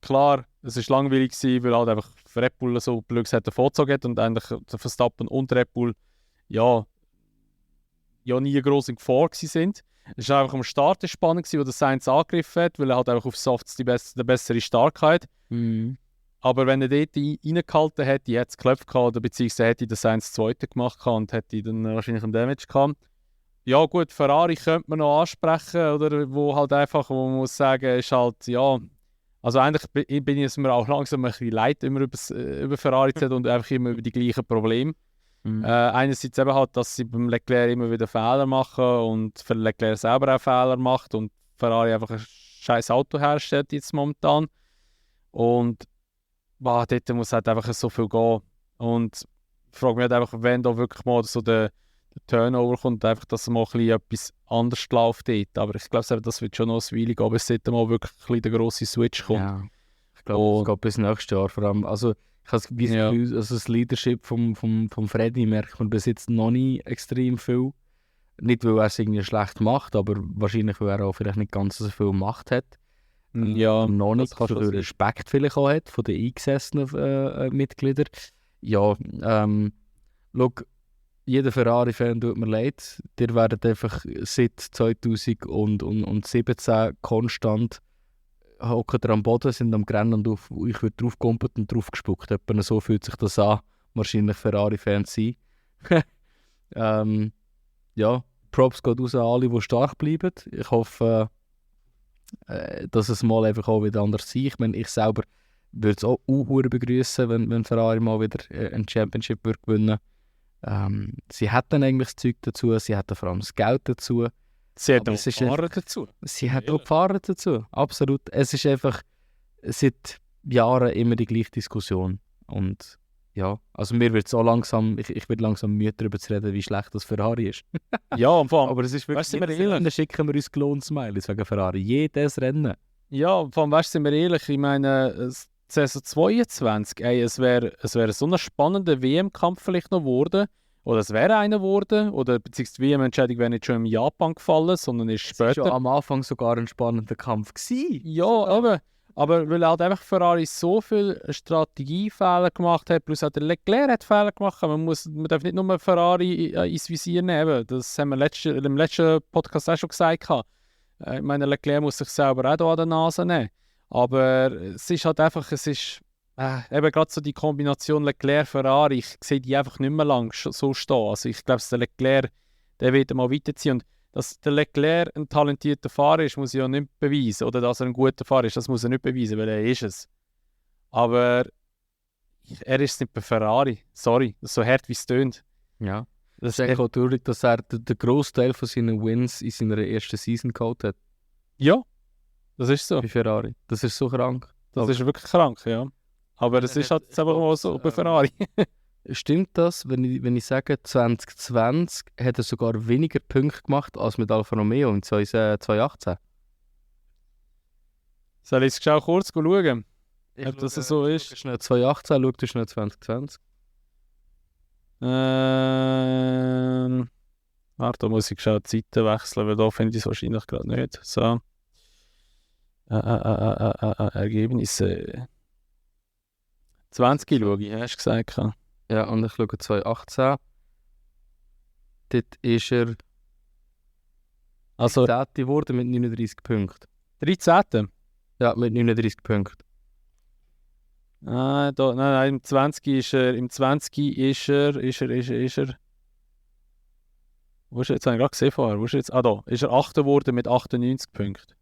S2: Klar, es war langweilig gewesen, weil halt einfach Red Bull so blöd gesagt vorgezogen hat und eigentlich der Verstappen und Red Bull ja nie gross in Gefahr sind. Es war einfach am Start spannend, wo der Sainz angegriffen hat, weil er halt einfach auf Softs die bessere Starkheit.
S1: Mhm.
S2: Aber wenn er dort reingehalten hätte, hätte es geklopft gehabt, oder beziehungsweise hätte der Sainz Zweite gemacht gehabt und hätte dann wahrscheinlich einen Damage gehabt. Ja gut, Ferrari könnte man noch ansprechen, oder wo man muss sagen, ist halt, ja, also eigentlich bin ich es mir auch langsam ein bisschen leid, immer über Ferrari zu reden und einfach immer über die gleichen Probleme.
S1: Mhm.
S2: Einerseits eben halt, dass sie beim Leclerc immer wieder Fehler machen und für Leclerc selber auch Fehler macht und Ferrari einfach ein scheiß Auto herstellt jetzt momentan. Und dort muss halt einfach so viel gehen. Und ich frage mich halt einfach, wenn da wirklich mal so der Turnover kommt, einfach, dass mal ein bisschen etwas anders läuft dort. Aber ich glaube, das wird schon noch ein Weile gehen, bis dort mal wirklich ein bisschen der grosse Switch kommt.
S1: Ja, ich glaube, es geht bis nächstes Jahr vor allem. Also ich habe das
S2: Ja.
S1: Gefühl, also das Leadership vom Freddy merkt man bis jetzt noch nicht extrem viel. Nicht, weil er es irgendwie schlecht macht, aber wahrscheinlich, weil er auch vielleicht nicht ganz so viel Macht hat.
S2: Ja,
S1: Noch nicht,
S2: das kann
S1: so
S2: schon
S1: viel
S2: sein.
S1: Respekt vielleicht auch hat von den eingesessenen Mitgliedern. Ja, schau, jeder Ferrari-Fan tut mir leid. Ihr werdet einfach seit 2017 konstant hocken am Boden, sind am Rennen und ich wird draufgekumpelt und draufgespuckt. Etwa so fühlt sich das an, wahrscheinlich Ferrari-Fans sein. Ja, Props geht raus an alle, die stark bleiben. Ich hoffe, dass es mal einfach auch wieder anders sein. Ich meine, ich selber würde es auch begrüßen, wenn Ferrari mal wieder ein Championship würde gewinnen. Sie hätten eigentlich das Zeug dazu, sie hätten vor allem das Geld dazu.
S2: Sie hat
S1: Aber
S2: auch
S1: es ist
S2: Fahrer dazu.
S1: Sie hat auch Fahrer dazu, absolut. Es ist einfach seit Jahren immer die gleiche Diskussion. Und ja, also mir wird so langsam, ich werde langsam müde darüber zu reden, wie schlecht das Ferrari ist.
S2: Ja, und vor allem,
S1: Aber es ist wirklich,
S2: sind wir
S1: jedes
S2: ehrlich?
S1: Rennen schicken wir uns Gelohn-Smileys wegen Ferrari. Jedes Rennen.
S2: ja, vor allem, weißt du, sind wir ehrlich, ich meine, Saison 22, ey, es wäre so ein spannender WM-Kampf vielleicht noch geworden. Oder es wäre einer geworden. Oder beziehungsweise die WM-Entscheidung wäre nicht schon in Japan gefallen, sondern ist
S1: Es war
S2: später.
S1: schon am Anfang sogar ein spannender Kampf gewesen.
S2: Ja, aber weil halt einfach Ferrari so viele Strategiefehler gemacht hat, plus auch der Leclerc hat Fehler gemacht. Man darf nicht nur Ferrari ins Visier nehmen. Das haben wir im letzten Podcast auch schon gesagt. Ich meine, Leclerc muss sich selber auch hier an der Nase nehmen. Aber es ist halt einfach, eben gerade so die Kombination Leclerc-Ferrari, ich sehe die einfach nicht mehr lang so stehen. Also ich glaube, der Leclerc, der wird mal weiterziehen. Und dass der Leclerc ein talentierter Fahrer ist, muss er ja nicht beweisen. Oder dass er ein guter Fahrer ist, das muss er nicht beweisen, weil er ist es. Aber er ist nicht bei Ferrari. Sorry, so hart wie es tönt.
S1: Ja.
S2: Das
S1: Es ist auch traurig, dass er den Großteil von seinen Wins in seiner ersten Season geholt hat.
S2: ja, das ist so.
S1: Bei Ferrari. Das ist so krank.
S2: Das ist wirklich krank, ja. Aber es ist halt jetzt einfach mal so bei Ferrari.
S1: Stimmt das, wenn ich sage, 2020 hat er sogar weniger Punkte gemacht als mit Alfa Romeo im 2018?
S2: Soll ich es kurz schauen, ob das so ist?
S1: Schau schnell 2018, schau du schnell 2020.
S2: Warte, da muss ich die Zeiten wechseln, weil da finde ich es wahrscheinlich gerade nicht. So. Ergebnisse. 20 schaue ich, hast du gesagt.
S1: Ja, und ich schaue 2018. Dort ist er
S2: Also
S1: 10. geworden mit 39 Punkten.
S2: 13.
S1: Ja, mit 39 Punkten.
S2: Nein, im 20 ist er. Wo ist er? Jetzt habe ich gerade gesehen vorher. Wo ist er jetzt? Da. Ist er 8. geworden mit 98 Punkten.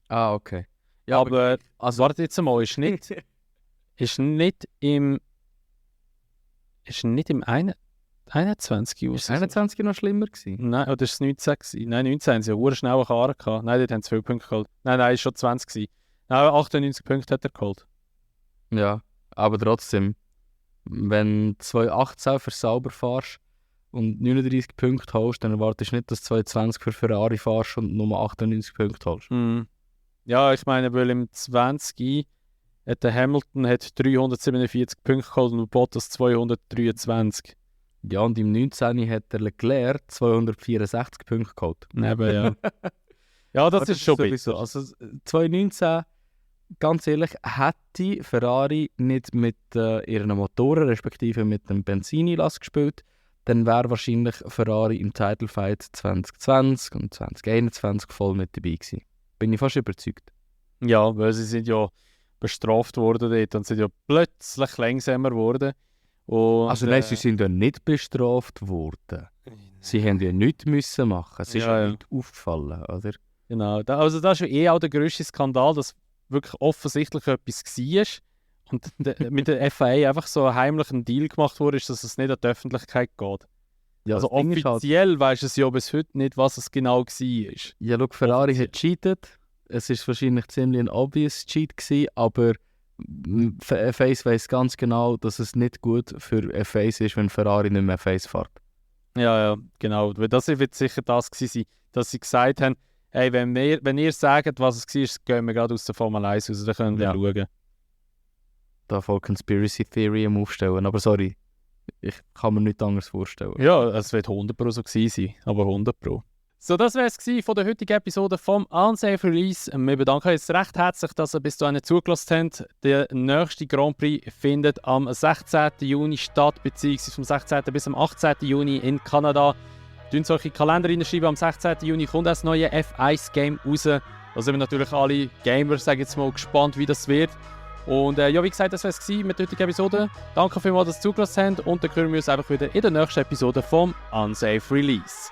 S1: Ah, okay. Ja,
S2: Aber
S1: also,
S2: warte jetzt mal, ist nicht im 21.
S1: ist 21 noch schlimmer gewesen?
S2: Nein, oder ist es 19 gewesen? Nein, 19 haben sie ja schnell eine Karre gehabt. Nein, dort haben sie viele Punkte geholt. Nein, ist schon 20 gewesen. Nein, 98 Punkte hat er geholt.
S1: Ja, aber trotzdem, wenn 2018 für Sauber fährst und 39 Punkte holst, dann erwartest du nicht, dass du 2020 für Ferrari fährst und nur 98 Punkte holst.
S2: Ja, ich meine, weil im 20 hat der Hamilton 347 Punkte geholt und Bottas 223.
S1: Ja, und im 19. hat der Leclerc 264 Punkte geholt.
S2: Eben, ja. Ja, das ist schon
S1: sowieso.
S2: bitter.
S1: Also 2019, ganz ehrlich, hätte Ferrari nicht mit ihren Motoren, respektive mit dem Benzin-Einlass gespielt, dann wäre wahrscheinlich Ferrari im Title Fight 2020 und 2021 voll mit dabei gewesen. Bin ich fast überzeugt.
S2: Ja, weil sie sind ja bestraft worden dort und sind ja plötzlich langsamer geworden. Und,
S1: Also nein, sie sind ja nicht bestraft worden. Sie haben ja nichts müssen machen. Es ist
S2: Ja,
S1: ja
S2: ja.
S1: nicht aufgefallen, oder?
S2: Genau, also das ist ja auch der grösste Skandal, dass wirklich offensichtlich etwas war und mit der FIA einfach so heimlich ein Deal gemacht wurde, dass es nicht an die Öffentlichkeit geht.
S1: Ja,
S2: Also
S1: das Ding ist halt-
S2: offiziell weiss es ja bis heute nicht, was es genau war.
S1: Ja, schau, Ferrari
S2: Offiziell.
S1: hat cheatet. Es ist wahrscheinlich ziemlich ein obvious Cheat gewesen, aber F1 weiss ganz genau, dass es nicht gut für F1 ist, wenn Ferrari nicht mehr F1 fährt.
S2: Ja, genau. Weil das wird sicher das gewesen sein, dass sie gesagt haben, hey, wenn ihr sagt, was es war, gehen wir gerade aus der Formel 1 raus, dann können wir schauen.
S1: Da voll Conspiracy Theory am Aufstellen. Aber sorry, ich kann mir nichts anderes vorstellen.
S2: Ja, es wird 100% so gewesen sein, aber 100%. So, das wäre es von der heutigen Episode vom Unsafe Release. Wir bedanken uns recht herzlich, dass ihr bis dahin zugelassen habt. Der nächste Grand Prix findet am 16. Juni statt, beziehungsweise vom 16. bis am 18. Juni in Kanada. Schreibt euch in den Kalender reinschreiben, am 16. Juni kommt das neue F1-Game raus. Da sind wir natürlich alle Gamer, sage ich jetzt mal, gespannt, wie das wird. Und ja, wie gesagt, das war es mit der heutigen Episode. Danke vielmals, dass ihr zugelassen habt und dann hören wir uns einfach wieder in der nächsten Episode vom Unsafe Release.